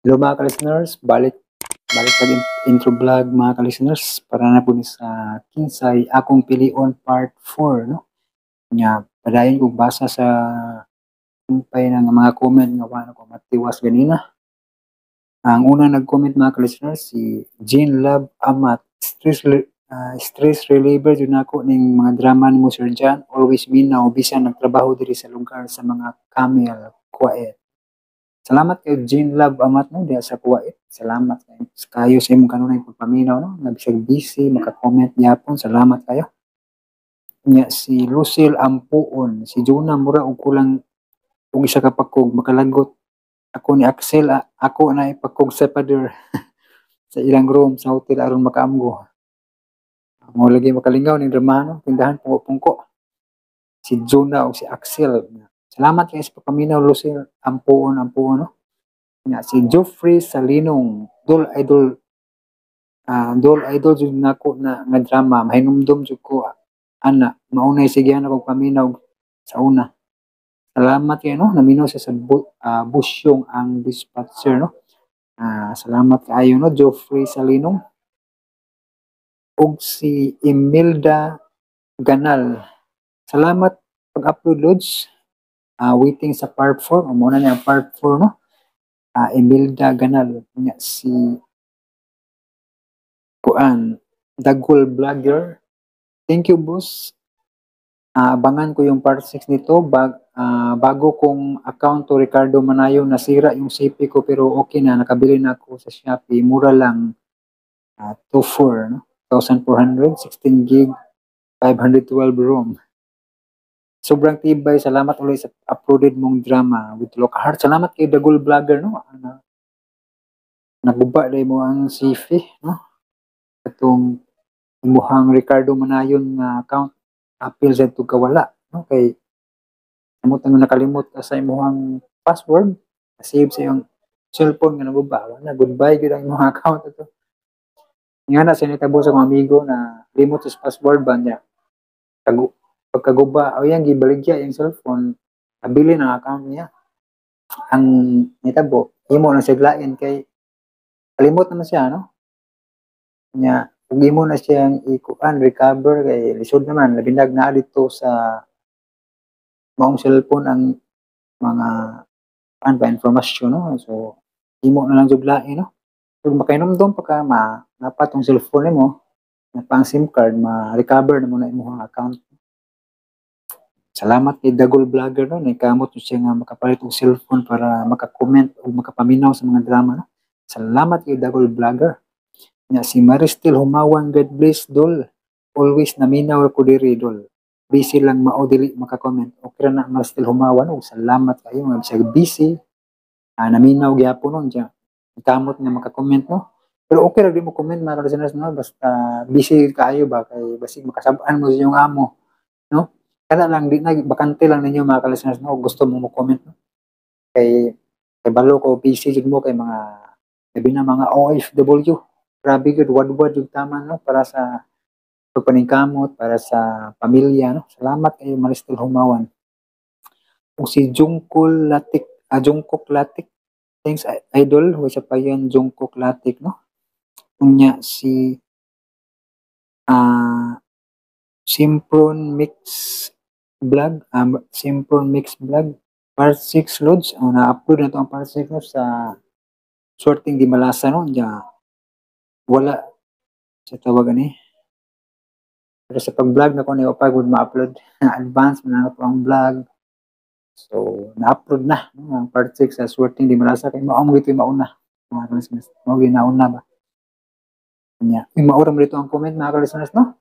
Hello, mga ka-listeners, balik balik kag intro vlog, mga ka-listeners, para na po ni sa Kinsay Akong Pilion Part 4, no? Nya padayon kog basa sa sumpay ng mga comment nga wala ko matiwas ganina. Ang una nag-comment, mga ka-listeners, si Jean Love Amat. Stress reliever jud nako ning mga drama nimo, Sir John. Always minaw bisan nagtrabaho diri sa lugar sa mga camel, Kuwait. Salamat kay Jean Love Amat, no, diha sa Kuwait. Salamat kayo sa imong kanunay pagpaminaw, no. Nga bisag busy maka-comment gyapon. Salamat kayo. Nya si Lucille Ampuon, si Jonah mura og kulang og isa ka pakog, makalagot ako ni Axel, ako na ipakog sa pader sa ilang room sa hotel aron makaamgo. Mo lagi makalingaw ning drama, no, tindahan pungko-pungko. Si Jonah o si Axel. Salamat kay sa pagpaminaw, Lucille Ampuon Ampuon, no. Nya si Geoffrey Salinong, dol idol, dol idol jud nako na nga drama, mahinumdom jud ko ana, maunay sige na kog paminaw sa una. Salamat kay, no, naminaw siya sa Busyong ang Dispatcher, no. Salamat kaayo, no, Geoffrey Salinong. Ug si Imelda Ganal. Salamat pag-upload, Lods. Waiting sa part 4. Mao na niya ang part 4, no. Imelda Ganal. Nya si kuan Dagol Vlogger. Thank you, boss. Abangan ko yung part 6 nito. Bago kong account to Ricardo Manayo, nasira yung CP ko pero okay na, nakabili na ako sa Shopee. Mura lang, 24, no? 1,400, 16 gig, 512 ROM. Sobrang tibay. Salamat ulit sa uploaded mong drama with Loka Heart. Salamat kay Dagol Vlogger, no? Ano, naguba dahil mo ang CV, no? Atong imuhang Ricardo Manayon nga account apil sa ito kawala, no? Kay amot ang nakalimot ka sa imuhang password, save sa iyong cellphone nga naguba, wala, goodbye gyud ang imong account ato. Nga na sa nitabo sa akong amigo na limot sa password ba niya. Pagkaguba, o yan, gibaligya yung cellphone, nabili ng account niya. Ang nitabo, imo na siya lain kay kalimot naman siya, no? Nya, ug imo na siyang ikuan, recover kay lisod naman, labi nag naa dito sa maong cellphone ang mga kuan ba, informasyon, no? So, imo na lang jud lain, no? Kung makainomdom pa ka, ma napat tong cellphone nimo, na pang SIM card, ma-recover na mo na imong account. Salamat kay Dagol Vlogger, no, nagkamot siya nga makapalit og cellphone para maka-comment o makapaminaw sa mga drama, no. Salamat kay Dagol Vlogger. Nya si Maristel Humawan, God bless, dol. Always naminaw ko diri, dol. Busy lang mao dili maka-comment. Okay ra na, Maristel Humawan, og salamat kayo nga bisag busy, naminaw gyapon nun diya. Kamot nga maka-comment, no. Pero okay ra di mo comment, mga listeners, no, basta busy kaayo ba kay basig makasab-an mo sa inyong amo, no. Kana lang di na bakante lang ninyo, mga listeners, no, gusto mo mo comment, no. Kay kay balo ko busy jud mo kay mga labi na mga OFW. Grabe gyud wadwad yung tama, no, para sa pagpaningkamot, para sa pamilya, no. Salamat kayo, Maristel Humawan. Ug si Jungkul Latik, Jungkook Latik. Thanks, idol, wa sa pa yan Jungkook Latik, no. Unya si Simpron Mix Vlog, Simpron Mix Vlog Part 6, Lods. Oh, na-upload na to ang part 6, no, sa Sorting di Malasa, no. Diya, wala sa tawag ani. Pero sa pag-vlog na ko ni pagod ma-upload, advance man na to ang vlog. So, na-upload na, no, ang part 6 sa Sorting di Malasa kay mao mo ito yung mauna. Mga ka-listeners, mao gyud nauna ba. Nya, yung maura mo dito ang comment, mga ka-listeners, no?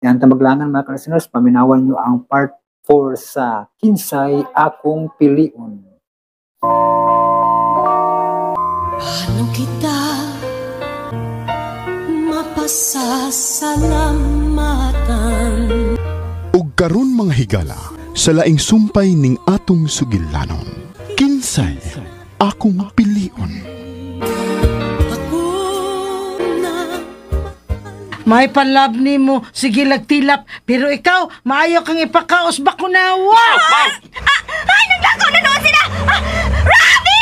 Yan tamaglangan, mga ka-listeners, paminawan nyo ang part 4 sa Kinsay Akong Pilion. Paano kita mapasasalamatan? Ug karon, mga higala, sa laing sumpay ning atong sugilanon. Kinsay Akong Pilion. Ako na May panlab nimo, sige lagtilap, pero ikaw, maayo kang ipakaos bakunawa. Ay, nagdako na noon sila! Ah, Rabi!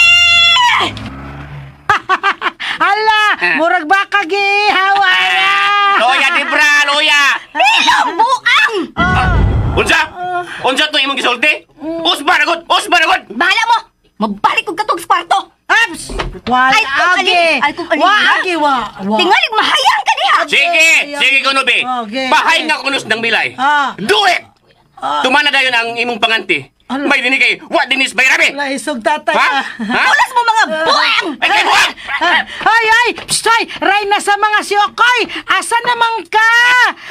gisulti? Usba na gud! Usba na gud! Bahala mo! Mabalik kog katog sa kwarto! Abs! Wala Ay, kung agi. alin, ay, kung alin, Wa ha? agi wa. Wa. Tingalig mahayang ka diha! Sige! Sige kuno be. Okay. Bahay nga kunos ng milay. Ah. Do it! Tumana dayon ang imong panganti. Ala. May dinhi kay wa dinis bayrabi. Wala isog tatay. Ha? ah. Ha? Pulas mo mga buang! Ay kay buwang! Ah, Ay, ay! Psst, ay! Ray na sa mga siyokoy! Asa naman ka?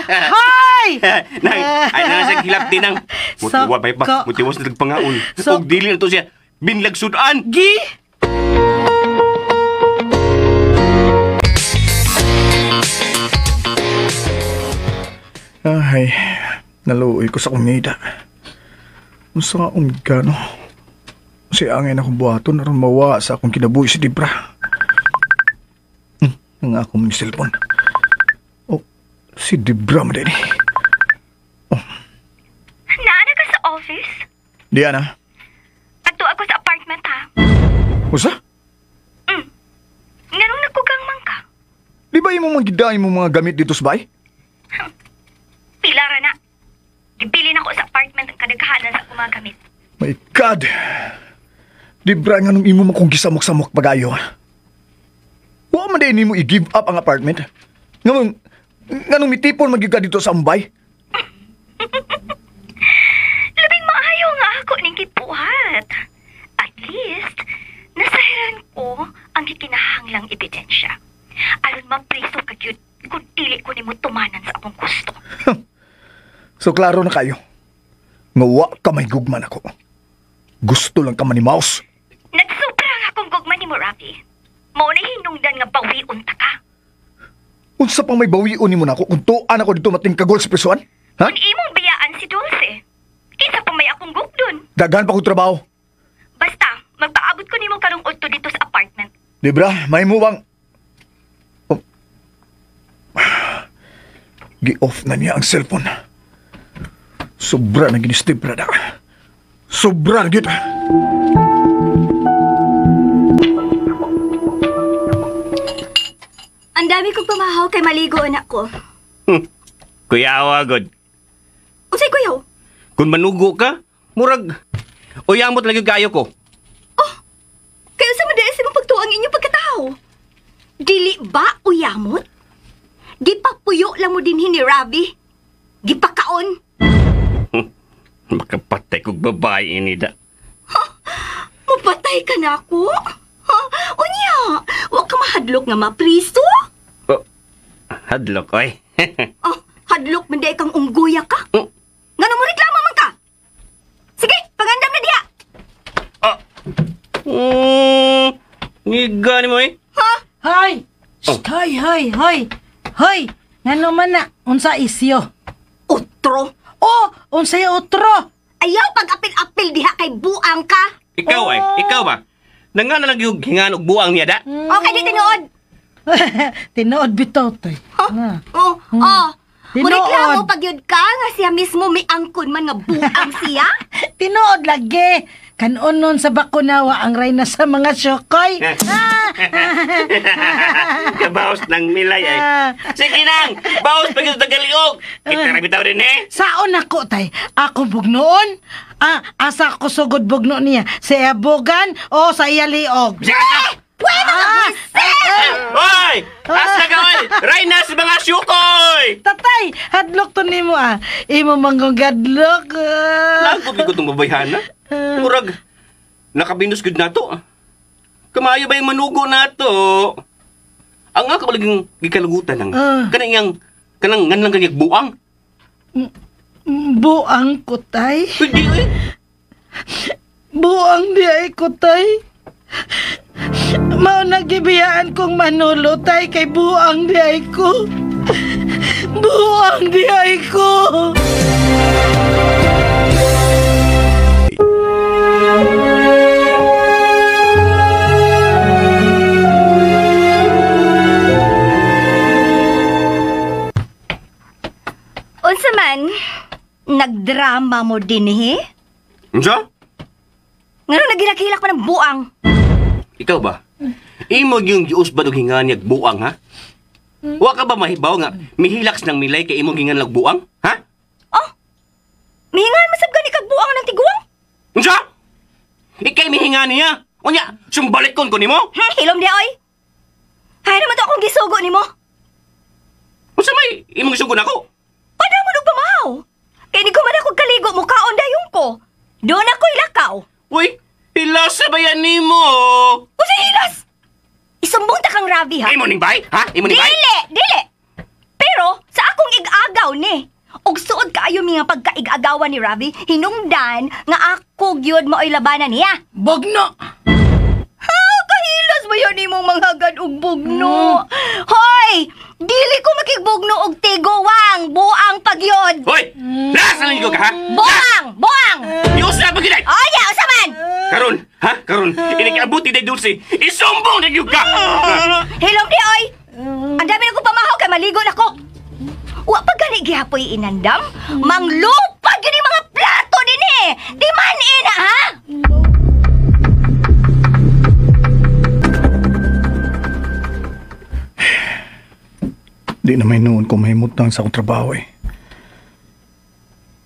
Hoy! Nang, ay nang sa hilap din ang mutiwa bay pa, Soko. mutiwas na nagpangaon. So- Og dili na to siya binlagsudan. Gi? Ay, naluoy ko sa kumida. Unsa nga umigka, no? Kasi angay na akong buhaton aron mawa sa akong kinabuhi si Debra. Ang akong cellphone. Oh, si Debra man din eh. Naana ka sa office? Diana, Adto ako sa apartment ha. usa? Nganong nagkugang man ka? Di ba imo mga gidaay mo mga gamit dito sa bay? Pila ra na. Gibili na ko sa apartment ang kadaghanan sa akong mga gamit. My God! Debra, nga nung imo mo kong gisamok-samok pagayo. Wa man din nimo i-give up ang apartment. Nganong, nganong mitipon magyud ka dito sa Ambay? Labing maayo nga ako ning gibuhat. At least, nasahiran ko ang gikinahanglang ebidensya. Aron mapriso ka gyud kung dili ko nimo tumanan sa akong gusto. So klaro na kayo. Nga wa ka may gugman ako. Gusto lang ka man ni Mouse. Nagsubra ang akong gugma nimo, Rafi. Mao na hinungdan nga bawion ta ka. Unsa pang may bawion nimo nako kung tuan ako dito matingkagol sa prisuan? Ha? Kung imong bayaan si Dulce, kinsa pa may akong gugdon. Daghan pa kong trabaho. Basta, magpaabot ko nimo karong udto dito sa apartment. Debra, may mo bang... Oh. Gi-off na niya ang cellphone. Sobra na ginis Debra na. Sobra na gid. Ang dami kong pamahaw kay maligo anak ko. Kuyawa gud. Unsay kuyaw? Kung manugo ka, murag uyamot lagi kayo ko. Kayo sa madalas mong pagtuo ang inyong pagkatao. Dili ba uyamot? Gipapuyo lang mo din ni Ravi. Gipakaon. Makapatay kog babae ini da. Mapatay ka na ako? Ha? Unya, wa ka mahadlok nga mapriso? Oh, hadlok oy. Oh, hadlok man di kang ungguya ka. Ngano mo reklamo man ka? Sige, pagandam na diha. Oh. Ngiga ni mo eh. Ha? Hoy! Shh, hoy, hoy, hoy! Hoy! Ngano man na? Unsa isyo? Otro. Oh! Unsay otro? Ayaw pag-apil-apil diha kay buang ka. Ikaw ay, ikaw ba? Nangana lang yung hingan og buang niya da. Okay, di tinuod. Tinuod bitaw tay. Ah. Oh, oh. Tinuod. Mureklamo pag yun ka nga siya mismo may angkon man nga buang siya. Tinuod lagi. Kanon nun sa Bakunawa ang reyna sa mga syokoy. Kabaos ng milay ay. Sige nang, baos pa gyud tagaliog. Kita ra bitaw din eh. Saon ako tay? Ako bugnoon? Ah, asa ko sugod bugno niya? Sa iabogan o sa iyaliog? Sige na. Pwede nga, buwisit! Hoy! Asa ka oy? Reyna sa mga syukoy! Tatay, hadlok to nimo ah. Imo manggong gadlok. Ah. Lagpot ko itong babayhana. Murag, nakabinos gud nato. Kamayo ba yung manugo nato? Ang ako laging gikalugutan ang kanang iyang kanang nganlang kanyang buang. Buang ko tay. Hindi eh. Buang di ay ko tay. Mao nagibiyaan kong manulo tay kay buang di ay ko. Buang di ay ko. Unsa man, nagdrama mo din eh? Unsa? Ngano nagilak-hilak pa ng buang? Ikaw ba? Imo yung gius ba og hingan niyag buang ha? Wa ka ba mahibaw nga mihilaks ng milay kay imong hingan lag buang? Ha? Oh, mihingan masab gani kag buang ng tiguang? Unsa? Ikay mihinga niya. Unya, sumbalikon ko nimo? Hilom di oy. Hay naman to akong gisugo nimo. Unsa may imong gisugo nako? Padamo og pamahaw. Kay ni kuman ako kaligo mo kaon dayon ko. Doon ako ilakaw. Uy, hilas sa bayan nimo. Unsa hilas? Isumbong ta kang Ravi ha. Imo ning bay? Ha? Imo ning bay? Dili, dili. Pero sa akong igagaw ni. Og suod kaayo mi nga pagkaigagawan ni Ravi, hinungdan nga ako gyud maoy labanan niya. Bugno! Ha, kahilas ba yan imong manghagad og bugno? Hoy, dili ko makigbugno og tigowang, buang pagyod. Hoy, nasa lang ka ha? Buang, buang. Iusa pa gyud ay. Oh, yeah, usa man. Karon, ha? Karon, inikabuti day Dulce. Isumbong na gyud ka. Hilom di oy. Ang dami na kong pamahaw kay maligo na ko. Wa pa gani gihapoy inandam. Manglupad gyud ni mga plato dinhi. Di man ina ha? Di na may noon kung mahimutang sa akong trabaho eh.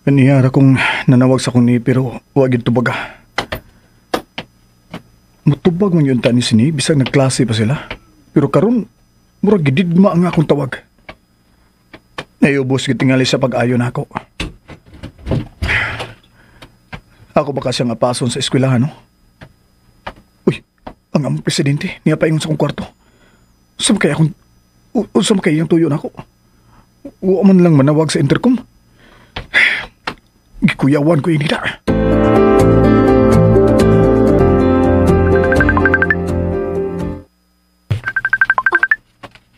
Kaniyara kong nanawag sa akong ni pero wag yun tubaga. Mutubag man yun ta ni sini bisag nagklase pa sila. Pero karon murag gididma ang akong tawag. Naiubos gitingali sa pag-ayon ako. Ako ba kasi ang apason sa eskwelahan, no? Uy, ang among presidente, niya paingon sa akong kwarto. Saan kaya akong... Unsa man kay iyang tuyo nako? Wa man lang manawag sa intercom. Gikuyawan ko ini da.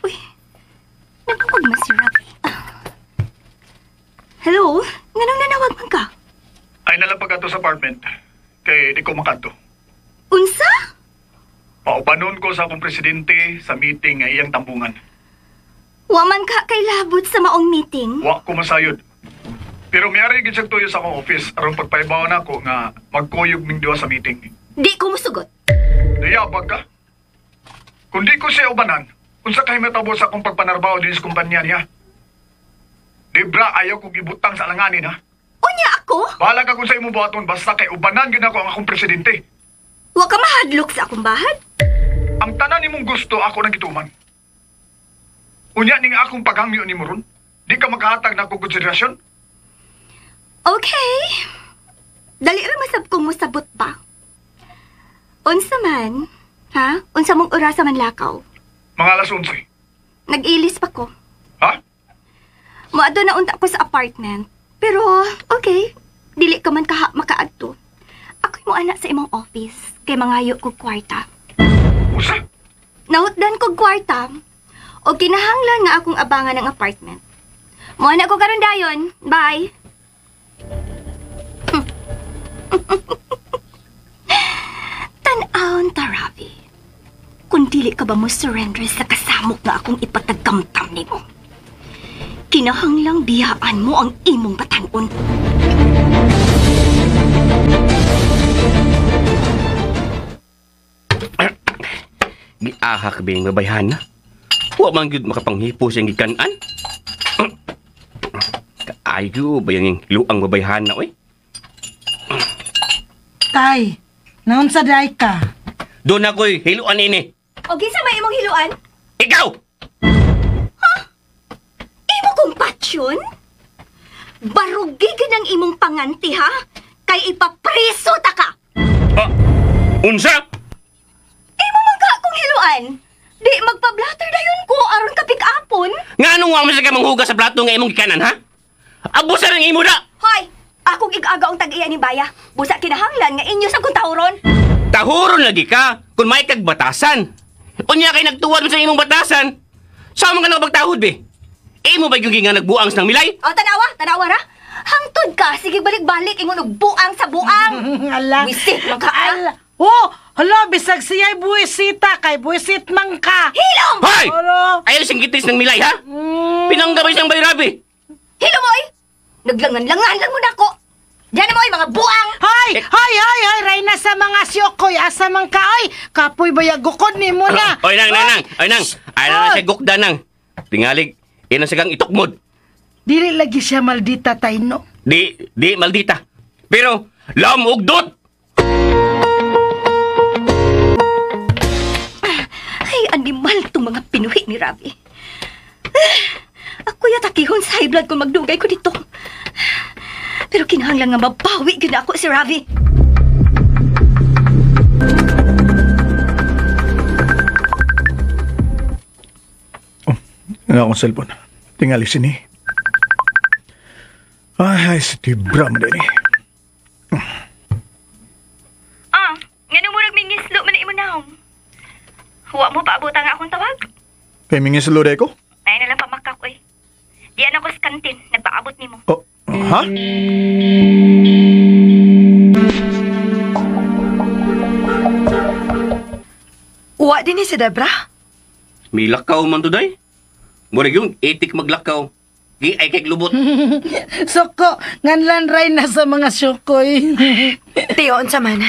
Uy, nanawag man si Ravi. Hello? Nganong nanawag man ka? Ay nalang pagkato sa apartment. Kay di ko makadto. Unsa? Paubanon ko sa akong presidente sa meeting nga iyang tambungan. Wa man ka kay labot sa maong meeting? Wa ko masayod. Pero miyari gid siyang tuyo sa akong office aron pagpaibaw nako nga magkuyog ning duha sa meeting. Di ko musugot. Niyabag ka? Kung di ko siya ubanan, unsa kay matabo sa akong pagpanarbaho din sa kumpanya niya? Debra, ayaw kong ibutang sa alanganin, ha? Unya ako? Bahala ka kung sa imong buhaton, basta kay ubanan gyud ako ang akong presidente. Wa ka mahadlok sa akong bahad? Ang tanan nimong gusto, ako nang gituman. Unya ning akong paghangyo nimo ron, di ka makahatag na akong konsiderasyon? Okay. Dali ra masab kong musabot pa. Unsa man, ha? Unsa mong orasa man lakaw? Mga alas 11. Nag-ilis pa ko. Ha? Moadto na unta ko sa apartment. Pero, okay. Dili ka man kaha makaadto. Ako'y moana sa imong office kay mangayo kog kwarta. Usa? Nahutdan kog kwarta. O kinahanglan nga akong abangan ng apartment. Moana ko karon dayon. Bye. Tan-awon ta, Ravi. Kung dili ka ba mo surrender sa kasamok nga akong ipatagamtam nimo. Kinahanglang biyaan mo ang imong batan-on. Giahak bing babayhan na. Wa man gyud makapanghipo siyang gikan-an. Kaayo ba yung luang babayhan na, oy? Tay, naunsa day ka? Doon ako'y hiluan ini. O kinsa may imong hiluan? Ikaw! Imo kong patsyon? Barugi gid ang imong panganti, ha? Kay ipapriso ta ka! Ah, unsa? Imo man ka akong hiluan! Di magpa-blatter dayon ko aron ka pick-upon. Nga anong wa man sa ka manghugas sa plato nga imong gikanan, ha? Abusa ng imo na! Hoy! Akong ig-aga ang tag-iya ni Baya. Busa kinahanglan nga inyo sa kong tahuron. Tahuron lagi ka kung may kagbatasan. Unya kay nagtuwad mo sa imong batasan. Sa man ka nakapagtahod, be? Imo ba yung nga nagbuang sa milay? O, tanawa, tanawa ra. Hangtod ka, sige balik-balik, ingon og buang sa buang. Ala. Wisit man ka, ah. Ala. Oh, hala, bisag siya'y buwisita kay buwisit man ka. Hilom! Hoy! Hala. Ayaw siyang gitis ng milay, ha? Pinanggabay siyang bayrabi. Hilom, oy! Naglangan-langan lang mo na ako. Diyan na mo, oy, mga buang! Hoy, hoy, hoy, hoy, Reyna sa mga siyokoy, asa man ka, oy. Kapoy bayagukod ni mo na. Oy, nang, nang, nang. Oy, nang. Ay, nang, siya gukda, nang. Tingalig, ina siya kang itukmod. Dili lagi siya maldita, tay, no? Di, maldita. Pero, lam ugdot! ni Ravi. Ako yatakihon sa high blood kung magdugay ko dito. Pero kinahanglan nga mabawi gyud ako si Ravi. Oh, ano akong cellphone? Tingali sini. Ay, si Tibra mo din eh. Ah, nga murag mingislo man imo naong. Huwa mo paabutan nga akong tawag. Kay mingislo day ko? Ay na lang pamakak oy. Diyan ako sa kantin, nagpaabot nimo. Oh, ha? Uwa din ni si Debra? May lakaw man to, day. Murag yung etik maglakaw. Di ay kay lubot. Soko, nganlan ray na sa mga syukoy. Tiyo, unsa man.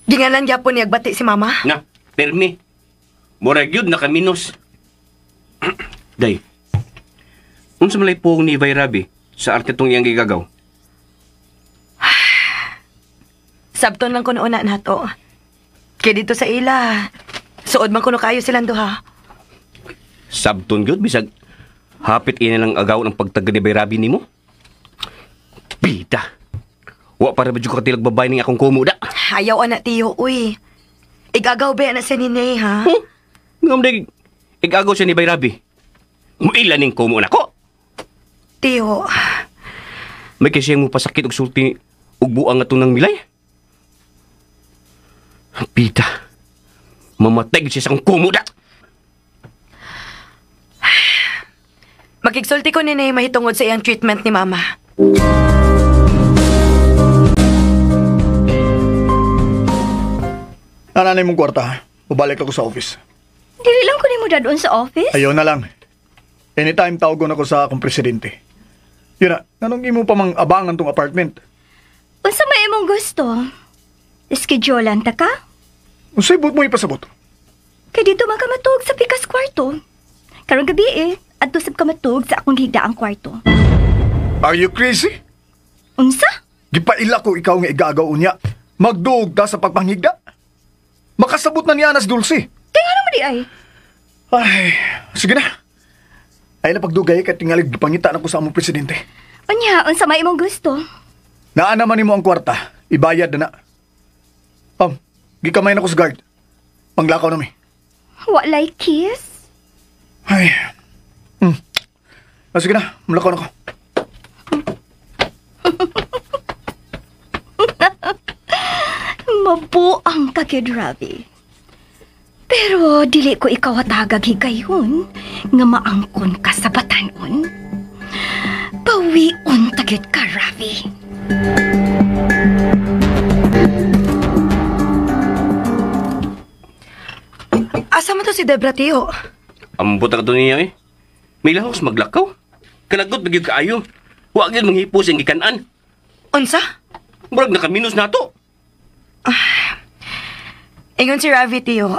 Gingalan gyapon niya agbati si mama. Na, permi. Murag yun, nakaminos. Day, unsa malay pong ni Bay Rabi sa arte tong iyang gigagaw? Sabton lang kuno una nato. Kaya dito sa ila, suod man kuno kayo silang duha. Sabton gyud bisag hapit ina lang agaw ng pagtaga ni Bay Rabi nimo. Bida. Wa para ba jud ka katilag babay ning akong kumuda? Ayaw ana tiyo, uy. Igagaw ba na sa ninay, ha? Huh? Ngam day, igagaw siya ni Bay Rabi. Muila ning kumo nako. Tiyo. May kasi mo pasakit og sulti og buang atong nang milay. Bida. Mamatay siya sa akong kumuda. Makigsulti ko ni Nay mahitungod sa iyang treatment ni Mama. Nananay mong kwarta. Pabalik ako sa office. Dili lang ko nimo dadon sa office? Ayaw na lang. Anytime tawagon ako sa akong presidente. Yun na, anong imo pa mang abangan tong apartment? Unsa may imong gusto? Schedulean ta ka? Unsay buot mo ipasabot? Kay dito man ka matuog sa pikas kwarto. Karong gabi eh, adto sab ka matuog sa akong higdaang kwarto. Are you crazy? Unsa? Gipaila ko ikaw nga igagaw unya. Magduog ta sa pagpanghigda. Makasabot na niya nas Dulce. Kaya nga naman di ay. Ay, sige na. Ay na pagdugay kay tingali gipangita na ko sa among presidente. Unya, unsa may imong gusto? Naa naman nimo ang kwarta, ibayad na na. Gikamay na ko sa guard. Panglakaw na mi. Walay kiss? Ay. Ah, sige na, mulakaw na ko. Mabuang ka kid Ravi. Pero dili ko ikaw hatagag higayon nga maangkon ka sa batanon. Pawion tagit ka, Ravi. Asa man to si Debra, tiyo? Ambot ang niya eh. May lahos maglakaw. Kalagot magyud kaayo. Wa gyud manghipos ang gikan-an. Unsa? Murag nakaminos na to. Ingon si Ravi, tiyo.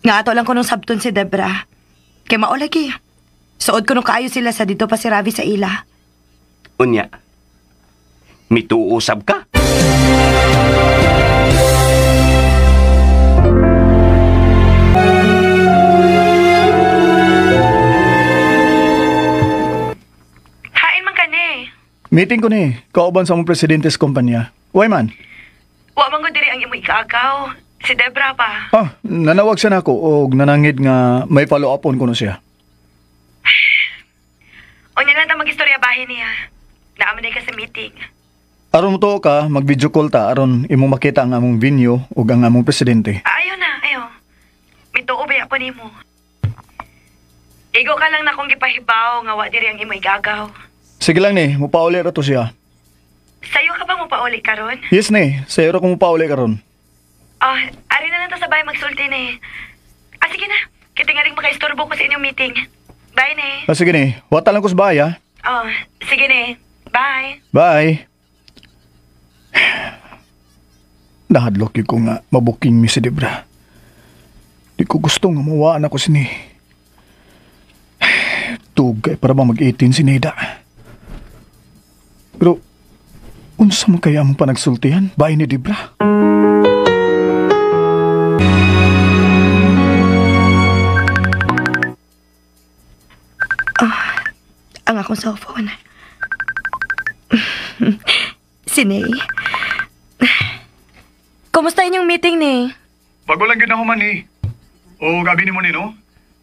Nga ato lang ko nung sabton si Debra. Kay mao lagi. Suod ko nung kaayo sila sa dito pa si Ravi sa ila. Unya. Mituusab ka? Hain man kani. Meeting ko ni, kauban sa among presidente sa kumpanya. Why man? Wa man ko diri ang imo ikaagaw. Si Debra pa. Ah, nanawag siya nako og nanangid nga may follow up on kuno siya. Unya lang ta magistorya bahin niya. Naaman ka sa meeting. Aron mo to ka, mag-video call ta aron imong makita ang among venue ug ang among presidente. Ayaw na, ayaw. Mituo ba ako nimo? Igo ka lang na kung gipahibaw nga wa diri ang imo igagaw. Sige lang ni, mupauli ra to siya. Sayo ka ba mupauli karon? Yes ni, sayo ra ko mupauli karon. Ah, ari na lang ta sa bahay magsulti ni. Ah, sige na. Kitingaling makaistorbo ko sa inyong meeting. Bye ni. Ah, sige ni, wata lang ko sa bahay ha. Oh, sige ni. Bye. Bye. Nahadlok yun ko nga mabuking mi si Debra. Di ko gusto nga mawaan ako sini. Tugay para ba mag-18 si Neda. Pero, unsa man kaya among panagsultihan? Bye ni Debra. akong cellphone. Si Nay. Kumusta inyong meeting, Nay? Bago lang gyud ako man eh. O gabi nimo ni no?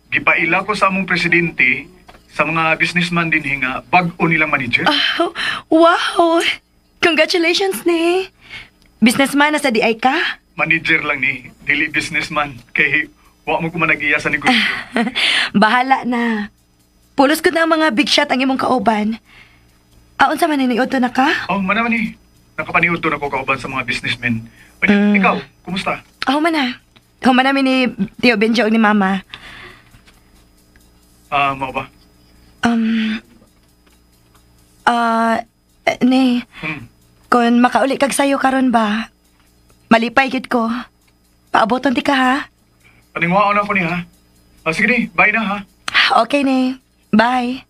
Gipaila ko sa among presidente sa mga businessman din nga bag-o nilang manager. Oh, wow! Congratulations, Nay! Businessman na sa DI ka? Manager lang ni, dili businessman kay wa mo ko man nag-iya sa negosyo. Bahala na. Pulos ko na ang mga big shot ang imong kauban. Aon sa maniniod na ka? Oh, man naman eh. Nakapaniud na ko kauban sa mga businessmen. Unya, ikaw, kumusta? Oh, man na. Human namin ni Tio Benjo ni Mama. Mao ba? Nay, kung makauli kag sayo karon ba, malipay gid ko. Paaboton ti ka ha? Paningwaon ako ni ha. Sige ni, bye na ha. Okay ni, bye.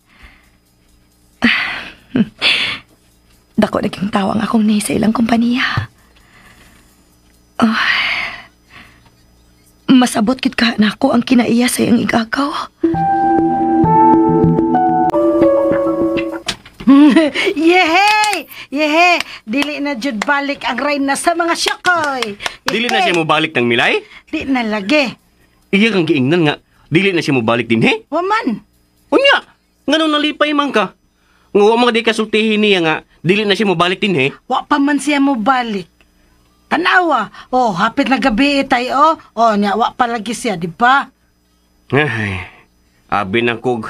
Dako naging tawang akong nay sa ilang kompanya. Oh, masabot gid ka na ako ang kinaiya sa iyang igagaw. Yehey! Yehey! Dili na jud balik ang reyna sa mga syokoy. Dili na siya mobalik ng milay? Di na lagi. Iya kang giingnan nga, dili na siya mobalik din, he? Waman. Unya, nganong nalipay man ka? Nga wa man di ka sultihin niya nga, dili na siya mobalik din, he? Wa pa man siya mobalik. Tanawa. Oh, hapit na gabi tay, oh. Oh, nya wa pa lagi siya, di ba? Ay, abi na kog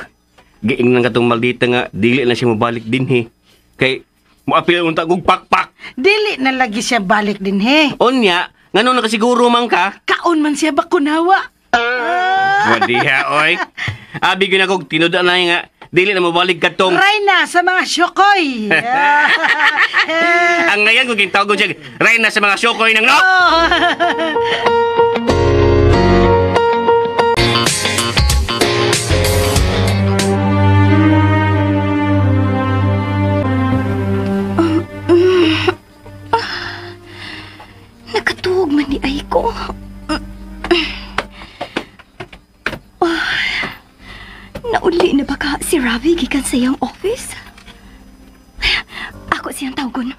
giingnan katong maldita nga dili na siya mobalik din, he. Kay moapil unta kog pakpak. Dili na lagi siya balik din, he. Unya, nganong nakasiguro man ka? Kaon man siya bakunawa. Wadiha, oy. Abi gyud ako tinud na nga dili na mobalik katong Reyna sa mga syokoy. Ang ngayon kung gintawag ko siya, Reyna sa mga syokoy ng no? Oh. Nakatuog man ni ay ko. Nauli na ba ka si Ravi gikan sa iyang office? Ako siyang tawgon.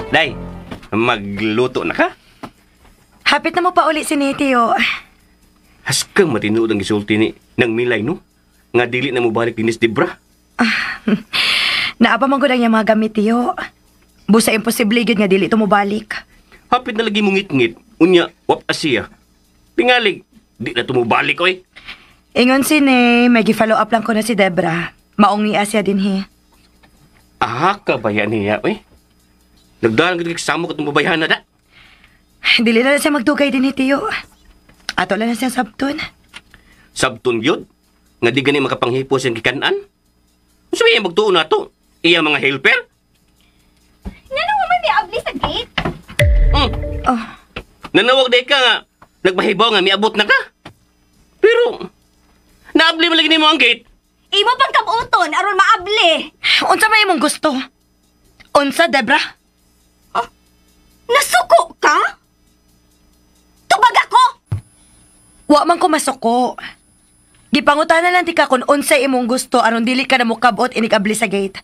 Day, magluto na ka? Hapit na mo pa uli si Netio. Haskang matinuod ang gisulti ni ng Milay, no? Nga dili na mo balik dinis, Debra. Naapa man gud ang iyang mga gamit, Tiyo. Busa imposible gyud nga dili to mobalik. Hapit na lagi mong ngit-ngit. Unya, wap asiya. Tingalig, di na tumubalik, oy. Ingon si Nay, may gi-follow up lang ko na si Debra. Maong niya siya din, he. Aha ka ba yan niya, oy? Nagdalang ka kasama ka tumubayahan na da. Dili na lang siya magdugay din, he, Tiyo. Ato lang na siya sabton. Sabton yun? Nga di gani makapanghipos yung gikanan? Sabi iya magtuon na to? Iya mga helper? Nga naman may abli sa gate? Oh. Nanawag di ka nga. Nagmahibaw nga, miabot na ka. Pero, naabli mo lagi nimo ang gate. Imo pang kabuton, aron maabli. Unsa may imong gusto? Unsa, Debra? Oh, nasuko ka? Tubag ako! Wa man ko masuko. Gipangutana lang ti ka kung unsa imong gusto aron dili ka na mokabot inig abli sa gate.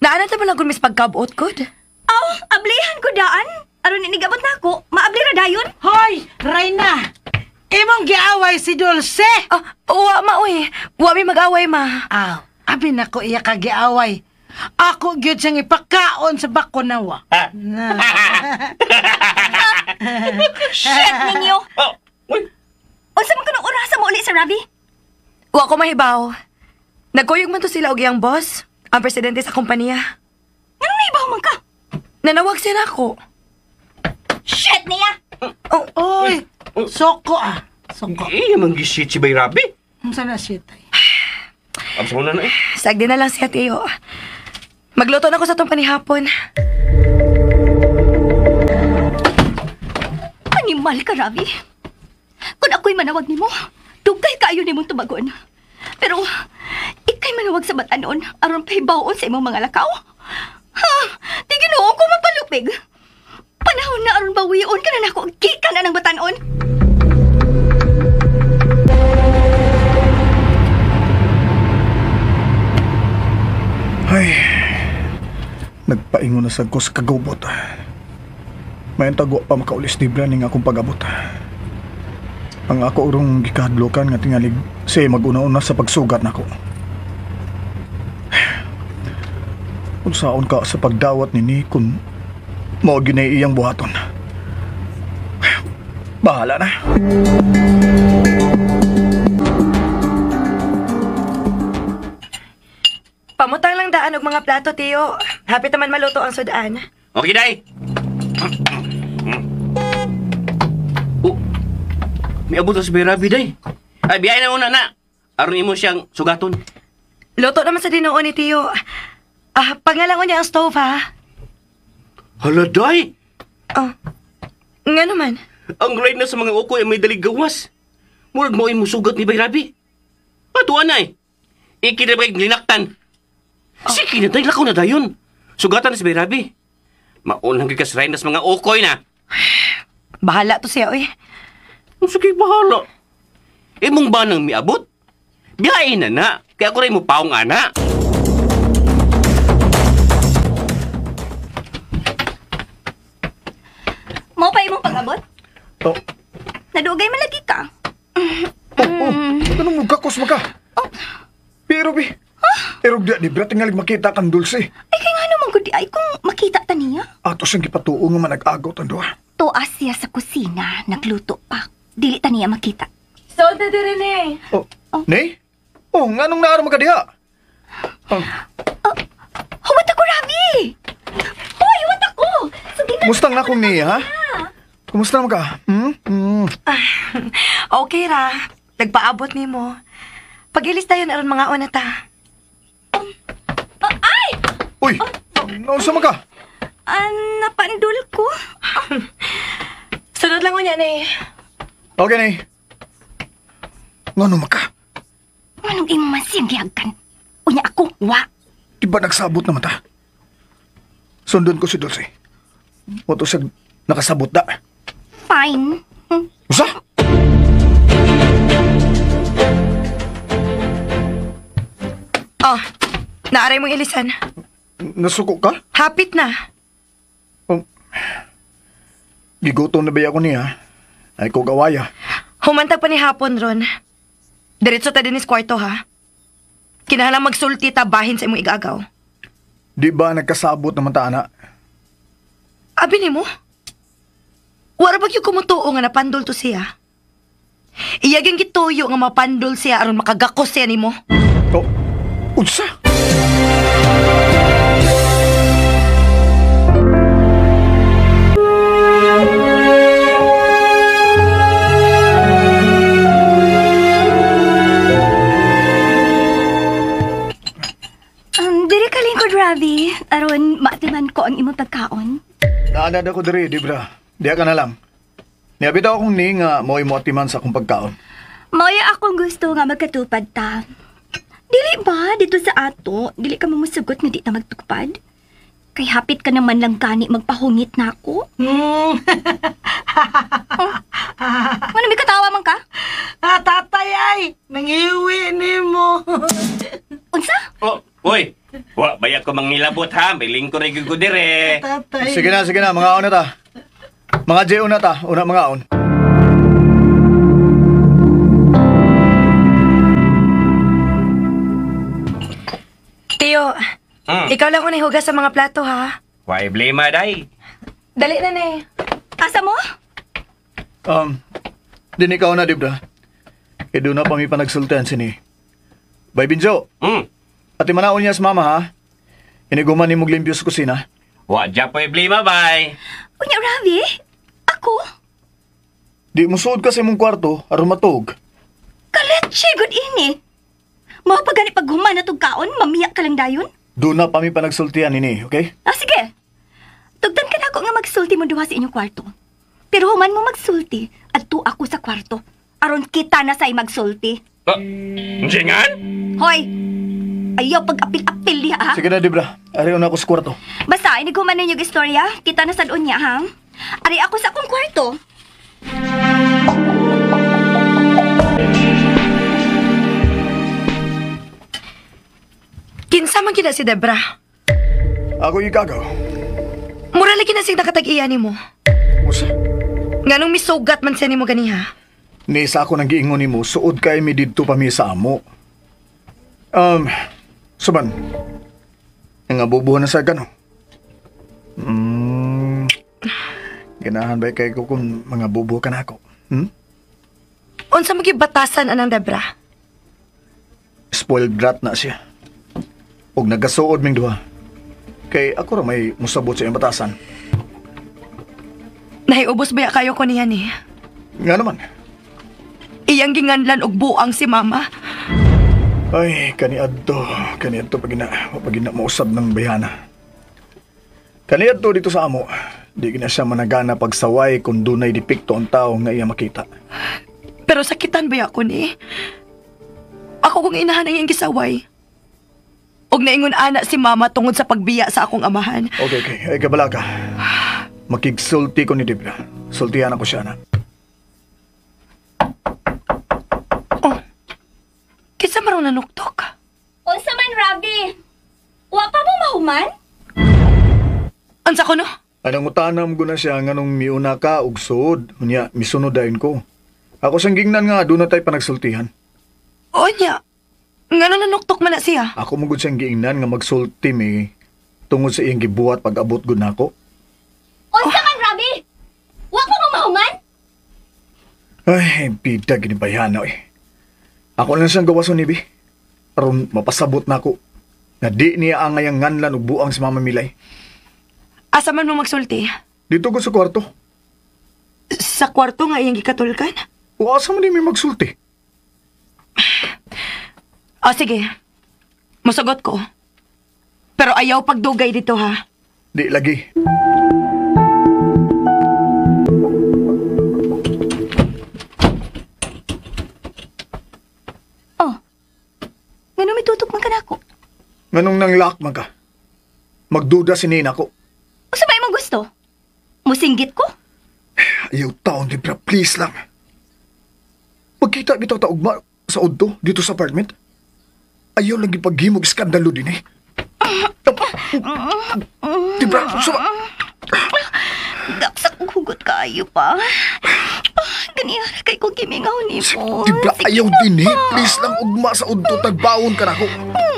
Naana ta man lang kung mis pagkabot kod? Aw, ablihan ko daan. Aron inigabot na ako, maabli ra dayon. Hoy, Reyna! Imong giaway si Dulce. Ah, wa ma oy. Wa mi mag-away ma. Aw, abi na ko iya ka giaway. Ako gyud siyang ipakaon sa bakunawa. Na. Shit ninyo. Oh, uy. Unsa man kuno orasa mo uli sa Ravi? Wa ko mahibaw. Nagkuyog man to sila og iyang boss, ang presidente sa kompanya. Nganong nahibaw man ka? Nanawag siya nako. Shit niya. Oh, Oy, soko ah. Soko. Iya man gishit si Bay Rabi. Unsa na shit ay? Absa na na eh. Sagdi na lang siya, Tiyo. Magluto na ko sa tong panihapon. Animal ka, Ravi. Kung ako'y manawag nimo, dugay kaayo nimong tubagon. Pero, ikay manawag sa batanon, aron pahibaon sa imong mga lakaw. Ha? Di Ginoo ko mapalupig. Panahon na aron bawion ka na nako, gikan na ng batanon. Ingon na sad ko sa kagubot. Mayang tagwa pa makaulis Debra ning akong pag-abot. Ang ako urong gikahadlokan nga tingalig siya mag-una-una sa pagsugat nako. Unsaon ka sa pagdawat ni kung mao gyud iyang buhaton. Bahala na. Pamutang lang daan og mga plato, Tiyo. Happy taman maluto ang sudan. Okay, day. Oh, may abot sa Birabi, day. Ay, biyay na una na. Aron imo siyang sugaton. Luto naman sa dinuon ni Tiyo. Ah, pangalangon niya ang stove, ha? Hala, day. Oh, nga naman. Ang ride na sa mga ukoy ay may dalig gawas. Murag mo ay musugat ni Bayrabi. Patuan na eh. Iki na ba linaktan? Oh. Sige na, day. Lakaw na dayon. Sugatan na si Bayrabi. Maunang gikas ride na sa mga ukoy na. Bahala to siya, oy. Sige, bahala. Imong ba nang miabot? Biyain na na. Kaya ako rin mo paong ana. Mo pa imong pag-abot? Oh. Nadugay malagi ka. Oh, anong mugkakos mo ka? Oh. Pero, bi. Huh? Pero di, Debra, tingalig makita kang Dulce. Ay, kaya nga naman, gudi ay, kung makita ta niya. Ato siyang gipatuo nga manag-agaw tan duha. Tuas siya sa kusina, nagluto pa. Dili ta niya makita. So, na di rin eh. Oh, oh. Nay? Oh, nga nung naaraw magkadiha? Oh. Oh, huwat ako, Ravi! Hoy, huwat ako! So, Kumusta na akong niya, ha? Kumusta naman ka? Hmm? Mm. Okay ra. Nagpaabot ni mo. Pag-ilis tayo na ron mga una ta. Ay! Uy! Nausa man ka? Napandul ko. Sunod lang ko niya, Nay. Okay, Nay. Ngano man ka? Anong imo man siyang gihagkan? Unya ako, wa. Di ba nagsabot naman ta? Sundon ko si Dulce. Wato siya nakasabot da. Fine. Usa? Oh, naaray mong ilisan. Nasuko ka? Hapit na. Oh, gigutom na ba ako niya? Ay ko gawaya. Humantag pa ni hapon ron. Diretso ta din is kwarto ha. Kinahanglan magsulti ta bahin sa imong igagaw. Di ba nagkasabot naman ta, ana? Abi nimo? Wara ba gyud kumutuo nga napandol to siya? Iyaging gituyo nga mapandol siya aron makagakos siya nimo. Oh, unsa? Diri ka lingkod, Ravi. Aron maatiman ko ang imong pagkaon. Naanad ako diri, Debra. Diya ka na lang. Niabit ako kung ni nga mo'y moatiman sa akong pagkaon. Maya akong gusto nga magkatupad ta. Dili ba dito sa ato, dili ka mamusugot nga di ta magtupad? Kay hapit ka naman lang gani magpahungit na ako. Oh. Ano may katawa man ka? Ah, tatay ay, nangiwi ni mo. Unsa? Oh, uy. Wa baya ko mangilabot ha, may lingkod ra gyud ko dire. Tatay. Sige na, mga na ta. Mga J una ta, una mga on. Tiyo, ikaw lang unay hugas sa mga plato ha. Why blame day? Dali na ni. Asa mo? Din ikaw na, Debra. E doon na pa mi panagsultihan sini. Bay Binjo. Ati manaon niya sa mama ha. Iniguman ni mong limpyo sa kusina. Wa dya problema, bay. Unya, Ravi? Ako? Di mo suod ka sa imong kwarto aron matuog. Kaletche, good ini. Mao pa gani pag human na kaon, mamiyak ka lang dayon. Doon na pa mi panagsultihan ini, okay? Ah, sige. Tugtan ka na ako nga magsulti mo duha sa inyong kwarto. Pero human mo magsulti, adto ako sa kwarto. Aron kita na sa'y magsulti. Jingan? Hoy! Ayaw pag-apil-apil diha, ha? Sige na, Debra. Ariyo na ako sa kwarto. Basta, iniguman ninyo istorya. Kita na sa doon niya, ha? Ari ako sa akong kwarto. Kinsa man gid si Debra? Ako igagaw. lagi na siyang nakatag-iya nimo? Usa? Nganong misugat man siya nimo ganiha? Ni sa ako nang giingon nimo, suod kay mi didto pa mi sa amo. Suban. Nga bubuhan na sa gano. Ganahan ba kay ko kung mga bubuo ka na ako? Unsa magibatasan anang Debra? Spoiled brat na siya. Og nagasuod ming duha. Kay ako ra may musabot sa iyang batasan. Nahiubos ba kayo ko niya ni? Nga naman. Iyang ginganlan og buang si mama. Ay, kaniadto pagina mausab ng bayana. Kaniadto dito sa amo, di gina siya managana pagsaway kung dunay depekto ang tao nga iya makita. Pero sakitan ba ako ni? Ako kung inahan ang iyang gisaway. Og naingon ana si mama tungod sa pagbiya sa akong amahan. Okay. Ay, kabala ka. Makigsulti ko ni Debra. Sultihan ako siya na. Oh, kinsa man nanuktok? Unsa man, Ravi? Wa pa mo mahuman? Unsa ko no? Anang utanam ko na siya nganong miuna ka og suod. Unya, misunod dayon ko. Ako sang gingnan nga, doon na tayo panagsultihan. O niya, ngano nanuktok man na siya? Ako mugod siyang giingnan nga magsulti mi tungod sa iyang gibuhat pag abot gud nako. Unsa man, Ravi? Wa pa mo mahuman? Ay, bida ginibayana eh. Ako lang siyang gawason ni Bi. Aron mapasabot nako na di niya angay ang nganlan ug buang sa Mama Milay. Asa man mo magsulti? Dito ko sa kwarto. Sa kwarto nga iyang gikatulkan? O asa man ni may magsulti? O sige, musagot ko. Pero ayaw pagdugay dito ha. Di lagi. Oh, nganong mitutok man ka nako? Nganong nang lock man ka? Magduda si Nina ko. Usa ba imong gusto? Musinggit ko? Ayaw taon, Debra, please lang. Magkita kita taugma sa udto dito sa apartment. Ayaw lang ipaghimog iskandalo din eh. Debra, suma! Gaksak hugot kaayo pa. Ganiya kay kong gimingaw nimo. Debra, ayaw din eh. Please lang ugma sa udto, tagbaon ka na ko.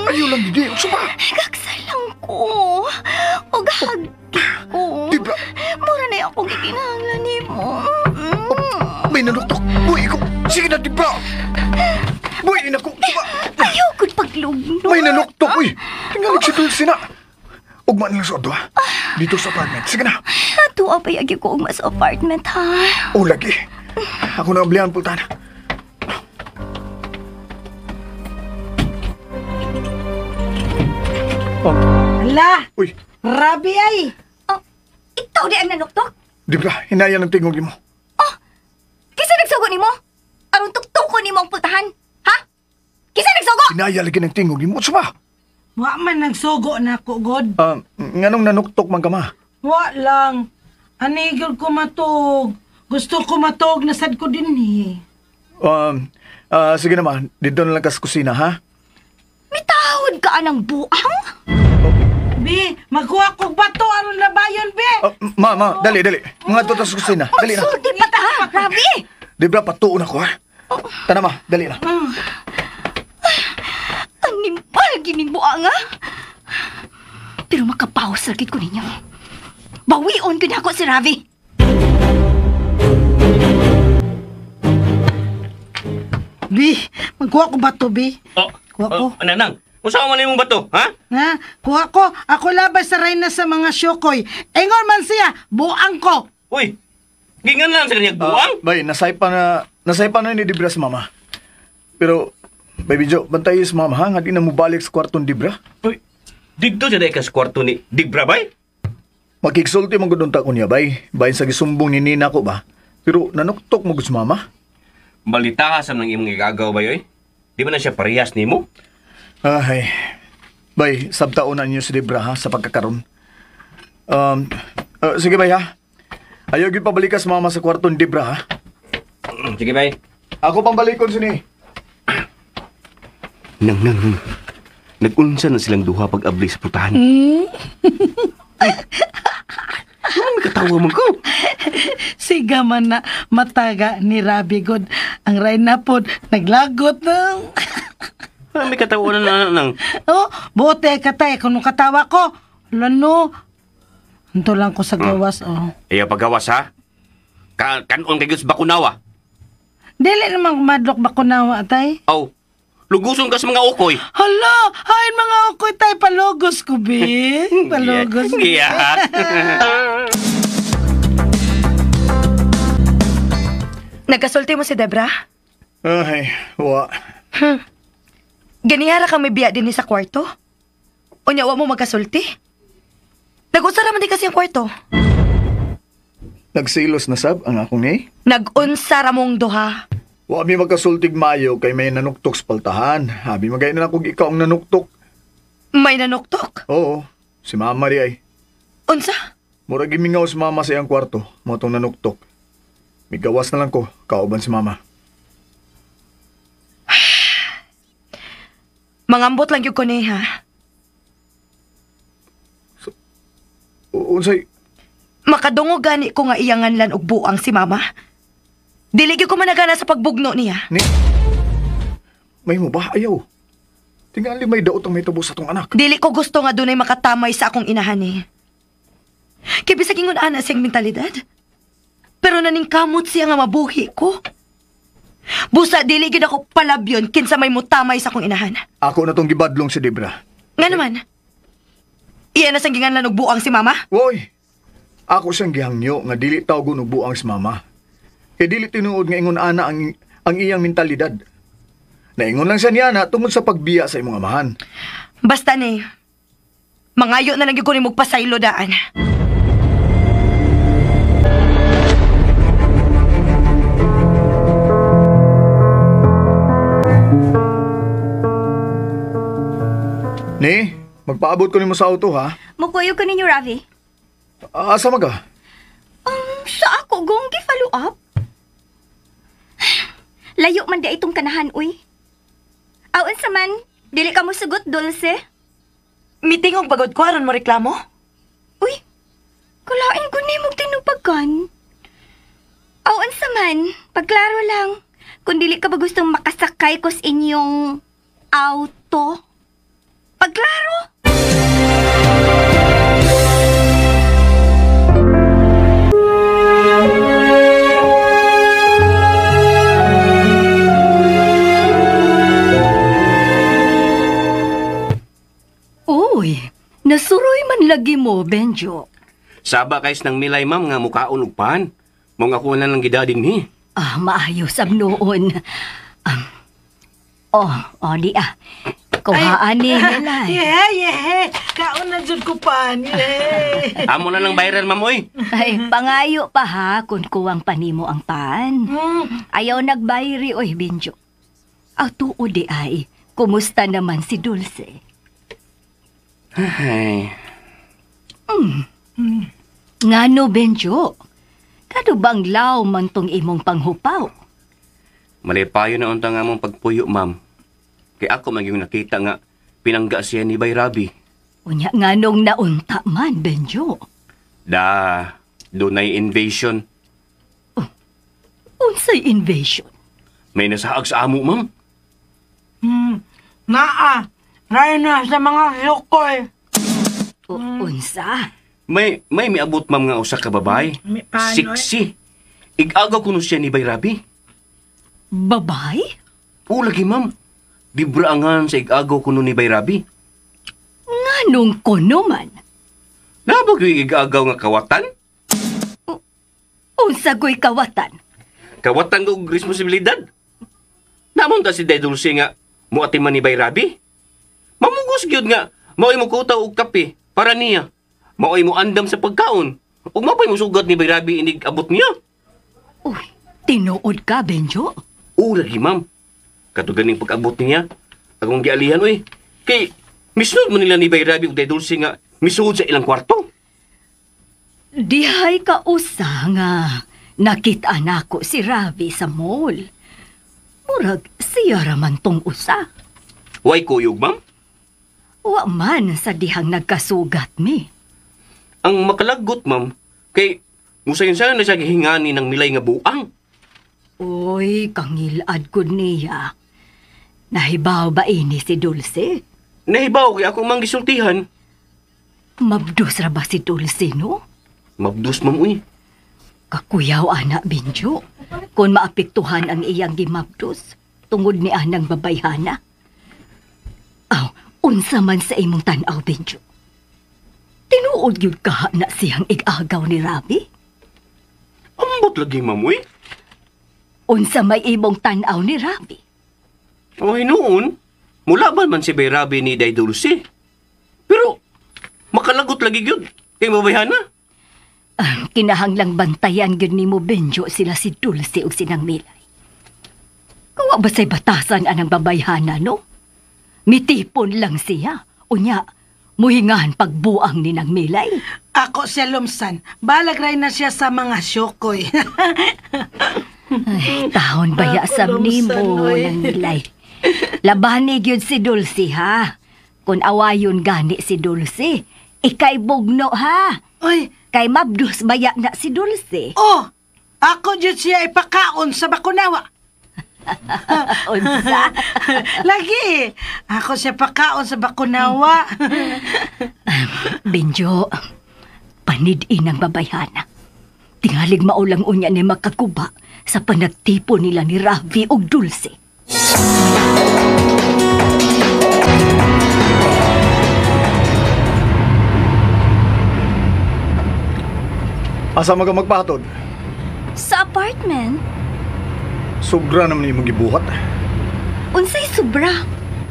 Ayaw lang din eh. Suma! Gaksa lang ko. Og hagit ko. Debra! Mura na akong gikinahanglan nimo. May nanuktok. Buhi ko. Sige na, Debra! Buhi na ko. Suma! Ayaw ko paglugno. May nanuktok, uy! Tingnan si Dulce na. Ugma na lang sa udto, ha? Dito sa apartment. Sige na. Natuwa pa yagi ko ugma sa apartment, ha? Oh, lagi. Ako na oblihan, pultana. Oh. Ala! Uy! Rabi ay! Oh, ikaw di ang nanuktok? Debra, hinaya ng tingog nimo. Oh! Kisa nagsugo nimo? Aron tuktuko nimo ang pultahan? Ha? Kisa nagsugo? Hinaya lagi ng tingog nimo. Suma! Wa man nagsugo na ako, God. Nganong nanuktok man ka, ma? Wa lang. Anigil ko matug. Gusto ko matug, nasad ko din eh. Sige naman, dito na lang ka sa kusina, ha? Mitawad ka anang buang? Bi, magkuha kog bato aron labayon, bi. Ma, dali, dali. Mga to sa kusina. Dali na. Magsulti pa ta, Rabi. Debra, patuon ako, ha? Tana, ma, dali na. Animal gining buang, ha? Pero makapaos lagi ko ninyo. Bawion ko na ako si Ravi. Bi, magkuha ko bato, bi. Oh, Kuha ko. Oh, nanang, unsa man imong bato, ha? Ha? Kuha ko. Ako labas sa reyna sa mga syokoy. Ingon man siya, buang ko. Uy, gingan lang sa kanyang buang? Bay, nasay pa na ni Debra sa mama. Pero, baby Joe, bantay sa mama, ha? Nga di na mo balik sa kwarto ni Debra. Uy, dito siya ka sa kwarto ni Debra, bay? Makiksulti mong gudunta ko niya, bay. Bayin sa gisumbong ni Nina ko ba? Pero nanuktok mo gud sa mama. Balita sa nang imong igagaw, bay, oy. Di ba na siya parehas nimo? Ay, bay, sabtaon na ninyo si Debra, ha, sa pagkakaroon. Sige, bay, ha? Ayaw gyud pabalikas mama sa kwarto ni Debra, ha? Sige, bay. Ako pang balikon sini. Nang. Nag-unsa na silang duha pag-abli sa putahan. Ano katawa man ko? Siga man na mataga ni Rabi god. Ang Reyna pod naglagot na. Ano may katawa na nang? Oh, buote ka tay kung katawa ko. Lano. Anto lang ko sa gawas oh. Iya pagawas ha. Kanon kay Gus bakunawa. Dili naman madlok bakunawa tay. Aw. Luguson ka sa mga ukoy. Hala, hain mga ukoy tay palugos ko bi. Palugos. Giyahat. Nagkasulti mo si Debra? Ay, wa. Ganihara kang may biya din sa kwarto? Unya, wa mo magkasulti? Nag-unsa raman di kasi ang kwarto. Nagsilos na sab ang akong ni. Nag-unsa ra mong duha. Wa mi magkasultig mayo kay may nanuktok sa paltahan. Habi magay na lang kung ikaw ang nanuktok. May nanuktok? Oo, si Mama ri ay. Unsa? Murag gimingaw si Mama sa iyang kwarto, mo tong nanuktok. Migawas na lang ko, kauban si Mama. Mangambot lang gyud ko ni ha. So, unsay makadungog gani ko nga iyanganlan og buang si Mama. Dili gyud ko managana sa pagbugno niya. Ni May mo ba? Ayaw. Tingali may daot ang may tubo sa tong anak. Dili ko gusto nga dunay makatamay sa akong inahan eh. Kay bisag ingon ana siyang mentalidad. Pero naningkamot siya nga mabuhi ko. Busa dili gyud ako palabyon kinsa may mutamay sa akong inahan. Ako na tong gibadlong si Debra. Nga naman. Iya na sang ginganlan og buang si Mama? Woy. Ako siyang gihangyo nga dili tawgon og buang si Mama. Kay dili tinuod nga ingon ana ang iyang mentalidad. Naingon lang siya niya na tungod sa pagbiya sa imong amahan. Basta ni, mangayo na lang gyud ko nimo pasaylo daan. Ni, magpaabot ko nimo sa auto ha. Mukuyo ko ninyo, Ravi. Asa maga? Sa ako, gong gi-follow up. Layo man di itong kanahan, uy. Aon sa man, dili ka mo sugot, Dulce. Mitingog bagod ko aron mo reklamo? Uy, kalain ko nimo tinupagan. Aon sa man, pagklaro lang. Kung dili ka ba gustong makasakay ko sa inyong auto? Pagklaro! Uy, nasuroy man lagi mo, Benjo. Saba kays ng milay, ma'am, nga mukaon og pan. Mong ako na lang gida din ni. Ah, maayos am noon. Di ah. Kuhaan ni Milay. Yeah, yeah. Kaon na jud ko pan. Yeah. Amo na lang viral, ma'am, oy. Ay, pangayo pa ha kung kuwang panimo ang pan. Ayaw nagbayri, oy, Benjo. Aw, tuo di ay. Kumusta naman si Dulce? Ay. Ngano, Benjo? Kado bang law man tong imong panghupaw? Malipayo na unta nga mong pagpuyo, ma'am. Kay ako man yung nakita nga pinangga siya ni Bay Rabi. Unya nganong naunta man, Benjo. Da, dunay invasion. Oh, unsay invasion? May nasaag sa amo, ma'am. Naa, rayo na sa mga sukoy. Unsa? May miabot, ma'am, nga usa ka babae. Sexy. Igagaw kuno siya ni Bay Rabi. Babae? Oo, lagi, ma'am. Dibraangan sa igagaw kuno ni Bay Rabi. Nganong kuno man? Nabag yung igagaw nga kawatan? Unsa go'y kawatan? Kawatan og responsibilidad. Namunta si Day Dulce nga muati man ni Bay Rabi. Mamugos gyud nga mao'y mukutaw og kape para niya. Mao'y mo andam sa pagkaon. Ug mapay musugat ni Bay Rabi inig abot niya. Uy, tinuod ka, Benjo? Oo, lagi, ma'am. Katuganing pag-abot niya, akong gialihan, uy. Kay, misnood mo nila ni Bay Rabi ug Day Dulce nga misuod sa ilang kwarto. Dihay ka usa nga nakita nako si Ravi sa mall. Murag siya raman tong usa. Way kuyog, ma'am? Wa man sa dihang nagkasugat mi. Ang makalagot, ma'am, Kay, musayon-sayon na siya gihingani ng milay nga buang. Uy, kangilad ko niya. Nahibaw ba ini si Dulce? Nahibaw kay ako mang gisultihan. Mabdos ra ba si Dulce, no? Mabdos, ma'am, uy. Kakuyaw, anak, Benjo. Kung maapektuhan ang iyang gimabdos, tungod ni anang babayhana. Aw, unsa man sa imong tan-aw, Benjo. Tinuod yun ka na siyang igagaw ni Rabi? Ambot lagi, ma'am, uy. Unsa may imong tan-aw ni Rabi? O hinuon, mulaban man si Bay Rabi ni Day Dulce. Pero, makalagot lagi yun. Kay babayhana. Kinahanglang bantayan gyud nimo, Benjo, sila si Dulce ug sinang Milay. Kawa ba sa'y batasan anang babayhana, no? Mitipon lang siya. Unya, muhingahan pagbuang ni nang Milay. Ako siya lumsan. Balag ray na siya sa mga syokoy. Ay, taon baya Ako sa nimo lumsan, oy. nang Milay. Labani gyud si Dulce, ha? Kung awayon gani si Dulce, ikay bugno, ha? Oy, Kay mabdos baya na si Dulce. oh, ako jud siya ipakaon sa bakunawa. Unsa? Lagi, ako siya pakaon sa bakunawa. Benjo, panidin ang babayhana. Tingalig maulang unya ni makakuba sa panagtipo nila ni Ravi ug Dulce. Asa man ka magpahatod? Sa apartment? Sobra naman imong gibuhat. Unsay sobra?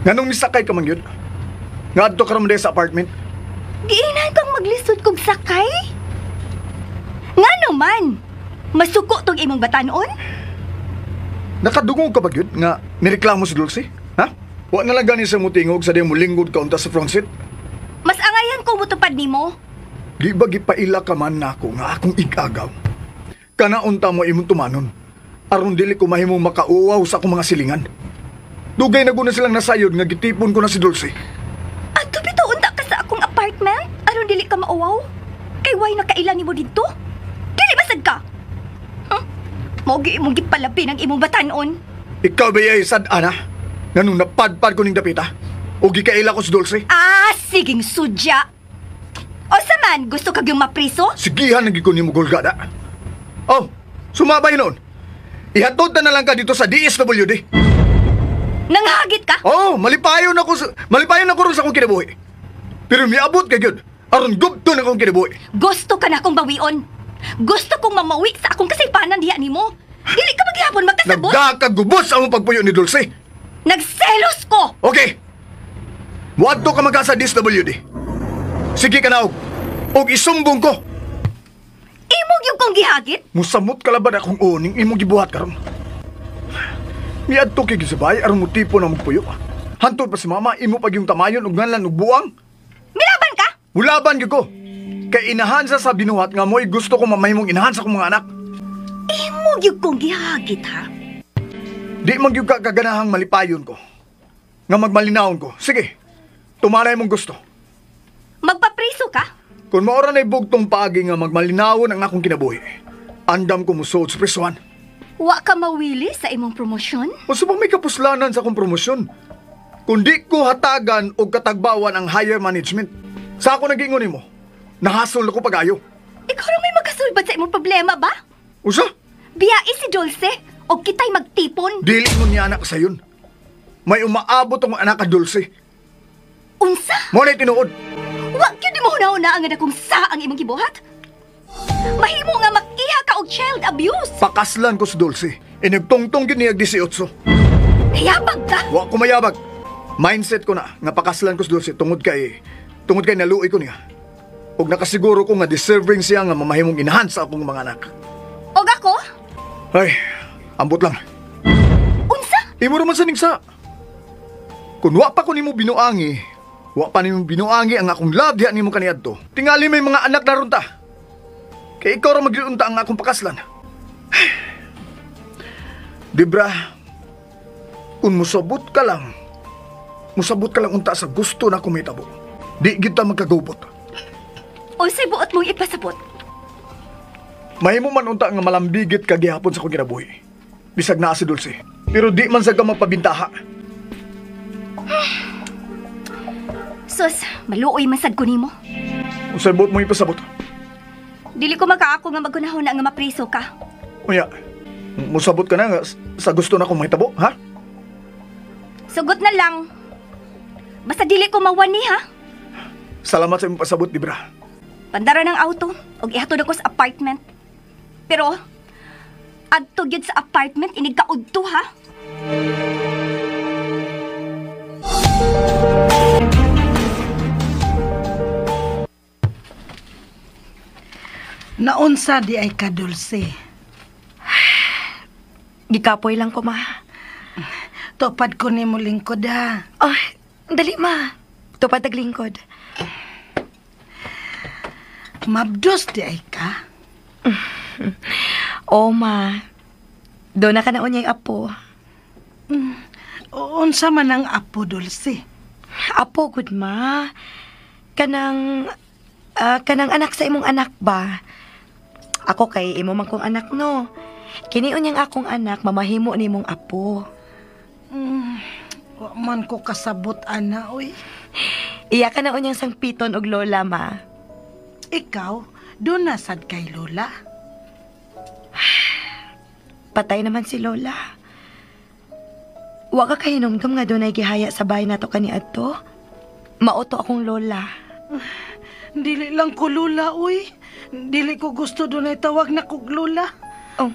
Nganong misakay ka man gyud? Ngadto ka raman sa apartment. Giinan kang maglisod kog sakay? Ngano man? Masuko tong imong batanon? Nakadungog ka ba gyud nga nireklamo si Dulce? Ha? Wa na lang gani sa mutingog sa di mo linggod ka unta sa front seat. Mas angayan ko motupad nimo. Di ba gipaila ka man nako nga akong igagaw? Kana unta mo imong tumanon. Aron dili ko mahimong makauwaw sa akong mga silingan. Dugay na guna silang nasayod nga gitipon ko na si Dulce. Adto bitaw unta ka sa akong apartment? Aron dili ka mauwaw? Kay way nakaila nimo didto? Dili basag ka. Huh? Mao gi imong gipalabi ng imong batanon. Ikaw ba yay sad ana? Nganong napadpad ko ning dapita? O gikaila ko si Dulce? Ah, siging sudya. O sa man, gusto kag yung mapriso? Sigihan na gid ko nimo gulgada. Oh, sumabay noon. Ihatod na lang ka dito sa DSWD. Nanghagit ka? Oh, malipayon ako ron sa akong kinabuhi. Pero miabot ka gyud. Aron gubto na akong kinabuhi. Gusto ka na akong bawion. Gusto kong mamawi sa akong kasaypanan diha nimo. Dili ka maghihapon magkasabot. Nagkakagubos ang pagpuyo ni Dulce. Nagselos ko. Okay. Muadto ka magka sa DSWD. Sige ka na og. Og isumbong ko. Imog yung kong gihagit? Musamot ka laban akong uning imong gibuhat karon. Miadto kay gisabay aron motipo na magpuyo. Hantod pa si mama imo pag yung tamayon og nganlan og buang. Milaban ka? Mulaban gyud ko. Kay inahan sa binuhat nga mo'y gusto ko mamahimong inahan sa akong mga anak. Imog yung kong gihagit ha? Di man gyud ka kaganahang malipayon ko. Nga magmalinawon ko. Sige. Tumanay mong gusto. Magpapriso ka? Kung maora na'y bugtong paagi nga magmalinawon ang akong kinabuhi, andam ko musuod sa prisuhan. Wa ka mawili sa imong promosyon? Unsa ba may kapuslanan sa akong promosyon? Kung di ko hatagan o katagbawan ang higher management, sa ako nagingon nimo, nahasol ako pag-ayo. Ikaw ra may makasulbad sa imong problema ba? Usa? Biyai si Dulce o kita'y magtipon. Dili mo niya anak sayon. May umaabot ang anak ka Dulce. Unsa? Mo na'y tinuod. Wa gyud nimo hunahuna ang kung sa ang imong gibuhat. Mahimo nga makiha ka og child abuse. Pakaslan ko si Dulce. Inigtungtong gyud niya 18. Nayabag ka? Wa ko mayabag. Mindset ko na nga pakaslan ko si Dulce tungod kay naluoy ko niya. Ug nakasiguro ko nga deserving siya nga mamahimong inahan sa akong mga anak. Og ako? Ay, ambot lang. Unsa? Imo raman sa ningsa. Kung wa pa ko nimo binuangi, wa pa nimo binuangi ang akong love diha nimo kaniadto. Tingali may mga anak na ron ta. Kay ikaw ra magyunta ang akong pakaslan. Debra, kung musabot ka lang unta sa gusto na kumitabo. Di kita magkagubot. Unsay buot mong ipasabot? Mahimo man unta nga malambigit ka gihapon sa akong kinabuhi. Bisag naa si Dulce. Pero di man sad ka magpabintaha. Sus, maluoy man sad ko nimo. Unsay buot mo ipasabot? Dili ko makaako nga maggunahon na nga mapriso ka. Unya, musabot ka na nga sa gusto na kong mahitabo, ha? Sugot na lang. Basta dili ko mawani, ha? Salamat sa imong pasabot, Debra. Pandara ng auto og ihatod ako sa apartment. Pero adto gyud sa apartment inig kaudto, ha? Naunsa di ay ka, Dulce. Gikapoy lang ko, ma. Tupad ko nimo lingkod, ha. Ay, dali, ma. Tupad tag lingkod. Mabdos di ay ka. Oo, ma. Doon na ka na unyay apo. Unsa man ang apo, Dulce? Apo, good ma. Kanang, kanang anak sa imong anak ba? Ako kay imo man kong anak, no? Kini unyang akong anak, mamahimo nimong apo. Wa man ko kasabot, ana, oy. Iya ka na unyang sangpiton og lola, ma. Ikaw, doon na sad kay lola. Patay naman si lola. Wa ka kahinumdum nga doon ay gihaya sa bahay nato kaniadto. Mauto akong lola. Dili lang ko lola, uy. Dili ko gusto doon ay tawag na kog lola. Oh,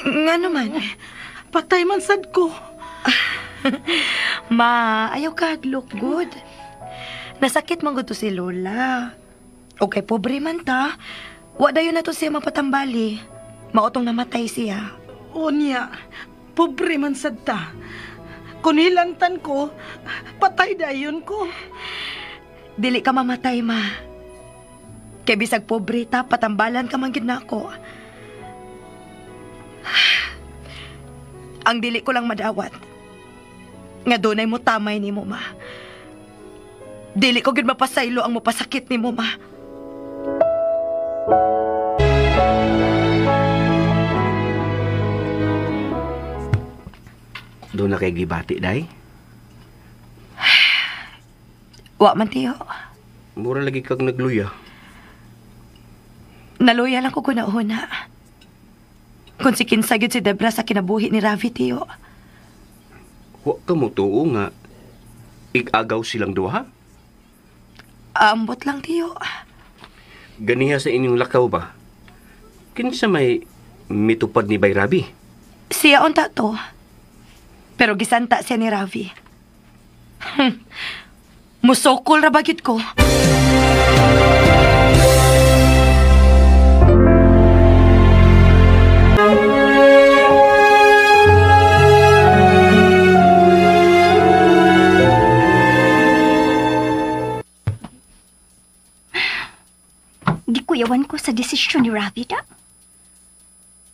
nga naman. Patay man sad ko. Ma, ayaw ka look good. Nasakit man gud to si lola. Okay, pobre man ta. Wa dayon na to siya mapatambali. Mautong namatay siya. Unya, pobre man sad ta. Kung hilantan ko, patay dayon ko. Dili ka mamatay, ma. Kay bisag pobre ta, patambalan ka man gid nako. Ang dili ko lang madawat. Nga dunay mo tamay nimo, ma. Dili ko gid mapasaylo ang mapasakit nimo, ma. Doon na kay gibati, day? Wa man, tiyo. Mura lagi kag nagluya. Naluya lang ko guna-una. Kung si kinsa gyud si Debra sa kinabuhi ni Ravi, tiyo. Wa ka mo tuo nga igagaw silang duha? Aambot lang, tiyo. Ganiha sa inyong lakaw ba? Kinsa may mitupad ni Bay Ravi? Siya unta to. Pero gisanta siya ni Ravi. Musokol ra ba gyud ko? Gikuyawan ko sa desisyon ni Ravi, da.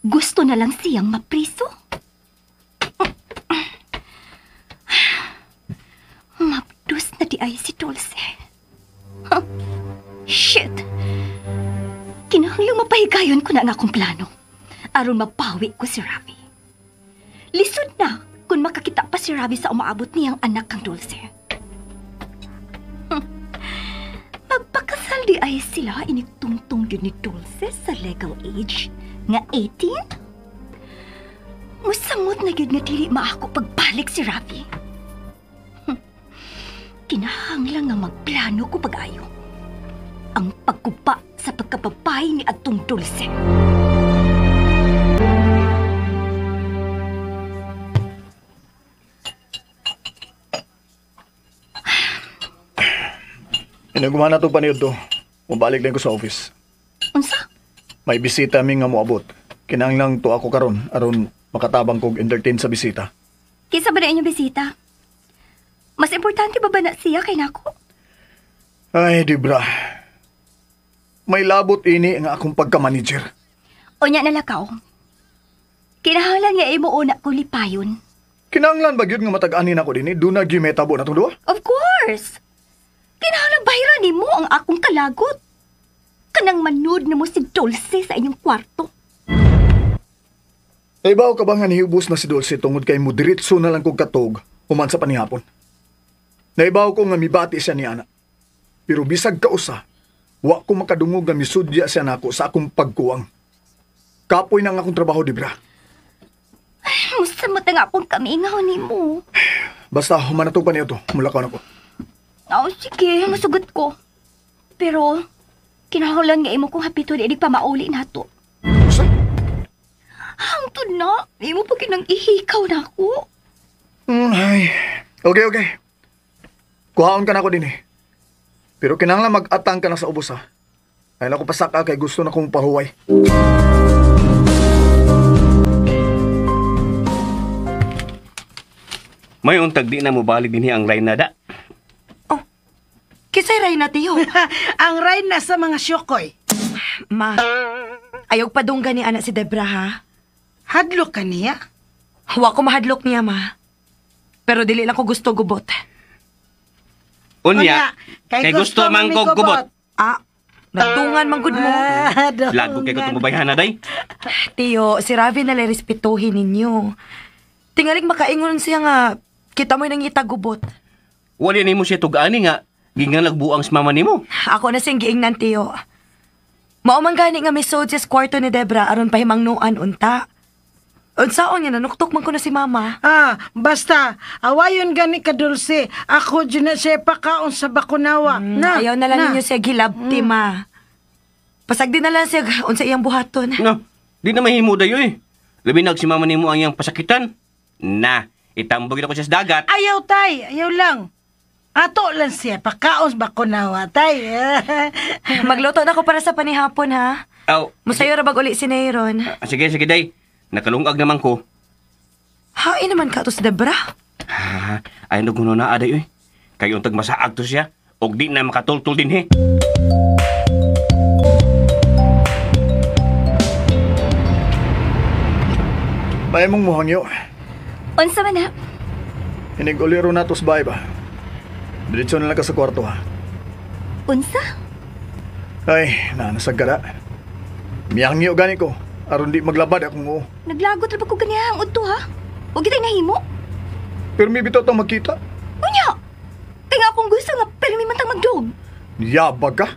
Gusto na lang siyang mapriso. Mabdus na di ay si Dulce. Huh. Shit! Kinahanglang mapahigayon ko na ang akong plano. Aron mapawi ko si Ravi. Lisod na kung makakita pa si Ravi sa umaabot niyang anak kang Dulce. Magpakasal di ay sila inigtungtong yun ni Dulce sa legal age nga 18? Musamot na yun nga dili maako pagbalik si Ravi. Kinahanglan nga magplano ko pag-ayo. Ang pagkuba sa pagkababay ni atong Dulce. Inagumana to paniod to. Mubalik lang ko sa office. Unsa? May bisita mi nga moabot. Kinahanglan to ako karon aron makatabang kog entertain sa bisita. Kinsa ba na inyong bisita? Mas importante ba na siya kay nako? Ay, Debra. May labot ini nga akong pagka-manager. Unya na lakaw. Kinahanglan nga imo una ko lipayon. Kinahanglan ba gyud nga matag-anin ako dinhi? Doon na gyud may tabo na tong duha? Of course. Kinahanglan bahiran nimo ang akong kalagot. Kanang manud na mo si Dulce sa inyong kwarto. Naibaw ka ba nga nihubos na si Dulce tungod kay mudiritso na lang kong katog human sa panihapon? Naibaw ko nga mibati siya ni ana. Pero bisag kausa, wa ko makadungog nga misudya siya nako sa akong pagkuwang. Kapoy na nga akong trabaho, Debra. Musamot na nga akong kamingaw ni mo. Basta humanatog pa niyo to. Mulakaw na ko. Oh, sige, masugot ko. Pero, kinahanglan nga imo kong hapiton inig pa mauli na to. Usa? Hangtod na, imo pa kinang ihikaw na ako. Ay. Okay, okay. Kuhaon ka na ako din eh. Pero kinahanglan mag-atang ka na sa ubos ha. Ay na ko pasaka kay gusto na kong pahuway. May untag di na mo balik dinhi ang Reyna da. Oh, kisay Reyna, tiyo. Ang Reyna sa mga syokoy. Ma, ayaw padunggan ni anak si Debra, ha? Hadlok ka niya? Wa ko mahadlok niya, ma. Pero dili lang ko gusto gubot. Unya, kay gusto man kog gubot. Ah, nagtungan man gud mo. Lago kay ko tumubayhan na, day. Tiyo, si Ravi na lang respetuhin ninyo. Tingalig makaingon siya nga, kita mo'y nangita gubot. Wala nimo siya tugaani nga, gingan nagbuang sa mama nimo. Ako na siyang giingnan, tiyo. Mao man gani nga misod siya sa kwarto ni Debra aron pahimangnuan unta. Unsaon niya, nanuktok man ko na si mama. Ah, basta, awayon gani ka, Dulce. Ako dyan na siya pakaon sa bakunawa. Na, ayaw na lang ninyo siya gilabti, ma. Pasagdi na lang siya unsa iyang buhaton. No, di na mahimo dayo eh. Labi nag si mama nimo ang iyang pasakitan. Na, itambog na ko siya sa dagat. Ayaw, tay. Ayaw lang. Ato lang siya, pakaon sa bakunawa, tay. Magluto na ko para sa panihapon, ha? Aw. Musayo ra bag uli si Neyron. Sige, sige, day. Nakalungag naman ko. Hain naman ka to si Debra. Ha, ay naguno na aday oy. Kay untag masaag to siya og di na makatultul din he. May mong muhangyo. Unsa man na? Inig-uliro na to sa bahay ba? Diretso na lang ka sa kwarto ha. Unsa? Ay, naanasag ka na. Miyangyo gani ko. Aron di maglabad akong oo. Naglagot ra ba ko ganihang udto ha? Huwag kita'y nahimo. Pero may bitaw tang magkita. Unya! Kaya nga akong gusto nga pero may mantang magdog. Yabag ka.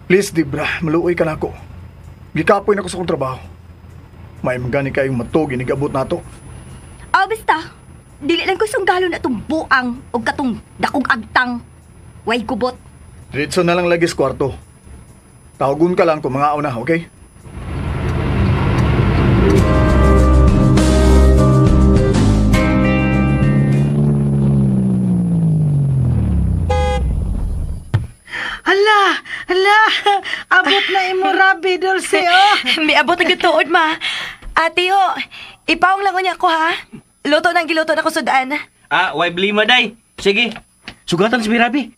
Please, Debra, maluoy ka na ako. Gikapoy na ko sa akong trabaho. May magani kayong matog inigabot na to. Ah, basta. Dili lang ko sunggalo na itong buang o katong dakong agtang. Way gubot. Diretso na lang lagi sa kwarto. Tawagon ka lang kung mga una, okay? Hala, hala, abot na imo Rabi, Dulce, oh. May abot na gituod, ma. Ate, ho, ipaong lang unya ko, ha? Luto nang giluto na ko sudan. Ah, way blima, day. Sige, sugatan si Rabi.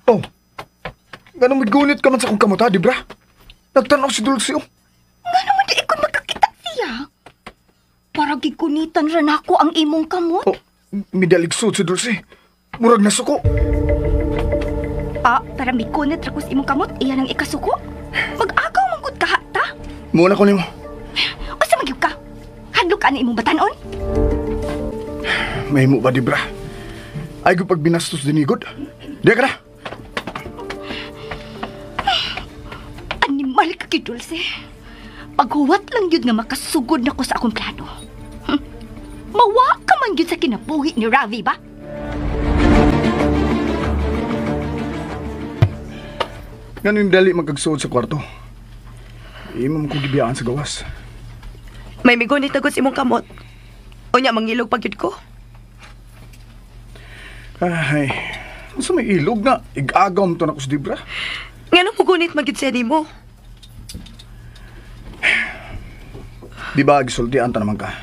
Oh, ganun gunit ka man sa akong kamuta, di bra? Nagtanaw si Dulce, oh. Ngano man di ikon magkakita siya? Para gigunitan ra nako ang imong kamot. Oh, midaligsod si Dulce. Murag nasuko. Ah, para mikunit ra ko sa imong kamot, iyan ang ikasuko. Mag-agaw man gud ka ta. Muna ko nimo. Usa man gyud ka? Hadlok ka na imong batanon? Mahimo ba, di bra? Ay ko pag binastos dinigod. Di ka na. Animal ka gyud, Dulce. Paghuwat lang yun nga makasugod na ko sa akong plano. Mawa ka man yun sa kinabuhi ni Ravi ba? Ganun dali magkagsuod sa kwarto. Imo mo kong gibiyaan sa gawas. May migunit na gud sa imong kamot. Unya, mangilog pag yun ko. Ay, unsa may ilog na? Igagaw mo to na ko sa Debra. Ngano mo gunit magid siya nimo? Di ba, gisultian ta naman ka?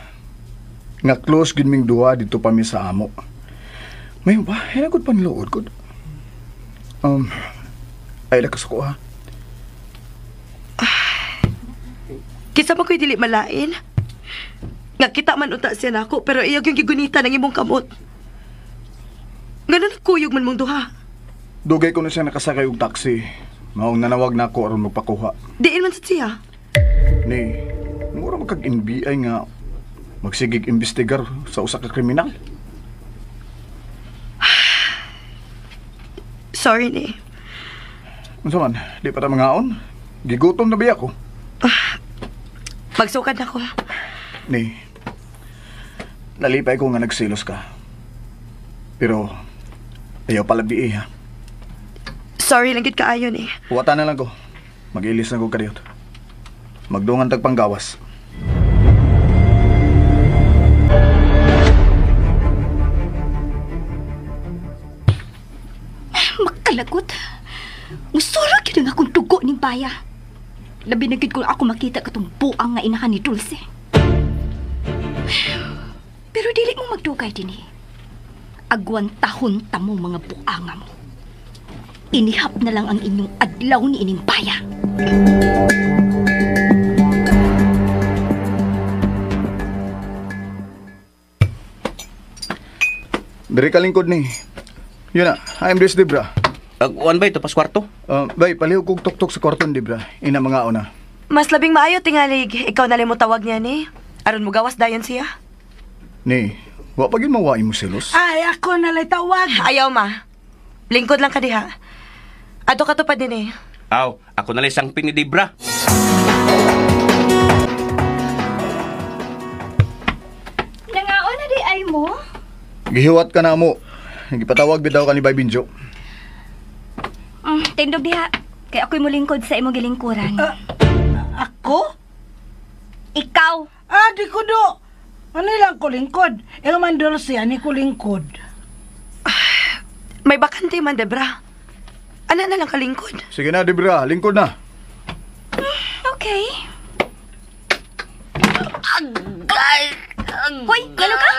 Nga close gid ming duha dito pa mi sa amo. Mayo ba? Hinagod pa nilood gud. Ay lakas ko ha. Kisa pa ko'y dili malain. Nga kita man unta siya nako, pero iyag yung gigunitan ang imong kamot. Ngano nagkuyog man mong duha? Dugay ko na siya nakasakay og taxi. Maong nanawag na ako aron magpakuha. Diin man sad siya. Ni, mura magkag NBI nga magsigig imbestigar sa usa ka kriminal. Sorry ni. Unsa man, di pa ta mangaon? Gigutom na biya ko. Magsukad na ko. Ni, nalipay ko nga nagsilos ka. Pero, ayaw pala bii ha. Sorry lang gid kaayo ni. Wata na lang ko. Mag-ilis na ko kadiyot. Magdungan tag panggawas. Makalagot. Musulog yun ang akong dugo ning baya. Labi na gid kung ako makita katong buang nga inahan ni Dulce. Pero dili mo magdugay dinhi. Agwantahon ta mo mga buanga mo. Inihap na lang ang inyong adlaw ni ining baya. Diri ka lingkod ni. Yun na, I'm this Debra. Ag-uan ba ito pas kwarto? Bay, palihog kog tuktok sa kwarto ni Debra. Ina mga una. Mas labing maayo tingalig, ikaw na mo tawag niya ni. Aron mo gawas dayon siya. Ni, wa pa gyud mawain mo selos. Ay, ako na lay tawag. Ayaw ma. Lingkod lang ka diha. Ato ka tupad din eh. Aw, ako na lang sangpin ni Debra. Nangaon na di ay mo? Gihiwat ka na mo. Gipatawag bitaw ka ni Bay Binjo. Tindog diha. Kay ako'y mulingkod sa imong gilingkuran. Ako? Ikaw. Ah, di ko do. Ano lang ko lingkod? Ikaw man Dulce, ani ko lingkod. May bakante man, Debra. Ana na lang kalingkod. Sige na, Debra. Lingkod na. Okay. Hoy, galo ka?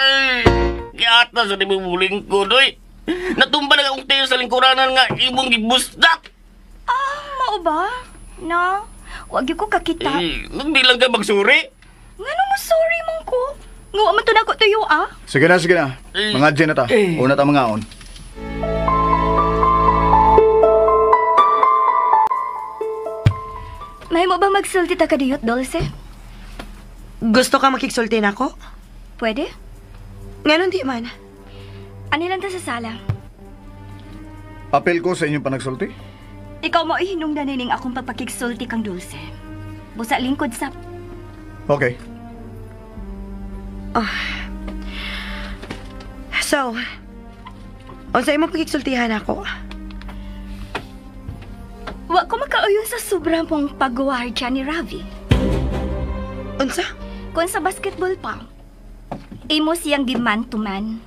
Giata sa di mo lingkod, oy. Natumba na akong tayo sa lingkuranan nga imong gibusdak. Ah, mao ba? No, wag gyud ko kakita. Eh, hindi lang ka magsuri. Ngano mo sorry man ko? Nguwa man to nako tuyo ah. Sige na, sige na. Mga dyan na ta. Una ta mga on. May mo ba magsulti ta kadiyot, Dulce? Gusto ka makigsulti na ako? Pwede? Nganon di man. Ani lang ta sa sala. Apel ko sa inyong panagsulti. Ikaw mo ihinungdan nining akong pagpakigsulti kang Dulce. Busa lingkod sa Okay. So, unsa imong pagigsultihan ako? Wa ko makauyon sa sobra mong pagguwardya ni Ravi. Unsa? Kung sa basketball pa, imo siyang di man to man.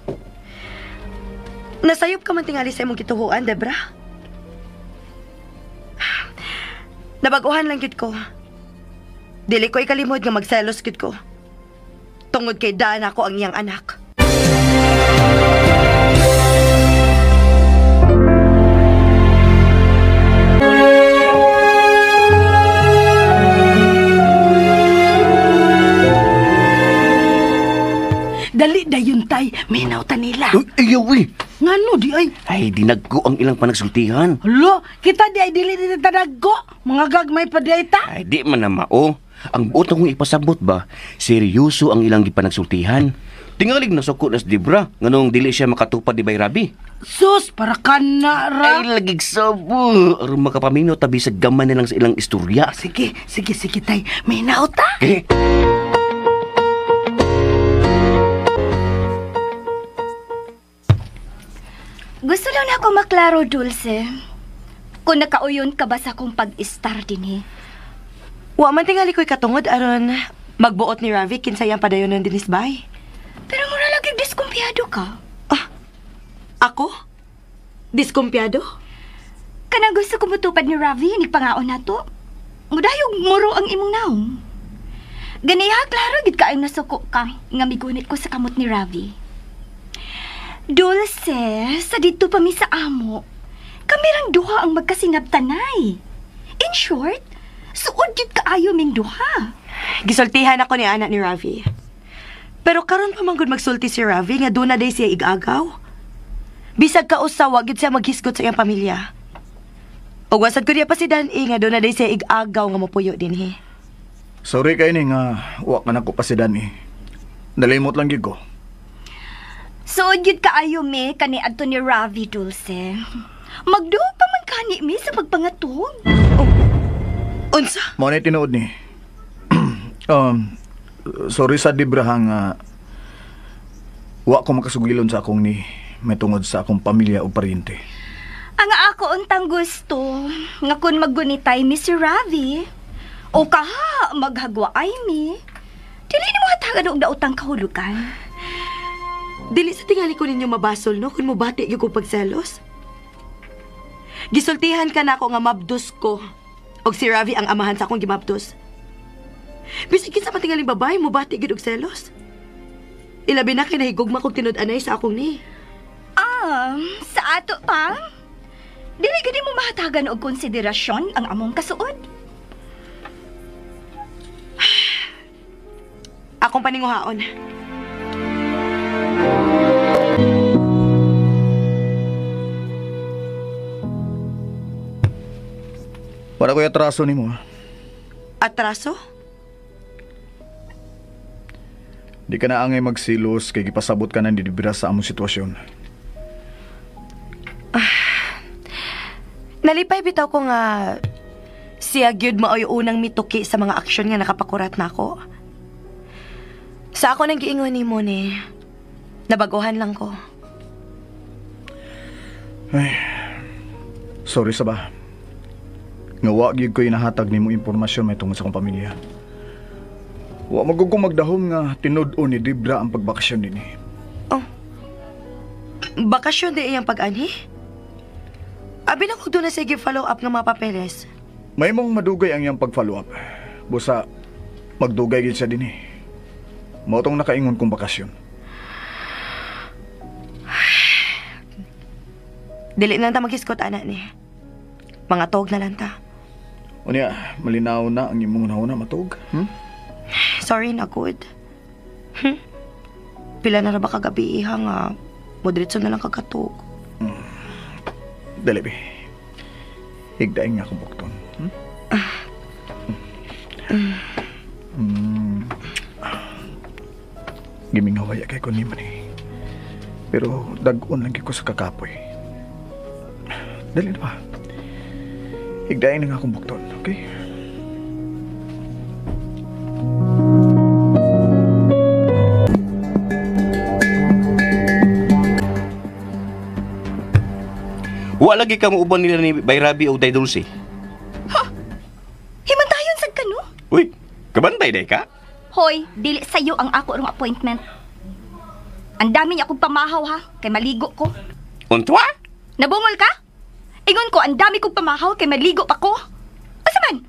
Nasayop ka man tingali sa imong gituhuan, Debra. Nabaguhan lang gid ko. Dili ko ikalimod nga magselos gid ko. Tungod kay daan ako ang iyang anak. Dali dayon tay, minaw ta nila. Uy, ayaw eh. Ngano di ay? Ay, dinagko ang ilang panagsultihan. Hala, kita di ay dili di tadagko. Mga gagmay pa di ay ta. Ay, di man na mao. Ang buot akong ipasabot ba, seryoso ang ilang gipanagsultihan. Tingalig na suko na si Debra, nganong dili siya makatupad ni Bay Rabi. Sus, para ka na ra. Ay, lagig sabo. Aron makapaminaw tabi sa gamay na lang sa ilang istorya. Sige, sige, sige tay. Minaw ta. Eh, Gusto lang na ako maklaro, Dulce. Kung nakauyon ka ba sa akong pag-star din eh. Wa man tingali ko'y katungod aron magbuot ni Ravi kinsay ang padayon ng dinis bay. Pero mura lagi diskumpiyado ka. Ah, ako? Diskumpiyado? Kanang gusto ko mutupad ni Ravi, ni pangaon na to. Mudayog muro ang imong naong. Ganiha, klaro, gid kaayong nasuko ka nga migunit ko sa kamot ni Ravi. Dulce, sa dito pa mi sa amo, kami rang duha ang magkasinabtanay. In short, suod gid kaayo ming duha. Gisultihan ako ni anak ni Ravi. Pero karon pa man gud magsulti si Ravi nga duna day siya igagaw. Bisag kausa wa gid siya maghisgot sa iyang pamilya. Ug wasad ko diya pa si Dan nga doon na day siya igagaw nga mopuyo dinhi. Sorry kay ni nga wa ka na ko pa si Danny. Nalimot lang gyud ko. Suod gyud kaayo mi kani adto ni Ravi, Dulce. Magduo pa man kani mi sa pagpangatog. Oh. Unsa? Mao na tinuod ni. Sorry sa Debra nga wa ko makasugilon sa akong ni may tungod sa akong pamilya o paryente. Ang ako untang gusto nga kun maggunitay mi si Ravi o kaha maghagwaay mi. Dili nimo hatagan og daotang kahulugan. Dili sa tingali ko ninyo mabasol no kun mobati gyud ko pagselos. Gisultihan ka na ako nga mabdos ko og si Ravi ang amahan sa akong gimabdos. Bisag kinsa man tingaling babae mobati gyud og selos. Ilabi na kay nahigugma kog tinud-anay sa akong ni. Ah, sa ato pa. Dili gani mo mahatagan og konsiderasyon ang among kasuod. Akong paninguhaon. Para ko'y atraso nimo. Atraso? Di ka na angay magsilos kay gipasabot ka na ni Debra sa among sitwasyon. Nalipay bitaw ko nga siya gyud maoy unang mituki sa mga aksyon nga nakapakurat nako. Sa ako nang giingon nimo ni, nabaguhan lang ko. Ay, sorry sa ba. Nga wa gyud ko inahatag nimo impormasyon may tungod sa akong pamilya. Wa magud ko magdahom nga tinud-on ni Debra ang pagbakasyon dinhi. Oh. Bakasyon di iyang pag-anhi? Abi na kog doon na sige follow up ng mga papeles. May mong madugay ang iyang pag-follow up. Busa magdugay gid siya dinhi. Mao tong nakaingon kong bakasyon. Dili na lang ta maghiskot ana ni. Mga tog na lang ta. Unya, malinaw na ang imong hunahuna matug. Sorry na good. Pila na ra ba kagabi iha nga modritso na lang kagatog. Dali be. Higdain nga akong bukton. Gimingawaya kay ko ni man eh. Pero dag-on lang ko sa kakapoy. Dali na ba? Higdain na nga akong bukton, okay? Wa lagi ka muuban nila ni Bay Rabi o Day Dulce. Ha? Himantayon sad ka no? Uy, kabantay day ka? Hoy, dili sayo ang ako rong appointment. Ang dami niya akong pamahaw ha, kay maligo ko. Untwa? Nabungol ka? Ingon ko, ang dami kong pamahaw kay maligo pa ko. Asa man?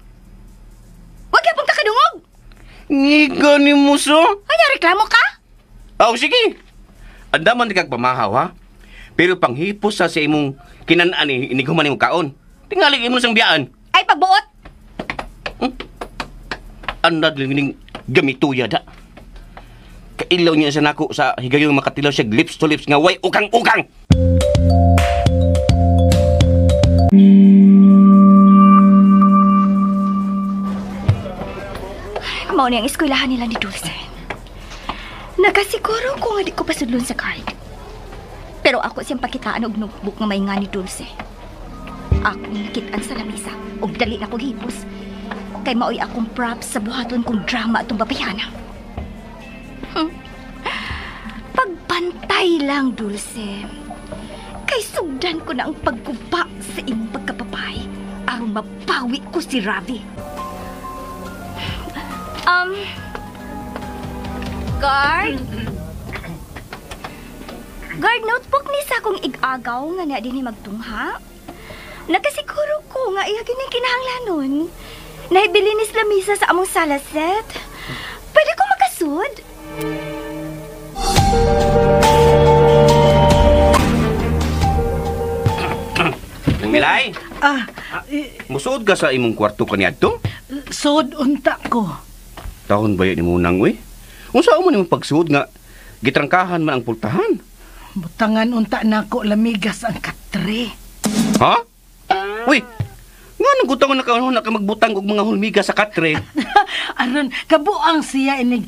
Wag yapon ka kadungog! Ngiga ni Muso. Ay, reklamo ka? Oh, sige. Ang daman di kag pamahaw ha. Pero panghipos sa imong kinan-an ni inighuman imong kaon. Tingali imo sang biyaan. Ay, pagbuot. Anad ning gamituya da. Kailaw niya sa nako sa higayon makatilaw siya lips to lips nga way ukang-ukang. Mao ni ang eskwelahan nila ni Dulce. Nakasiguro ko nga di ko pasudlon sa card. Pero ako siyang pakitaan og notebook nga may nga ni Dulce. Akong nakitaan sa lamisa og dali na kog hipos. Kay maoy akong props sa buhaton kong drama atong babayana. Pagbantay lang, Dulce. Kay sugdan ko na ang pagguba sa imong pagkapapay aron mapawi ko si Ravi. Guard? Guard, notebook ni sa akong igagaw nga na din ni magtungha. Nakasiguro ko nga iya gini kinahanglanon. Nahibili ni lamisa sa among sala set. Pwede ko makasud? Nang Milay? Musuod ka sa imong kwarto kaniadto? Suod unta ko. Taon ba yun mo nang, uy? Unsa mo nimong pagsuod nga gitrangkahan man ang pultahan? Butangan unta nako lamigas ang katre. Ha? Uy, Nga nang gutang na ka na ka magbutang og mga hulmiga sa katre. Aron kabuang siya inig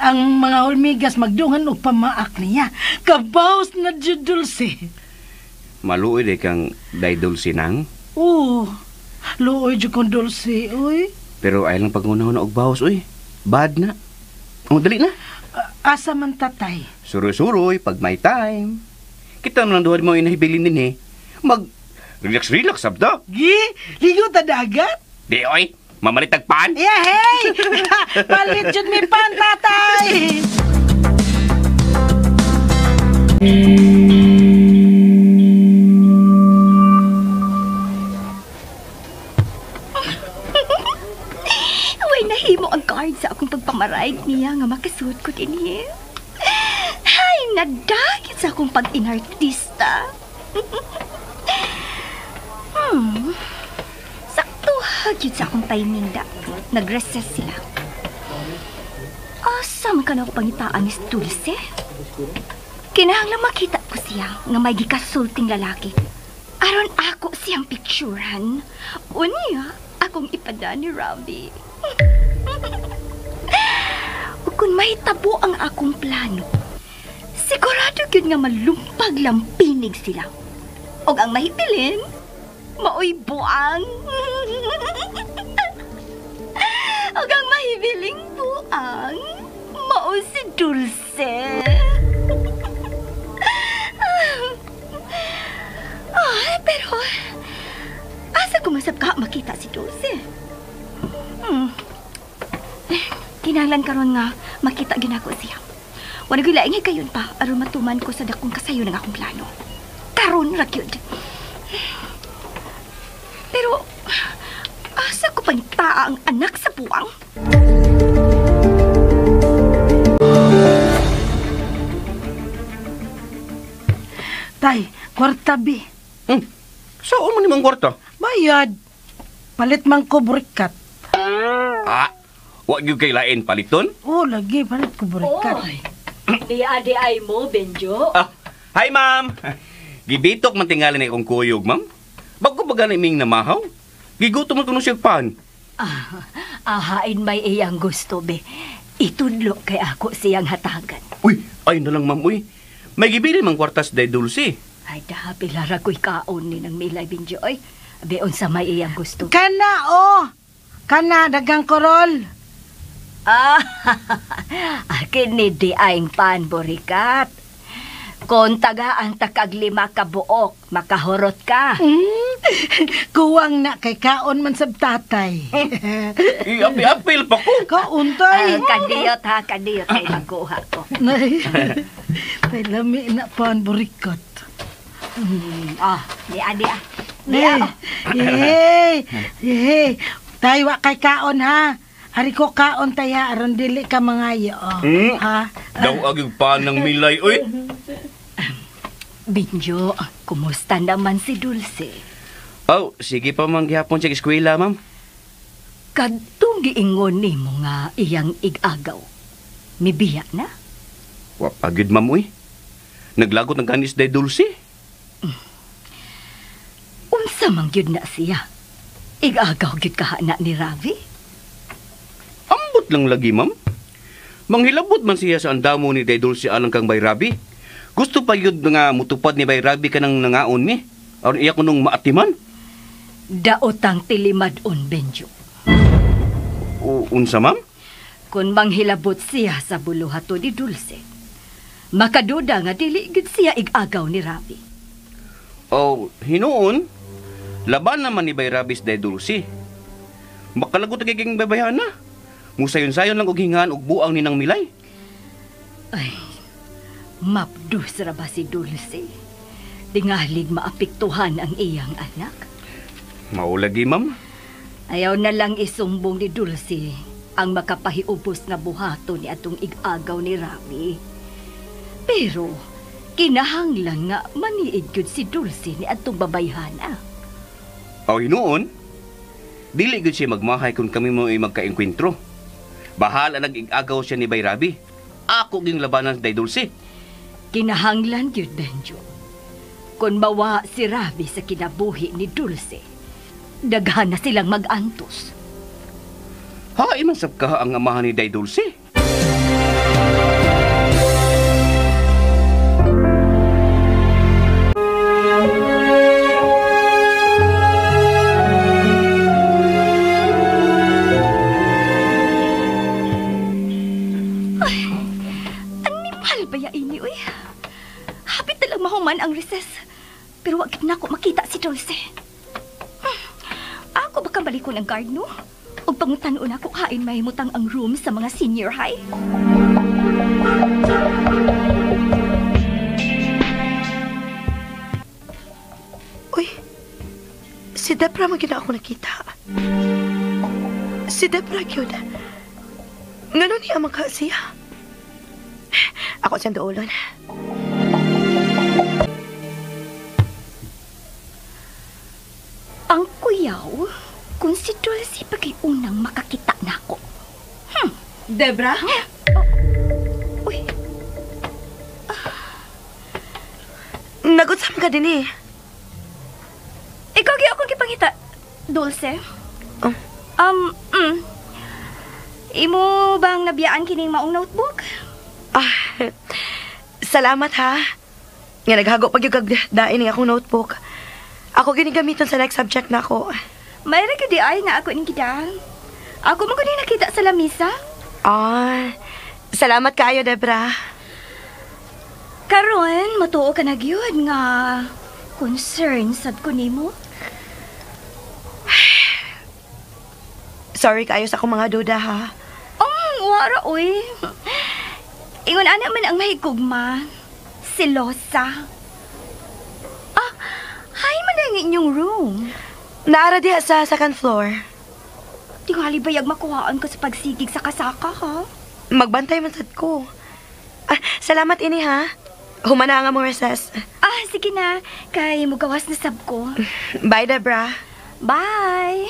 ang mga hulmigas magdungan og pamaak niya. Kabaws na jud Dulce. Maluoy di kang Day Dulce nang. Oo. Luoy jud kong Dulce, uy. Pero ay lang pagunahon na og bawas, uy. Bad na. Oh, dali na. Asa man tatay? Suroy-suroy pag may time. Kita man lang duha mo inahibilin din eh. Mag relax-relax sabda. Gi, ligo ta dagat? Di oy, mamalitag pan. Yeah, hey! Palit jud mi pan, tatay! Way nahimo ang guard sa akong pagpamaraig niya nga makasuot ko dinhi. Ay, nadagit sa akong pag-inartista. Sakto gyud sa akong timing da. Nag-recess sila. Asa man ka na ako pangitaan ni Dulce? Kinahanglan makita ko siya nga may gikasulting lalaki. Aron ako siyang picturean. Unya, akong ipada ni Ravi. Ug kung mahitabo ang akong plano, sigurado gyud nga malumpag lampinig sila. Og ang mahibilin, maoy buang. Og ang mahibiling buang, mao si Dulce. Pero asa ko masab ka makita si Dulce? Kinahanglan karon nga makita gyud nako siya. Wala gyud laing higayon pa aron matuman ko sa dakong kasayo ng akong plano. Karon ra gyud. Pero asa ko pangtaa ang anak sa buang? Tay, kwarta bi. Saan man nimong kwarta? Bayad. Palit man ko burikat. Ah, wa gyud kay lain paliton? Oh, lagi palit ko burikat. Di ay mo, Benjo. Ah, hi ma'am. Gibitok man tingali ni akong kuyog, ma'am. Bago ba gani ming namahaw? Gigutom man kuno siya pan. Ahain may iyang gusto, be. Itudlo kay ako siyang hatagan. Uy, ay na lang ma'am, uy. May gibili mang kwartas day Dulce. Ay, dahapil lara ko'y kaon ni ng Milay, Benjo. Ay, beon sa may iyang gusto. Kana, oh! Kana, dagang korol. Ah, akin ni di aing pan, burikat. Kung tagaan ta kag 5 ka buok, makahurot ka. Kuwang na kay kaon man sab tatay. Iapi-apil pa ko. Kaon tay. Kadiyot ha, kadiyot kay magkuha ko. Tay lami na pan burikat. Di ah. Hey, hey. Tay wa kay kaon ha. Ari ko kaon tay ha, aron dili ka mangayo. Ha? Daw agig pa ng Milay, oy. Benjo, kumusta naman si Dulce? Oh, sige pa man gihapon sa eskwela, ma'am. Kadtong giingon nimo nga iyang igagaw. Mibiya na? Wa pa gyud, ma'am, uy. Naglagot ang kanis day Dulce. Unsa man gyud na siya? Igagaw gyud kahana ni Ravi? Ambot lang lagi, ma'am. Manghilabot man siya sa andamo ni Day Dulce alang kang Bay Ravi. Gusto pa yun nga mutupad ni Bay Ravi kanang nangaon mi. Aron iya ko nung maatiman. Daotang tilimad-on, Benjo. Unsa, ma'am? Kung manghilabot siya sa buluhato ni Dulce, makaduda nga dili gyud siya igagaw ni Ravi. Oh, hinuon, laban naman ni Bay Ravi sa Day Dulce. Makalagot ang giging babayhana. Musayon-sayon lang og hingaan og buang ni nang Milay. Ay, mapdus ra ba si Dulce? Dingalig maapektuhan ang iyang anak. Maulagi, ma'am. Ayaw na lang isumbong ni Dulce ang makapahiubos nga buhato ni atong igagaw ni Ravi. Pero kinahanglan nga maniid gyud si Dulce ni atong babayhana. O hinuon, dili gyud siya magmahay kung kami mo ay magkaengkwentro. Bahala nag-igagaw siya ni Bay Ravi. Ako gyung labanan sa Day Dulce. Kinahanglan gyud, Benjo. Kung mawa si Ravi sa kinabuhi ni Dulce, Daghan na silang mag-antos. Ha, imansap ka ang amahan ni Day Dulce. Ay, animal ba ya ini, uy? Hapit na lang mahuman ang recess. Pero wag na ko makita si Dulce. Ako baka balikon ang guard, no? O pangutan-on ako kain mahimutang ang room sa mga senior high. Uy, si Debra man gyud ako nakita. Si Debra gyud. Ngano niya maka siya? Ako siyang duolon. Ang kuyaw, kung si Dulce pagay unang makakita nako. Debra? Oh. Uy. Nagutsam ka din eh. Ikaw gyud akong gipangita, Dulce. Oh. Imo bang nabiyaan kining maong notebook? Ah, salamat ha. Nga naghago pag yung kag dain ni akong notebook. Ako gini gamiton sa next subject na ako. Mayra ka di ay nga ako ning gidaan. Ako man kunin nakita sa lamisa. Ah, salamat kaayo, Debra. Karon, matuo ka na gyud nga concern sad ko nimo. Sorry kaayo sa akong mga duda ha. Wara oy. Ingon ana man ang mahigugma. Silosa. Ah, hi man ang inyong room. Naara diha sa second floor. Tingali bayag makuhaan ko sa pagsigig sa kasaka, ha? Magbantay man sad ko. Ah, salamat ini ha. Humana nga mo recess. Ah, sige na. Kay mugawas na sab ko. Bye, Debra. Bye.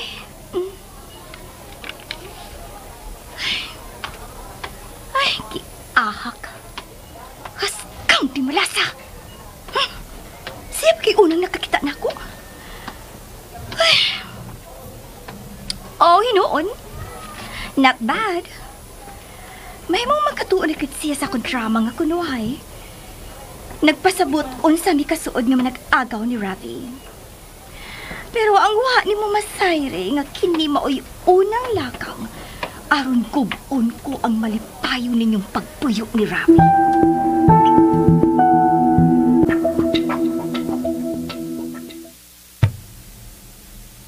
Ay, giahak. Haskang di malasa. Siya kay unang nakakita na ako. Ay. Oh, hinuon. Not bad. May mong magkatuon na siya sa akong drama nga kunuhay. Nagpasabot unsa mi kasuod nga manag-agaw ni Ravi. Pero ang wa ni mo masayre nga kini maoy unang lakang aron gub-on ko ang malipayo ninyong pagpuyo ni Ravi.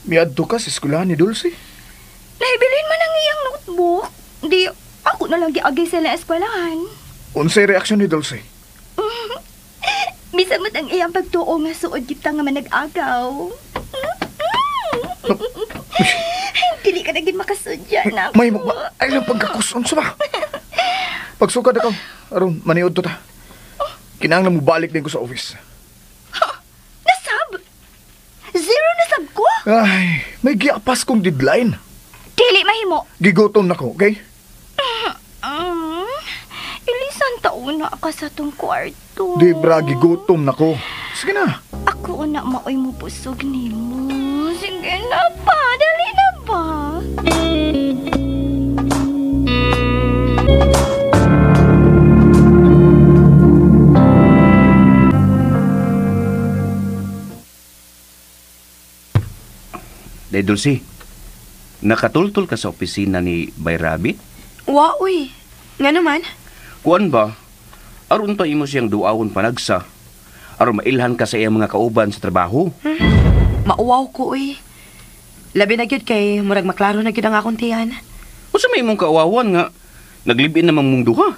Miadto ka sa eskwelahan ni Dulce? Nahibilin man ang iyang notebook. Di, ako na lang giagay sila eskwelahan. Unsay reaksyon ni Dulce? Bisan mo't ang iyang pagtuo nga suod kita nga manag-agaw. Dili ka na gid makasudya na ako. May mo ba? Ay lang pagkakuson sa ba? Pagsukad ako, aron maniod to ta. Kinahanglan mo balik din ko sa office. Nasab? Zero nasab ko? Ay, may giapas kong deadline. Dili mahimo. Gigutom na ko, okay? Ilisan taon na ka sa tong kwarto. Di bra, gigutom na ko. Sige na. Ako na maoy mo busog nimo. Sige na pa, dali na ba? Day Dulce, nakatultol ka sa opisina ni Bay Rabbit? Wa, uy. Nga naman? Kuan ba? Aron pa imo siyang duawon panagsa. Aron mailhan ka sa iyang mga kauban sa trabaho. Mauwaw ko, uy. Labi na gyud kay murag maklaro na gyud ang akong tiyan. Unsa may imong kauwawan nga naglibin namang mong duha?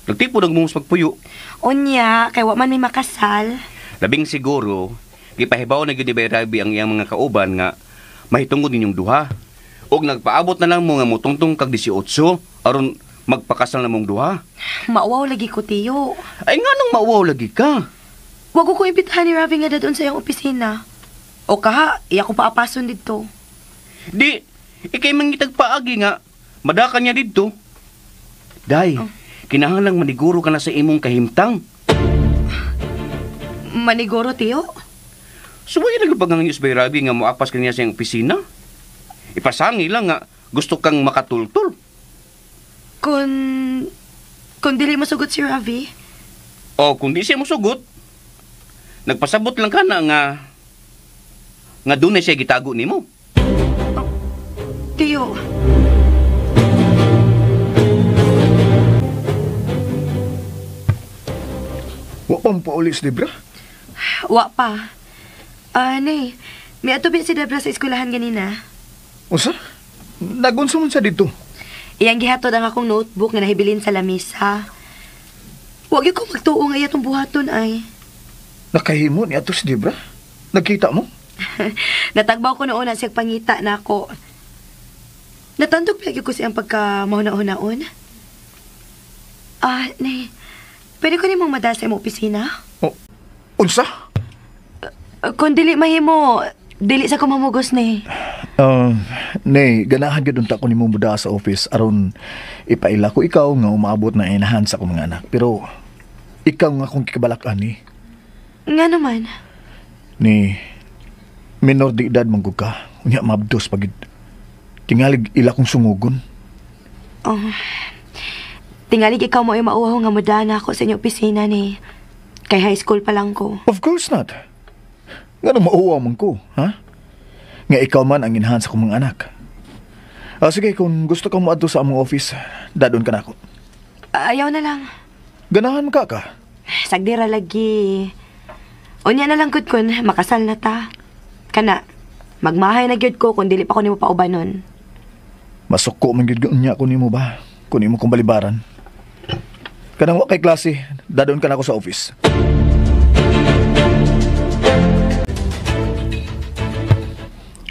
Nagtipo nagmong pagpuyo. Unya, kay wa man may makasal. Labing siguro, gipahibaw na gyud ni Bay Rabi ang iyang mga kauban nga mahitungod ninyong duha. Og nagpaabot na lang mo nga motungtong kag 18 aron magpakasal na mong duha. Mauwaw lagi ko, tiyo. Ay nganong mauwaw lagi ka? Wag ko imbitahan ni Ravi nga dadon sa iyang opisina. O kaha, iya ko paapason didto. Di, ikay mangitag paagi nga madaka niya didto. Day, oh. Kinahanglang maniguro ka na sa imong kahimtang. Maniguro, tiyo? Suway na pagangyo sa Bay Rabi nga moapas kaniya sa iyang opisina. Ipasangi lang nga gusto kang makatultol. Kung dili masugot si Ravi? O kung di siya mosugot, nagpasabot lang ka na nga doon na siya gitago nimo. Oh, Tiyo. Wa pa paulis, Debra? Wa pa. Nay, may atubin si Debra sa eskwelahan ganina. Usa? Nagunsa man siya dito? Iyang gihatod ang akong notebook nga nahibilin sa lamisa. Wag ko magtuo nga iya tong buhaton ay. Nakahimo ni ato si Debra? Nagkita mo? Natagbaw ko noon ang siyang pangita na ako. Natandog pa ko siyang pagka mauna-unaon. Nay, pwede ko nimong madala sa imong opisina? Oh, unsa? Kung dili mahimo, dili sa kumamugos ni. Nay, ganahan gyud unta ko nimo muda sa office aron ipaila ko ikaw nga umaabot na inahan sa akong mga anak. Pero ikaw nga akong kikabalak-an ni. Nga naman. Ni minor de edad man gud ka. Unya mabdos pagid. Tingalig ila kong sungugon. Oh. Tingalig ikaw mo ay mauhaw nga muda na ako sa inyong opisina ni. Kay high school pa lang ko. Of course not. Nga nang mauhaw man ko, ha? Nga ikaw man ang inahan sa akong mga anak. Sige, kung gusto kang moadto sa among office, dadon ka na ako. Ayaw na lang. Ganahan ka ka? Sagdira lagi. Unya na lang gud kun makasal na ta. Kana, magmahay na gyud ko kung dili pa ko nimo paubanon. Masuko man gyud unya ko nimo ba? Kun imo kong balibaran. Kanang wa kay klase, dadon ka na ako sa office.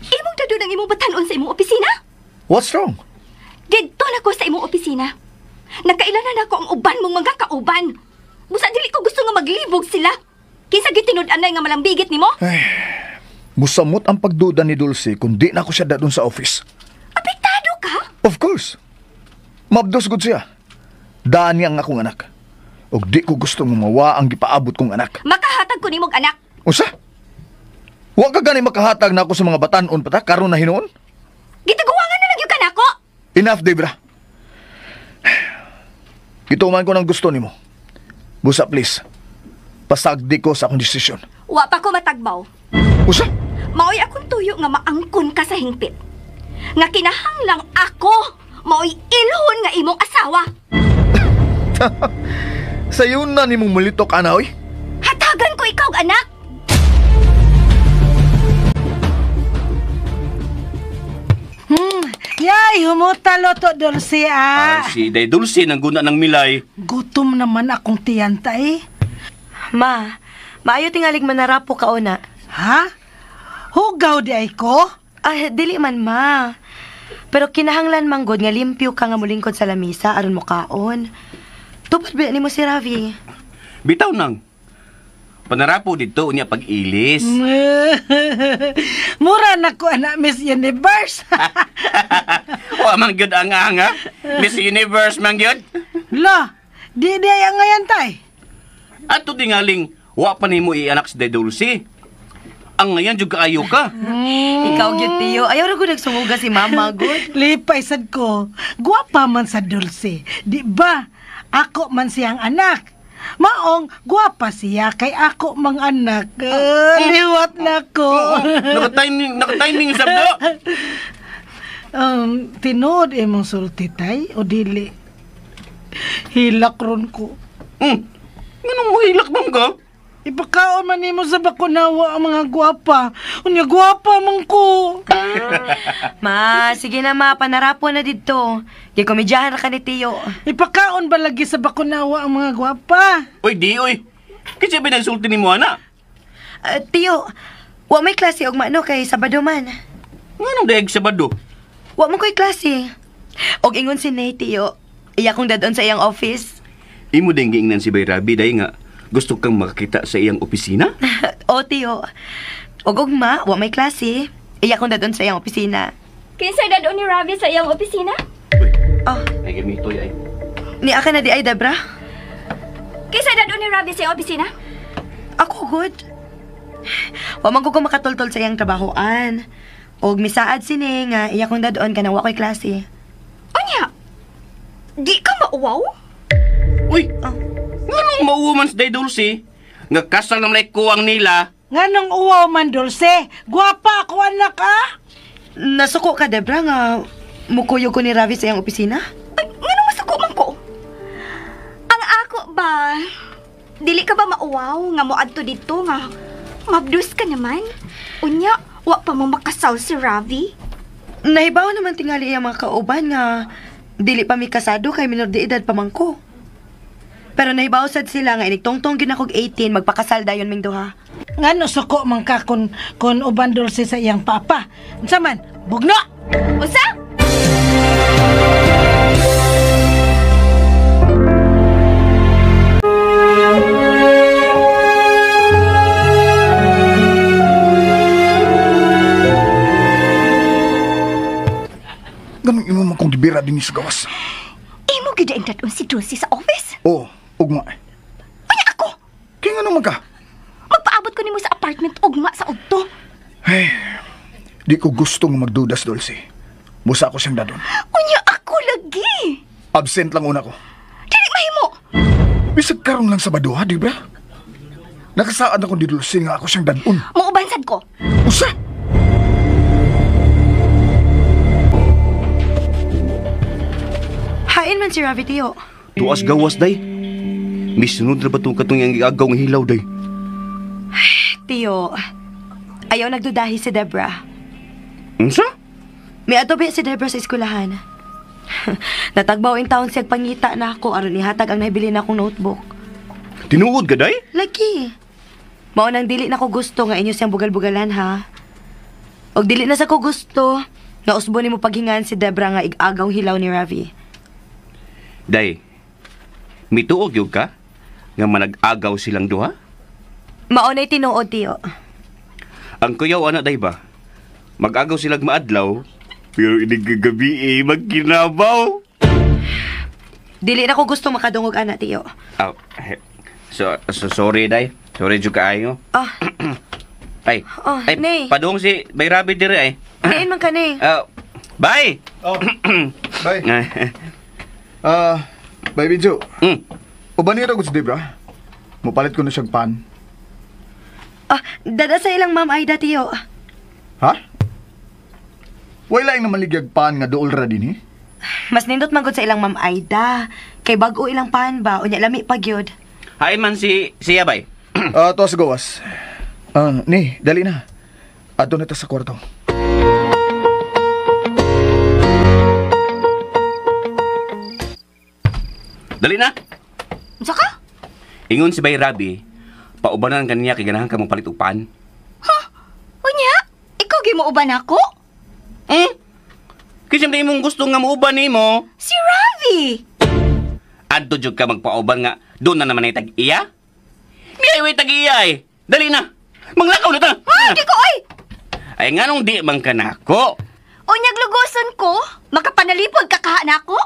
Imong dadon ang imong batan-on sa imong opisina? What's wrong? Didto na ko sa imong opisina. Nakailanan ako ang uban mong mga kauban. Busa dili ko gusto nga maglibog sila. Kinsa gitinud-anay nga malambigit nimo? Ay, musamot ang pagduda ni Dulce kung di na ako siya dadon sa office. Apektado ka? Of course. Mabdos gud siya. Daan niya ang akong anak. Og di ko gusto nga mawa ang gipaabot kong anak. Makahatag ko nimog anak. Usa? Wa ka gani makahatag na ako sa mga batan-on pa ta karon na hinuon? Gitaguwangan na lang gyud ka nako. Enough, Debra. Gituman ko ng gusto nimo. Busa please. Pasagdi ko sa akong desisyon. Wa pa ko matagbaw. Usa? Maoy akong tuyo nga maangkon ka sa hingpit. Nga kinahanglang ako maoy ilhon nga imong asawa. Sayon na nimong mulitok, ana, oy. Hatagan ko ikaw, anak. Yay, humuta loto, Dulce, ah. Ay, si Day Dulce nang guna ng milay. Gutom naman akong tiyanta, eh. Ma, maayo tingalig manarapo ka una. Ha? Hugaw di ay ko? Ah, dili man, ma. Pero kinahanglan manggod nga limpyo ka nga mulingkod sa lamisa aron mo kaon. Tupad ba nimo si Ravi? Bitaw nang. Panarapo dito unya pag-ilis. Mura na ko anak Miss Universe. Wa man gyud ang anga. Miss Universe man gyud. La, di di ay angayan tay. Ato tingaling wa pa nimo ianak si Dulce. Ang ngayon jud kaayo ka. Ikaw gyud tiyo, ayaw ra gud nagsunguga si mama gud. Lipay sad ko. Gwapa man sa Dulce. Di ba? Ako man siyang anak. Maong gwapa siya kay ako mang anak. Liwat na ko. Naka-timing sab do. Tinuod imong sulti tay o dili? Hilak ron ko. Nganong mohilak man ka? Ipakaon man nimo sa bakunawa ang mga gwapa. Unya gwapa man ko. Ma, sige na ma, panarapo na didto. Kay komedyahan ra ka ni Tiyo. Ipakaon ba lagi sa bakunawa ang mga gwapa? Oy, di oy. Kasi ba nagsulti nimo ana? Tiyo, wa may klase og maano kay Sabado man. Nganong daig Sabado? Wa man ko'y klase. Og ingon si Nay, Tiyo. Iya kong dadon sa iyang office. Imo din giingnan si Bay Rabi dahil nga gusto kang makakita sa iyang opisina? O, Tiyo. Og ugma, wa may klase. Iya kong dadon sa iyang opisina. Kinsa dadon ni Ravi sa iyang opisina? Uy. Oh. Ay gamito ay. Ni aka na di ay, Debra? Kinsa dadon ni Ravi sa iyang opisina? Ako, good. Wa man ko makatultol sa iyang trabahoan. Og misaad sini nga iya kong dadon kanang wa ko'y klase. Unya, di ka mauwaw? Uy, nganong mauwaw man sa Day Dulce? Nga kasal naman ay kuwang nila. Nganong uwaw man, Dulce? Guwapa ako, anak, ah! Nasuko ka, Debra, nga mukuyog ko ni Ravi sa iyang opisina? Ay, nganong masuko man ko? Ang ako ba, dili ka ba mauwaw nga moadto dito nga mabdus ka naman? Unya, wa pa mo makasal si Ravi? Nahibaw naman tingali iyang mga kauban nga dili pa mi kasado kay minor de edad pa man ko. Pero nahibaw sad sila nga inigtongtong gyud akog 18 magpakasal dayon ming duha. Ngano suko man ka kun uban Dulce sa iyang papa? Unsa man? Bugno! Usa? Ganun imo man kong gibira din sa gawas. Imo gyud ang dadon si Dulce sa office? Oo, ugma. Unya ako. Kaya nga naman ka? Magpaabot ko nimo sa apartment ugma sa udto. Hey, di ko gusto nga magdudas, Dulce. Busa ako siyang dadon. Unya ako lagi. Absent lang una ko. Dili mahimo. Bisag karon lang sa baduha, di ba? Nakasaad ako ni Dulce nga ako siyang dadon. Muuban sad ko. Usa! Hain man si Ravi, tiyo. Tuas gawas, day. Misunod na ba itong katong iyang giagaw ng hilaw, day? Tiyo, ayaw nagdudahi si Debra. Unsa? May adobe si Debra sa eskwelahan. Natagbaw in taon siyag pangita na ako aron ihatag ang nahibili na akong notebook. Tinuod ka, day? Lagi. Mao nang dili na ko gusto nga inyo siyang bugal-bugalan, ha? Og dili na sa ko gusto nga usbo nimo paghingan si Debra nga ig-agaw hilaw ni Ravi. Day, mituog yun ka nga manag-agaw silang duha? Mao na'y tinuod, tiyo. Ang kuyaw, ana, day ba? Mag-agaw silang maadlaw, pero inig gabi eh, magkinabaw. Dili na ko gusto makadungog, ana, tiyo. Oh, so sorry, day. Sorry, jud kaayo. Ah. Ay, Oh, ay, nay. padung si Bay Rabi dire ay. Diin man ka, nay. Bye! Oh, bye. Bye, Binjo. Uban niya ko si Debra. Mupalit ko na siyang pan. Ah, dada sa ilang ma'am Aida, tiyo. Ha? Wala lang naman ligyag pan nga dool ra din, eh? Mas nindot man gud sa ilang ma'am Aida. Kay bag-o ilang pan ba, unya lami pa gyud. Hi man si siya, bay. To sa gawas. Ni, dali na. Adto na ta sa kwarto. Dali na. Unsa ka? Ingon si Bay Rabi, paubanan kaniya kay ganahan ka mong palit og pan. Ha? Unya? Ikaw gimuuban ako? Hmm? Kasi di imong gusto nga muuban nimo. Si Ravi. Adto jud ka magpauban nga doon na naman ay tag-iya? Di ay way tag-iya eh. Dali na. Manglakaw na ta. Ha, di ko oy. Ay nganong di man ka nako? Unyag lugoson ko, makapanalipod ka kaha nako.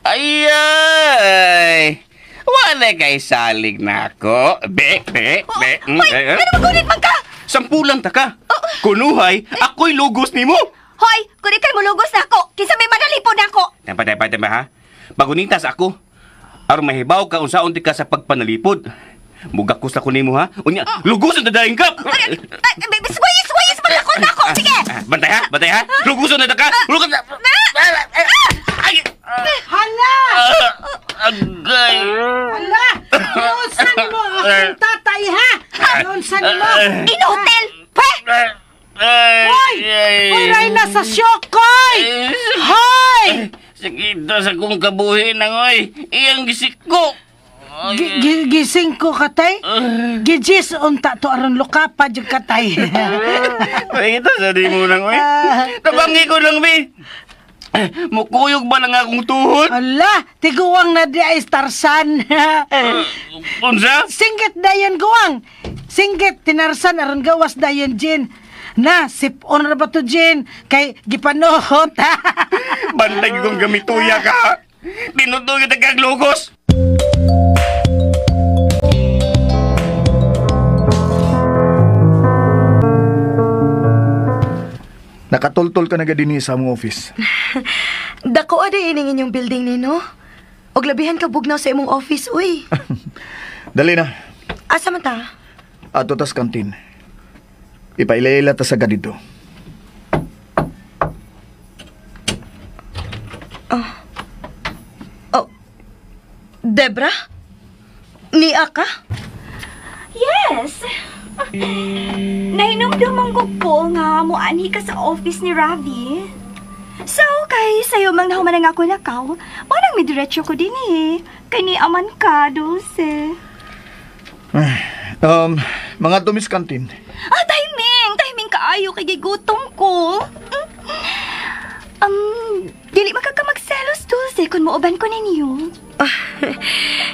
Ay ay. Wala kay salig nako. Be, be, be. Hoy, ano magunit man ka? Sampulan ta ka. Kunuhay, ako'y lugos nimo. Hoy, kun ikay mulugos nako, kinsa may manalipod nako. Tempa, tempa, tempa ha. Bagunitas ako. Aron mahibaw ka unsaon ti ka sa pagpanalipod. Mugakos ako nimo ha. Unya, lugoson ta dayon ka. Swayis, swayis man ako nako. Sige. Bantay ha, bantay ha. Lugoson na ta ka. Lugoson na. Ay! Hala! Agay! Hala! Giunsan mo akong tatay, ha? Giunsan mo! In hotel! Pwe! Hoy! Hoy, Rayna, sa syokoy! Hoy! Sakita sa kong kabuhi nang oy. Iyang gisik ko. Gising ko katay. Gijis unta to aron luka pa jud katay. Ay, ito sa di mo nang oy. Tabangi ko lang, bi. Mukuyog ba lang akong tuhod? Ala, tiguang na di ay Tarzan. Unsa? Singgit dayon guwang. Singgit tinarsan aron gawas dayon Jin. Na, sip-on ra ba to Jin? Kay gipanuhot. Bantay kong gamituya ka. Tinutuyo ta kag lugos. Nakatultol ka na gadini sa among office. Dako aday ining inyong building nino. Og labihan ka bugnaw sa imong office, uy. Dali na. Asa man ta? Ato tas kantin. Ipaila-ila ta sa dito. Oh. Debra? Niya ka? Yes! Nahinumduman ko po nga muanhi ka sa office ni Ravi. So, kay sayo mang nahuman ang ako lakaw, mo nang midiretso ko din eh. Kay ni aman ka, Dulce. Mga tumis kantin. Ah, timing! Timing kaayo kay gigutom ko. Dili makaka magselos, Dulce, kung muuban ko ninyo.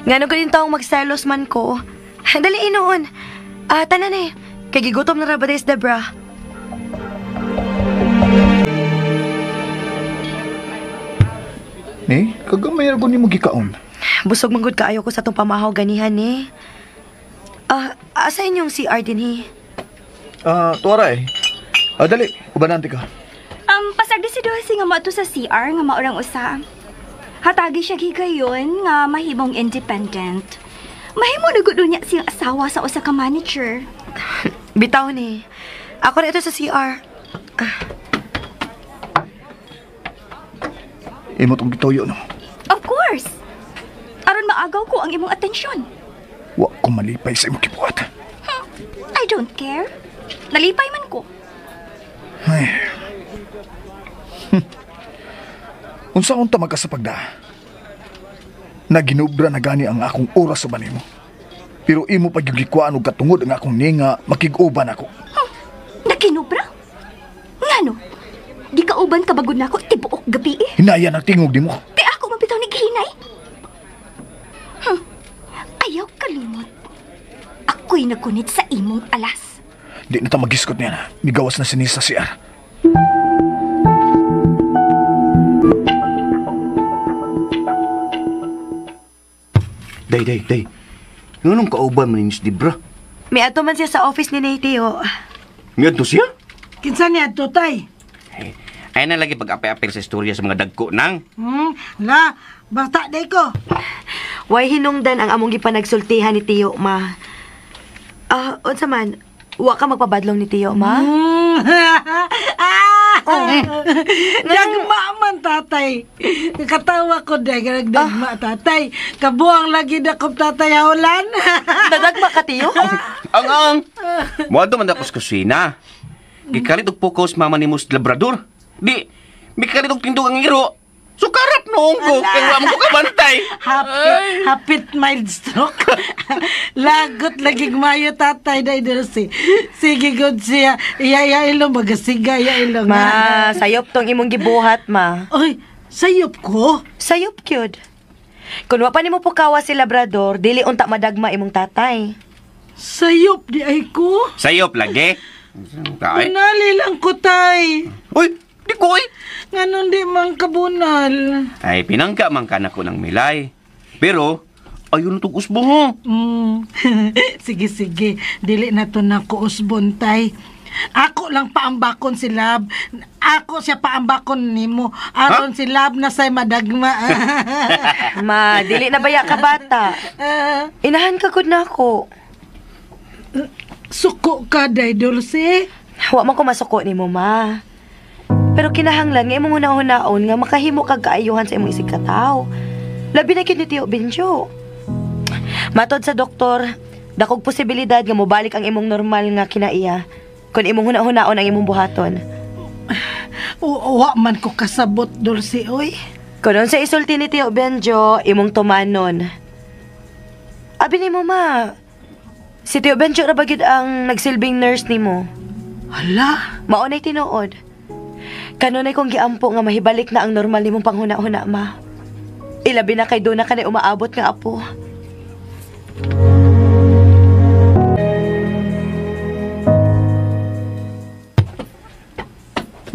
Ngano ko din taong magselos man ko. Dali inoon. Ah, tanan eh. Kay gigutom na ra ba des, Debra? Ni, kagamay ra ko nimo gikaon. Busog man gud kaayo ko sa tong pamahaw ganihan eh. Ah, asa inyong CR dinhi? Ah, tuwara eh. Ah, dali, ubanan ka. Pasagdi si Dulce nga moadto sa CR nga maurang usa. Hatagi siya higayon nga mahimong independent. Mahimo na gud niya siyang asawa sa usa ka manager. Bitaw ni. Ako na ito sa CR. Imo tong gituyo no. Of course. Aron maagaw ko ang imong atensyon. Wa ko malipay sa imong gibuhat. I don't care. Nalipay man ko. Ay. Unsa unta magkasapagda? Naginubra na gani ang akong oras sa banimo. Pero imo pa gyud gikuan og katungod ang akong ninga makig-uban ako. Huh? Naginubra? Ngano? Di ka uban kabagod nako tibuok gabi eh. Hinaya ang tingog nimo. Kay ako mabitaw ni gihinay. Ayaw kalimot. Ako'y nagunit sa imong alas. Di na ta magiskot niya na. Migawas na sinisa si R. Day, day, day. Nganong kauban man ni Debra? Miadto man siya sa office ni Nate, oh. Miadto siya? Kinsa niya ato, tay? Ay na lagi pag-apil-apil sa istorya sa mga dagko nang. La, basta day ko. Way hinungdan ang among gipanagsultihan ni Tiyo, ma. Ah, unsa man? Wa ka magpabadlong ni Tiyo, ma? Dagma man, tatay. Katawa ko day, nagdagma, tatay. Kabuang lagi na kong tatay haulan. Dadagma ka, Tiyo? Ang. Muadto man ako sa kusina. Gikalit og pukos mama ni Mus Labrador. Di, mikalit og tindog ang iro. Sukarap noong ko, kaya wala mo ko kabantay. Hapit mild stroke. Lagot lagi mayo tatay day Dulce. Sige good siya. Iya ilong magasiga iya ilong. Ma, sayop tong imong gibuhat, ma. Oy, sayop ko? Sayop kyud. Kun wa pa nimo pukawa si Labrador, dili unta madagma imong tatay. Sayop di ay ko? Sayop lagi. Kay. Kunali lang ko tay. Uy, di ko oy. Nganong di man kabunal? Ay, pinangka man ka na ko ng milay. Pero, ayun itong usbo ho. Sige, sige. Dili na to na ko usbon, tay. Ako lang paambakon si Lab. Ako siya paambakon nimo. Aron si Lab na say madagma. Ma, dili na baya ka bata. Inahan ka gud na ako. Suko ka, day Dulce. Wa man ko masuko nimo, ma. Pero kinahanglan nga imong hunahon-hunaon nga makahimo kag kaayuhan sa imong isig katawo. Labi na gyud ni Tiyo Benjo. Matod sa doktor, dakog posibilidad nga mobalik ang imong normal nga kinaiya kun imong hunahon-hunaon ang imong buhaton. Wa man ko kasabot, Dulce, oy. Kun unsa isulti ni Tiyo Benjo, imong tumanon. Abi nimo, ma. Si Tiyo Benjo ra ba gyud ang nagsilbing nurse nimo? Hala, mao nay tinuod. Kanunay kong giampo nga mahibalik na ang normal nimong panghuna-huna, ma. Ilabi na kay doon na kanay umaabot nga apo.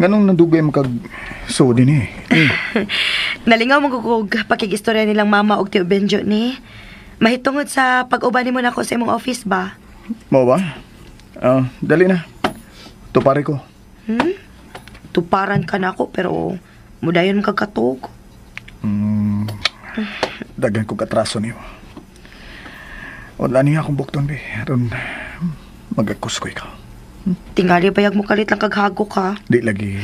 Nganong nadugay mo kag so din eh. Nalingaw mo kog pakigistorya nilang mama og Tiyo Benjo ni. Mahitungod sa pag-uban nimo nako sa imong office ba? Mao ba? Dali na. Tupare ko. Tuparan ka na ako pero mudayon kag katog. Dagan ko katraso niyo. Wala niya akong bukton, be. Aron magakos ko ikaw. Tingali bayag mo kalit lang kaghago ka. Di lagi.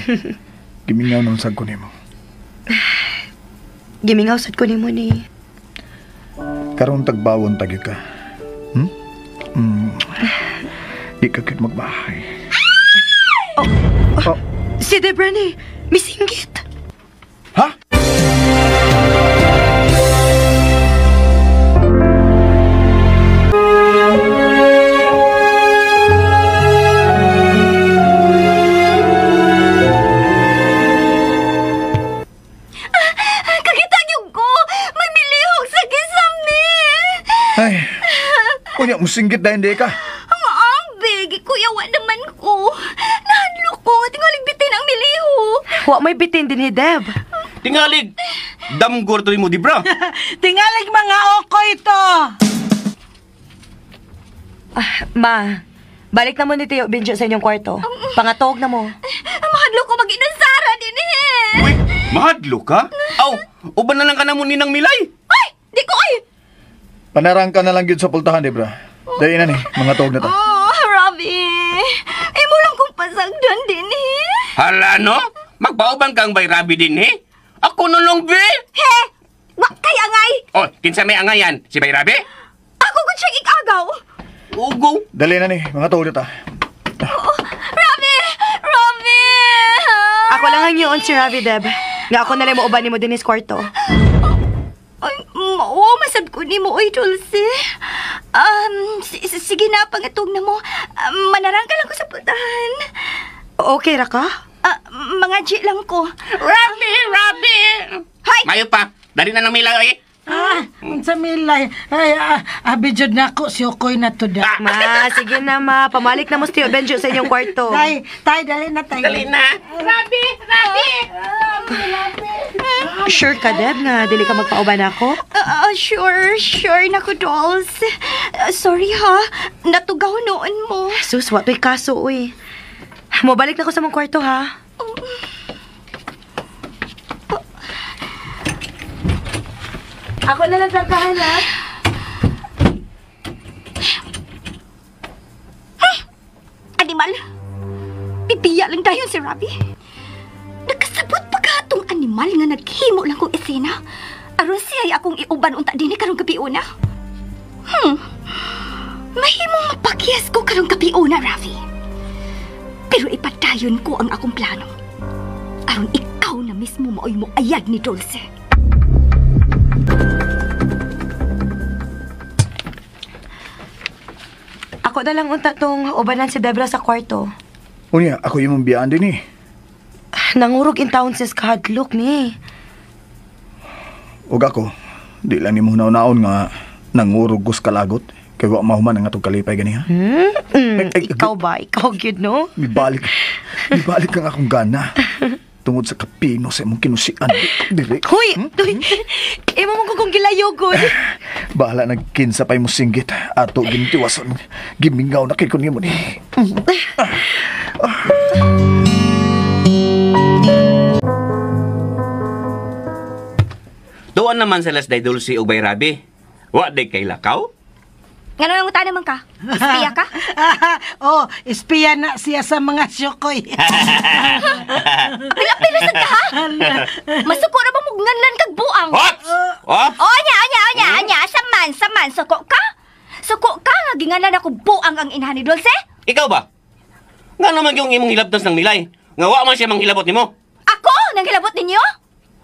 Gimingaw nung sag ko nimo. Gimingaw sad ko nimo ni. Karon tagbawon tagyud ka. Di ka gyud magbahay. Oh. Si Debra ni, misinggit. Ha? Kakita niyo ko! May milihog sa kisame! Ay, unya, musinggit na hindi ka. Maambig! Kuya, wa naman ko. Nahadlok ko. Tingalig bitin ang milihog. Wa may bitin din ni Deb. Tingalig, damgor to mo, di bra? Tingalig mga okoy to. Ma, balik na mo ni Tio Benjo sa inyong kwarto. Pangatog na mo. Mahadlok ko mag-inasara din eh. Uy, mahadlok ka? Aw, uban na lang ka na mo ninang Milay. Ay, di ko ay. Panarang ka na lang yun sa pultahan, di bra? Dahil na ni, mga tog na ta. Oh, Rabi. Imo lang kong pasagdan din eh. Hala, no? Magpauban kang bay Rabi din eh. Ako na lang, be. He, wa kay angay. Oh, kinsa may angayan? Si bay Rabi? Ako gud siyang ikagaw. Ugo. Dali na ni, mga tog na ta. Oh, Rabi! Rabi! Ako lang ang yun si Rabi, Deb. Nga ako na lang mo uban ni mo din is kwarto. Ay, oo, masad ko ni mo, oy, Dulce. Sige na, pangatog na mo. Manarang ka lang ko sa pultahan. Okay ra ka? Mga G lang ko. Rabi! Rabi! Hay! Mayo pa. Dali na ng Milay, oy. Ah, unsa Milay? Ay, abi jud nako si Okoy na to da. Ma, sige na, ma. Pamalik na mo si Tio Benjo sa inyong kwarto. Tay, tay, dali na, tay. Dali na. Rabi! Rabi! Sure ka, Deb, nga dili ka magpauban ako? Sure na ko, Dolls. Sorry ha, natugaw noon mo. Sus, wato'y kaso, uy. Mobalik na ko sa mong kwarto, ha? Ako na lang tangkahan, ha? Animal! Pipiya lang tayo si Rabi. Nakasabot pa ka atong animal nga naghimo lang kong esena. Aron siya ay akong iuban unta dinhi karong gabi una. Mahimong mapakyas ko karong gabi una, Ravi. Pero ipadayon ko ang akong plano. Aron ikaw na mismo maoy mo ayag ni Dulce. Ako na lang unta tong ubanan si Debra sa kwarto. Unya, ako yung biyaan din eh. Nangurog in town sis kahadlok ni. Ug ako, di lang ni mo naon nga nangurog kus kalagot. Kay wa mahuman ang atong kalipay gani ha. Ay, Ikaw ba? Ikaw gyud no? Mibalik. Mibalik kang akong gana. Tungod sa kapino sa imong kinusian. Dili. Huy! Tuy! Imo mo kung gilayo gud. Bahala nagkinsa pa'y mo singgit. Ato gintiwason. Gimingaw na kay kunya mo ni. Doon naman sa Las Day Dulce ug Bay Rabi. Wa day kay lakaw? Ngano nang uta naman ka? Espiya ka? Oh, espiya na siya sa mga syokoy. Apil-apil sad ka ha? Masuko ra ba mo nganlan kag buang? What? What? Oh, nya, nya, nya, nya. Saman, saman. Suko ka? Suko ka nga gingalan ako buang ang inahan ni Dulce? Ikaw ba? Nga naman yung imong hilabtos ng Milay. Nga wa man siya manghilabot nimo. Ako? Nang hilabot ninyo?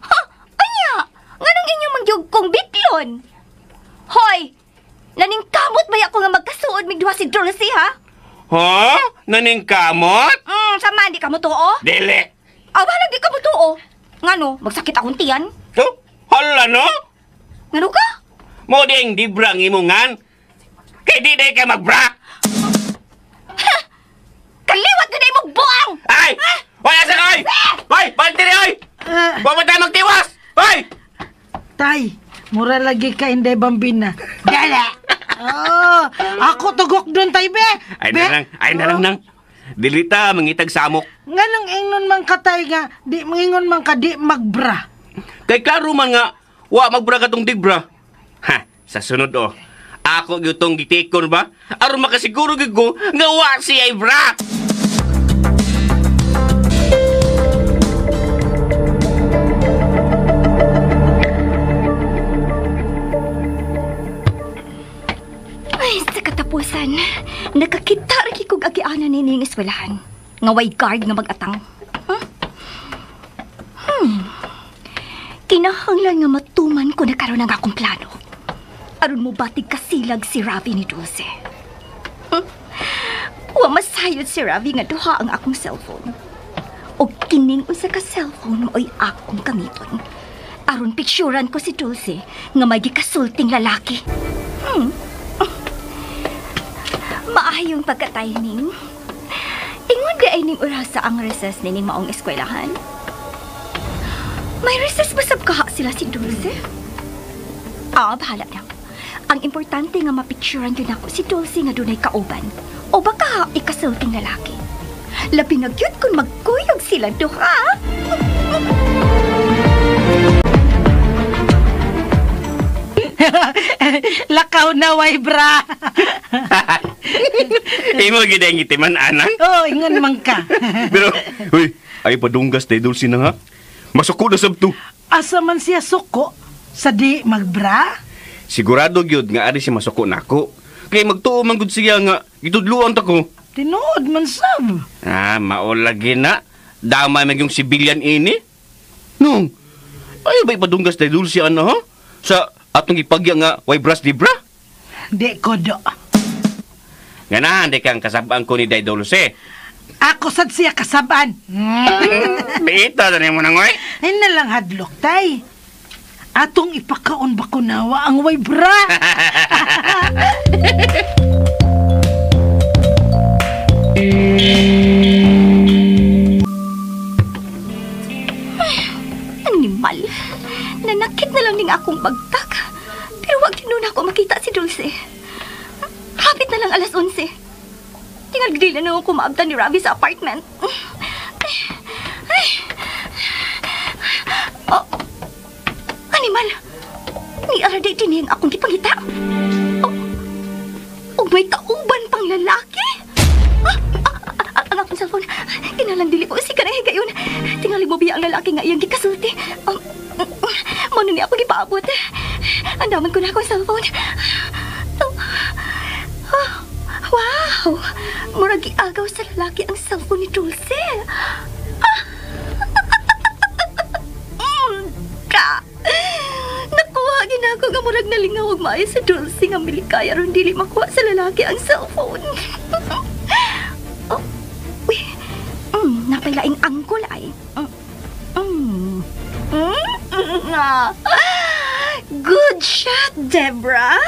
Ha? Anya? Nganong inyo mangyug kong bitlon? Hoy! Naningkamot ba ako nga magkasuod mig duha si Dulce, ha? Ha? Naningkamot? Sama, di ka mo tuo? Dili. Aw, bahalag di ka mo tuo. Ngano, magsakit akong tiyan? Oh, hala no? Ngano ka? Mo di ang dibra ang imungan. Kay di day ka magbra. Ha! Kaliwat na imong buang! Ay! Hoy, asa ka, oy! Hoy, balik diri, oy! Wa man tayo magtiwas! Hoy! Tay, mura lagi ka inday bambina. Dala! Oh, ako tugok doon, tay, be! Ay na lang, ay na lang nang. Dili ta mangitag samok. Nganong ingnon man katay nga, di mangingon man ka di magbra. Kay klaro man nga wa magbra katong dibra. Ha, sa sunod oh. Ako gyud tong gitikon ba? Aron makasiguro gyud ko nga wa siya bra. Ay, sa katapusan, nakakita rin kog agianan nining eskwelahan. Nga way guard nga mag-atang. Huh? Kinahanglan nga matuman ko na karon ang akong plano. Aron mo batig kasilag si Ravi ni Dulce. Wa masayod si Ravi nga duha ang akong cellphone. O kining usa ka cellphone mao'y akong gamiton. Aron picturean ko si Dulce nga may gikasulting lalaki. Maayong pagka-timing. Ingon di ay ning orasa ang recess nining maong eskwelahan. May recess ba sab kaha sila si Dulce? Ah, bahala na. Ang importante nga mapicturean yun ako si Dulce nga dunay kauban. O baka ikasulting lalaki. Labi na gyud kung magkuyog sila duha. Lakaw na way bra. Imo gid ang gitiman anang. Oh, ingon man ka. Pero huy, ay padunggas day Dulce na ha. Masuko na sab to. Asa man siya suko sa di magbra? Sigurado gyud nga ari siya masuko nako. Kay magtuo man gud siya nga gitudluan ta ko. Tinuod man sab. Ah, mao lagi na. Damay man yung sibilyan ini. Nung, ay ba ipadunggas day Dulce ana ha? Sa atong ipagya nga way bras di bra? Di ko do. Ganahan di kang kasabaan ko ni Day Dulce. Ako sad siya kasabaan. Bita na nimo nangoy. Ay na lang hadlok tay. Atong ipakaon ba kunawa ang way bra? Animal. Nanakit na lang ning akong bagtak. Pero wag yun ako makita si Dulce. Hapit na lang 11:00. Tingal dili na ako maabtan ni Ravi sa apartment. Ay. Oh. Animal. Ni Araday din ang akong gipangita. Oh. Oh, may kauban pang lalaki. Ang akong cellphone. Kinalang dili ko si kanang higayon. Tingali mo biya ang lalaki nga iyang gikasulti. Mano niya ako gipaabot. Andaman ko na akong cellphone. Oh, wow! Murag giagaw sa lalaki ang cellphone ni Dulce. Ka! Nakuha ginako nga murag nalingaw og maayo sa Dulce nga milikay aron dili makuha sa lalaki ang cellphone. Oh, uy. Napay laing angkol ay. Good shot, Debra.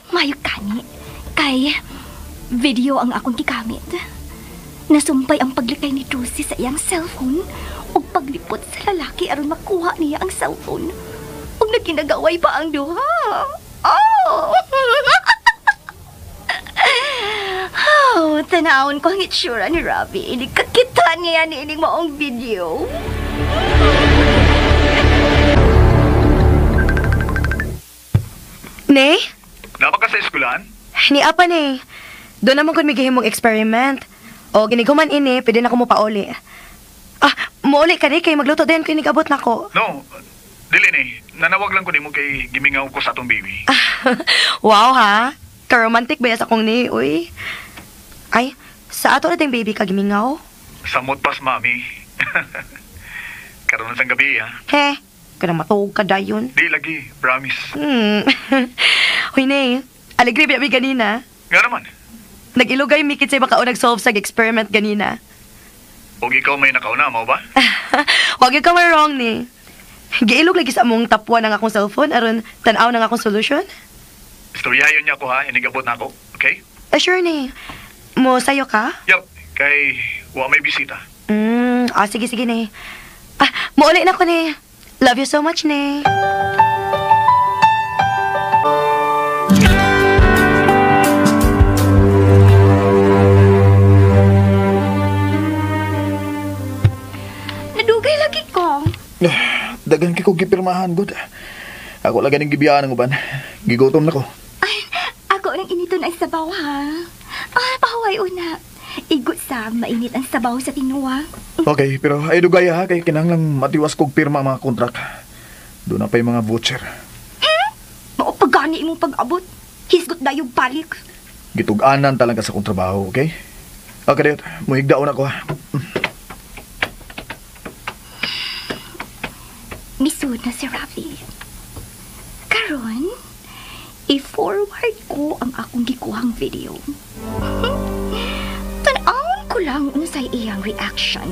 Mayo kani kay video ang akong gigamit. Nasumpay ang paglikay ni Dulce sa iyang cellphone ug paglipot sa lalaki aron makuha niya ang cellphone. Ug nagkinagaway pa ang duha. Oh! Oh, tanawon ko ang itsura ni Ravi. Inig kakita niya ni inig maong video. Ne? Napa ka sa eskwelahan? Ni apa ne. Doon naman kun may gihimong experiment. O giniguman ini, pwede na ko mo pauli. Ah, muuli ka ni kay magluto din kay nigabot nako. No, dili ni. Nanawag lang ko nimo kay gimingaw ko sa atong baby. Wow ha. Ka-romantic ba sa akong ni, uy. Ay, sa ato na ting baby ka gimingaw? Samot pas, mami. Karon sang gabi, ha? He, kanang matuog ka dayon. Di lagi, promise. Uy, ne, alegre ba mi ganina? Nga naman. Nag-ilugay mi kitsay baka o nag-solve sa experiment ganina. Og ikaw may nakauna, mao ba? Huwag ka may wrong ni. Giilog lagi sa among tapuan ang akong cellphone aron tan-aw ng akong solution. Istoryayon niya ko ha, inigabot na ako, okay? Sure ni. Mo sayo ka? Yup, kay wa may bisita. Sige sige ni. Ah, muuli na ko ni. Love you so much ni. Dugay lagi ko. Daghan kay kog gipirmahan gud. Ako lang ganing gibiyaan ang uban. Gigutom na ko. Ay, ako nang initon ang sabaw ha. Ah, pahuway una. Igot sa mainit ang sabaw sa tinuwa. Okay, pero ay dugay ha kay kinahanglang matiwas kog pirma ang mga kontrak. Doon na pa yung mga voucher. Mao pagani imong pag-abot. Hisgot dayog balik. Gitug-anan talaga sa akong trabaho, okay? Okay, dayot. Muhigdaon ako ha. Misud na si Ravi. Karon, i-forward ko ang akong gikuhang video. Tan-awon ko lang unsay iyang reaction.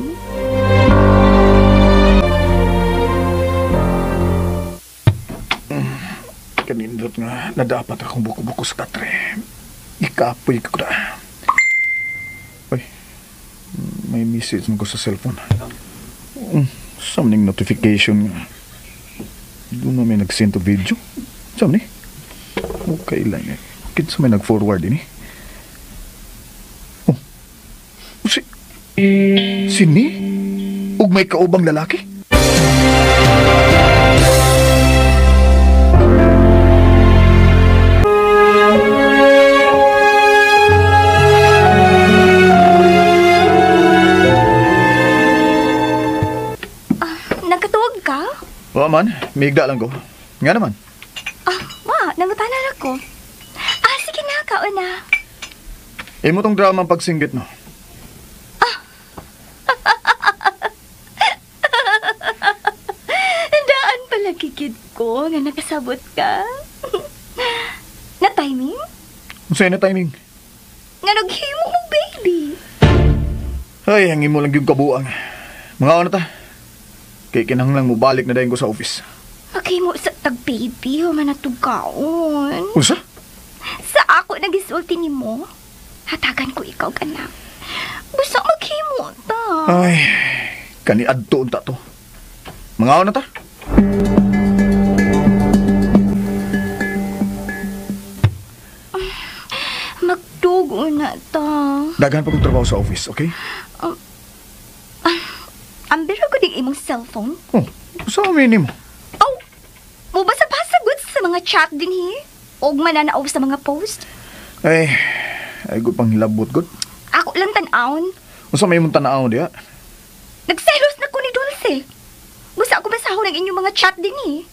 Kanindot nga na dapat akong buko-buko sa katre. Ikapoy ko na. Uy, may message mo ko sa cellphone. Something notification nga. Doon na may nag-send to video. Saan ni? Okay lang eh. Kinsa may nag-forward ini? Oh. Si ni? Ug may kaubang lalaki? Nagkatuwag ka? Wa man, migda lang ko. Nga naman. Ah, wa, nangutanan ako. Ah, sige na, kauna. Imo tong drama ang pagsinggit, no? Ah. Daan pala kikid ko nga nakasabot ka. Na timing? Sa'yo na timing? Nga naghimo mo, baby. Ay, ang imo lang yung kabuang. Mga ano ta? Kay kinahanglang mo balik na dayon ko sa office. Maghimo sa tag-baby, human na tugaon. Unsa? Sa ako nagisulti nimo, hatagan ko ikaw anak. Basta maghimo ta. Ay, kaniadto unta to. Mga ano ta? Magdugo na ta. Daghan pa kong trabaho sa office, okay? Ambiro ko ding imong cellphone. Oh, sa amin mo? Oh, mubasa-basa good sa mga chat din hi. Og mananaw sa mga post. Ay, ay good pang hilabot good. Ako lang tan-awon. Unsa may imong tan-awon diha? Nagselos na ko ni Dulce. Gusto ako basahon ang inyong mga chat din eh.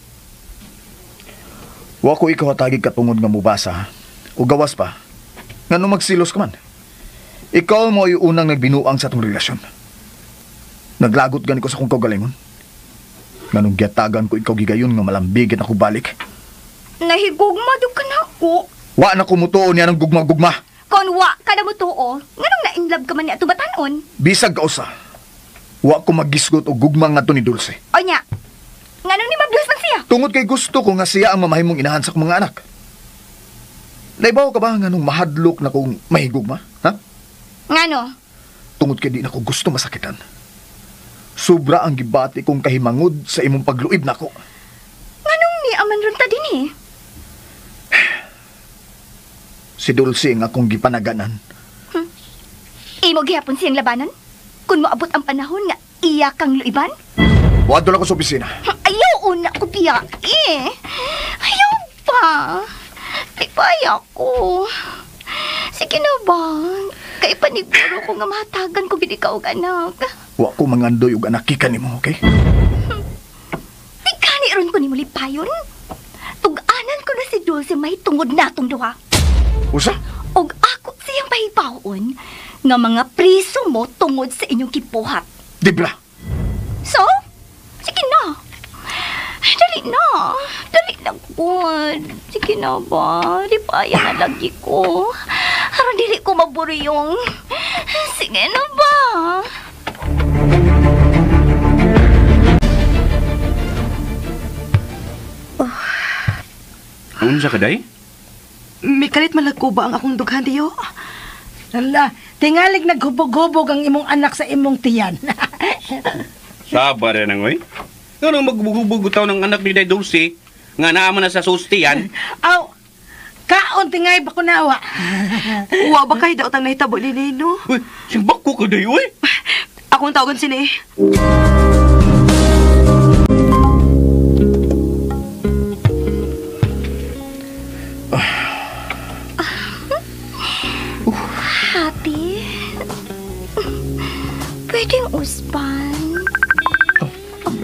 Wa ko ikaw hatagig katungod nga mubasa. O gawas pa. Ngano magsilos ka man? Ikaw mo ay unang nagbinuang sa atong relasyon. Naglagot gani ko sa akong kaugalingon. Nganong giyatagan ko ikaw gigayon nga malambigit ako balik. Nahigugma do ka na ako. Wa na ko mutuo niya ng gugma-gugma. Kon wa ka na mutuo, nganong na-inlove ka man niya batanon? Bisag kausa, wa ko magisgot og gugma ngadto ni Dulce. O nya, nganong ni mablos man siya? Tungod kay gusto ko nga siya ang mamahimong inahan sa akong mga anak. Naibaw ka ba nganong mahadlok na kong mahigugma? Ha? Ngano? Tungod kay di na ko gusto masakitan. Sobra ang gibati kong kahimangod sa imong pagluib nako. Nganong ni aman ron ta din eh? Si Dulce ang akong gipanaganan. Imo gihapon siyang labanan? Kung moabot ang panahon nga iya kang luiban? Wadto lang ko sa opisina. Ayaw una ko biya eh. Ayaw pa. Lipay ako. Sige na ba? Kay paniguro ko nga mahatagan ko gid ikaw og anak. Wa ko mangandoy og anak ka nimo, okay? Di kani ron ko nimo lipayon. Tug-anan ko na si Dulce may tungod natong duha. Usa? Og ako siyang pahibawon nga mga priso mo tungod sa inyong gibuhat. Dibla. So, sige na. Dali na. Dali na gud. Sige na ba? Lipaya na lagi ko. Aron dili ko maburiyong. Sige na ba? Oh. Unsa ka day? Mikalit malagko ba ang akong dughan diyo? Ala, tingalig naghubog-hubog ang imong anak sa imong tiyan. Saba rin ang oy. Ganun maghubog-hubog taw ng anak ni Day Dulce nga naaman na sa sustiyan. Aw, kaon tingay ba kunawa? Wa ba kay daot ang nahitabo ni Nino? Uy, simbak ko ka day, uy. Akong tawagan sini.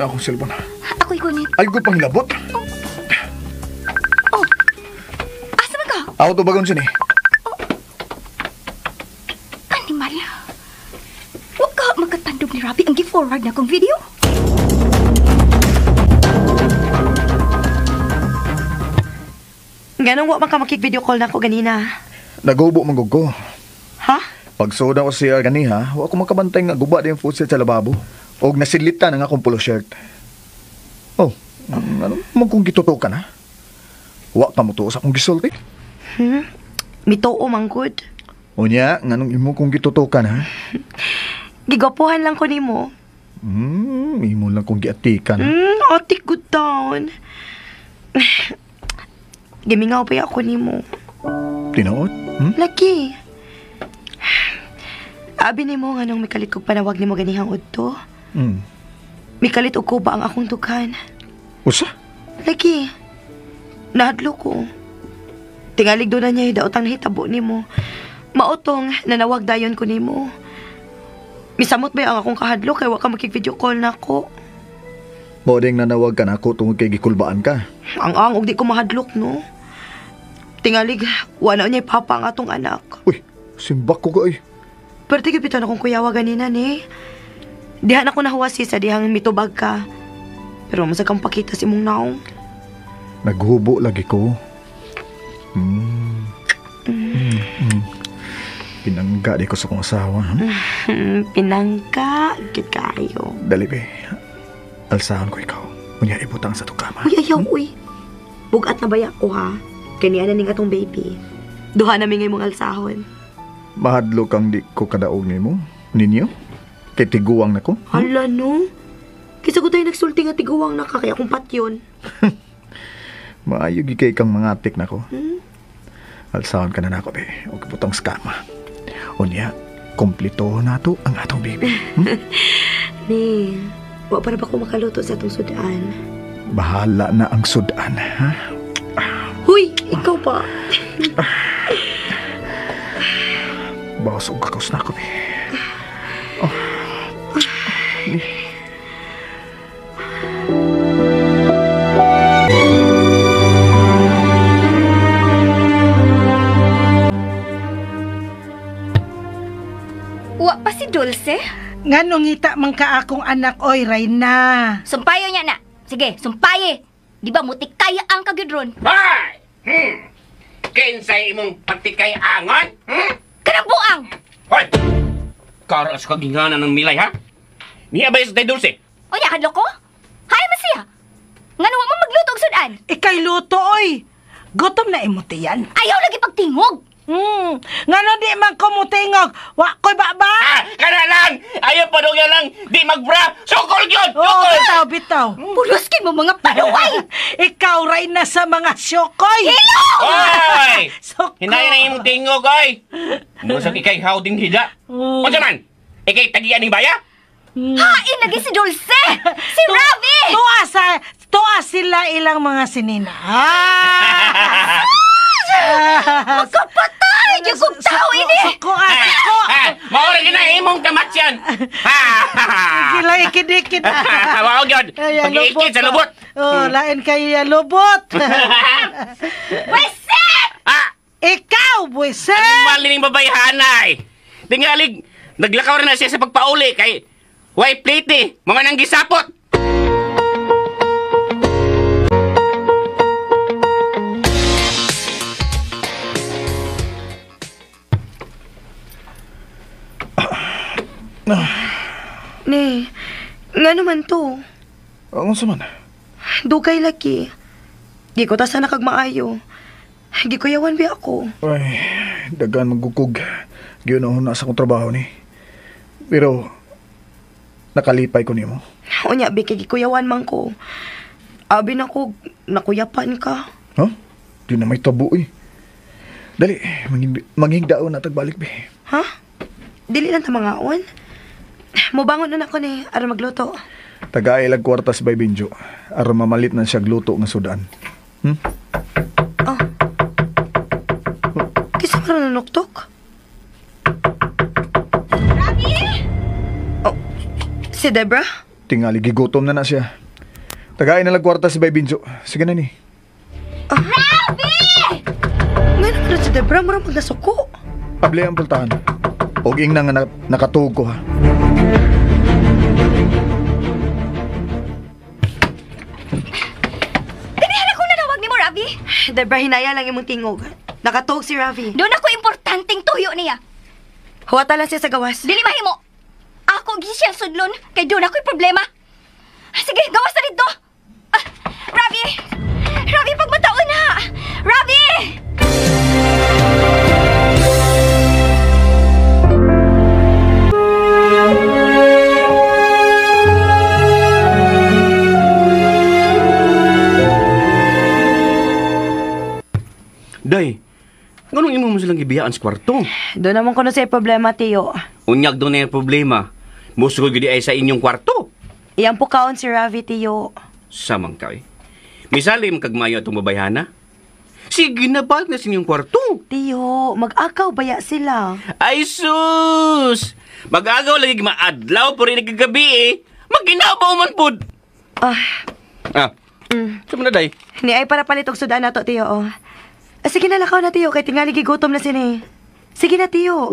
Akong cellphone. Ako ikunit. Ay, ko pangilabot. Oh. Asa man ka? Ako to bagon sini. Oh. Animal. Huwag ka magkatandog ni Rabi ang gi-forward na kong video. Ganong wa man ka makik-video call na ako ganina. Nagubo man gud ko. Ha? Pagsuod ako siya ganiha, wa ko makabantay nga guba din faucet sa lababo. Og nasilitan ang akong polo shirt. Oh, ano man kung gitutukan ha? Wa ka mo tuo sa akong gisulti. Mituo man gud. Unya, nganong imo kong gitutukan ha? Gigwapuhan lang ko nimo. Imo lang kong giatikan. Atik good down. Gimingaw pa ako nimo. Tinuod? Lagi. Abi nimo nganong mikalit kog panawag nimo ganihang udto. Mikalit og kuba ang akong dughan. Usa? Lagi. Nahadlo ko. Tingalig doon na niya hidaot ang nahitabo nimo. Mautong nanawag dayon ko nimo. Misamot ba ang akong kahadlo kay wa ka makig-video call nako. Modeng nanawag ka nako tungod kay gikulbaan ka. Ang og di ko mahadlok no. Tingalig wa na niya papa ang atong anak. Uy, simbak ko ka ay. Pero tigil pito na kong kuyawa ganina ni. Diha na ko nahuwasi sa dihang mitubag ka. Pero masag kang pakita si imong naong. Naghubo lagi ko. Pinangga di ko sa kong asawa. Pinangga, gid kayo. Dali be. Alsahan ko ikaw. Unya ibutang sa tukama. Uy, ayaw, uy. Bugat na baya ko ha. Kaniya na ning atong baby. Duha na mi ngay mong alsahon. Mahadlo kang di ko kadaog nimo. Ninyo? Kay tiguang na ko. Hala no. Kisa ko tayo nagsulti nga tiguang na ka, kaya akong patyon. Maayo gi kay kang mangatik na ko. Alsahon ka na nako be. Og ibutang sa kama. Unya, kumplito na to ang atong baby. Ni, wa para ba ko makaluto sa atong sudan? Bahala na ang sudan, ha? Huy, ikaw pa. Bawas og kakaos na ako, be. Oh. Wa pa si Dulce? Nganong ngita man ka akong anak, oy, Reyna. Sumpayo niya na. Sige, sumpaye. Di ba mutikay ang kagidron? Hoy! Kinsay imong pagtikay angon? Kanang buang! Hoy! Karas ka gingana ng milay, ha? Niya ba sa Dulce? O niya, hadlo ko? Hay man siya! Ngano wa mo magluto og sudan? Ikay luto, oy. Gutom na imutiyan. Ayaw lagi pagtingog! Ngano di man ko mutingog? Wa ko'y baba? Ah! Kana lang! Ayaw pa daw yan lang! Di magbra! Sukol yun! Oo, bitaw, bitaw. Puluskin mo mga panuway! Ikaw, Reyna, sa mga syokoy! Hello! Hoy! Soko. Hinayin na imong tingog, oy! Musang ikay hawding hila. Oh. Unsa man? Ikay tagian ning baya? Hain lagi si Dulce! Si Ravi! Tuwa sila ilang mga sinina. Ah! Magkapatay! Yung kong tao ini! Suko, suko! Maura gina imong kamatsyan! Ha! Sige lang, ikidikit. Mao gyud. Pag-iikit sa lubot. Oh, lain kayo lubot. Buwisit! Ah! Ikaw, buwisit! Animal ning babayhanay. Tingalig naglakaw na siya sa pagpauli kay way plate eh. Mga nang gisapot. Ne, nga naman to. Ang unsa man? Dugay lagi. Di ko ta sana kagmaayo. Gikuyawan bi ako. Ay, dagan magugog. Giunahon na sa akong trabaho ni. Pero, nakalipay ko nimo. Unya, bi kay gikuyawan man ko. Abi na ko, nakuyapan ka. Ha? Di na may tabo eh. Dali, manghigdaon na tagbalik be. Ha? Dili lang ta mangaon. Mubangon na ako ni, aron magluto. Tagay lag kwarta si Bay Benjo. Aron mamalit na siya gluto nga sudan. Oh. Kisa man nanuktok? Ravi! Oh, si Debra? Tingali gigutom na na siya. Tagain na lang kwarta si Bay Binjo. Sige na ni. Ravi! Nga naman si Debra, murang pagkasuko. Abli ang pultahan. Og ing na nga nakatuog ko ha. Ganihan ako nanawag ni mo, Ravi. Debra, hinaya lang imong tingog. Nakatuog si Ravi. Doon ako importanteng tuyo niya. Huwata lang siya sa gawas. Dili mahimo. Ako gi siya sudlon kay doon ako'y problema. Sige, gawas na dito. Ravi! Ravi, pagmataon na! Ravi! Day, nganong imo mo silang gibiyaan sa kwarto? Doon naman ko na sa'yo problema, Tiyo. Unyag doon na yung problema. Musugod gudi ay sa inyong kwarto. Iyang pukaon si Ravi, Tiyo. Samang ka eh. Misalim kagmayo atong babayhana. Sige na ba na sa inyong kwarto? Tiyo, mag-agaw baya sila. Ay sus! Mag-agaw lagi maadlaw po rin kagabi eh. Maginabaw man pud. Ah. Sama na, Day. Ni ay para palit og sudan na to, Tiyo. Oh. Sige na, lakaw na, Tiyo. Kay tingali gigutom na sini. Sige na, Tiyo.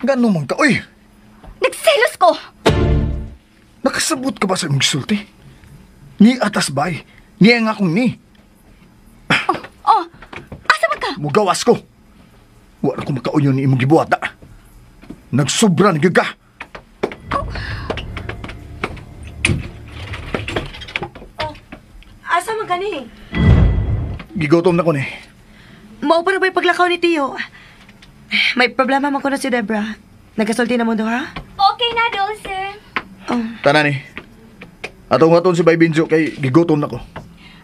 Gano man ka, oy! Nagselos ko! Nakasabot ka ba sa imong gisulti? Ni atas bay. Ni ang akong ni. Oh, asa man ka? Mugawas ko. Wala ko makauyon ni imong gibuhat. Nagsubra na gyud ka. Asa man ka ni? Gigutom na ko ni. Mao pa na ba'y paglakaw ni Tiyo? May problema man ko na si Debra. Nagkasulti na mo do, ha? Okay na, Dulce. Oh. Tanan ni. Atong aton si Bay Binjo kay gigutom na ko.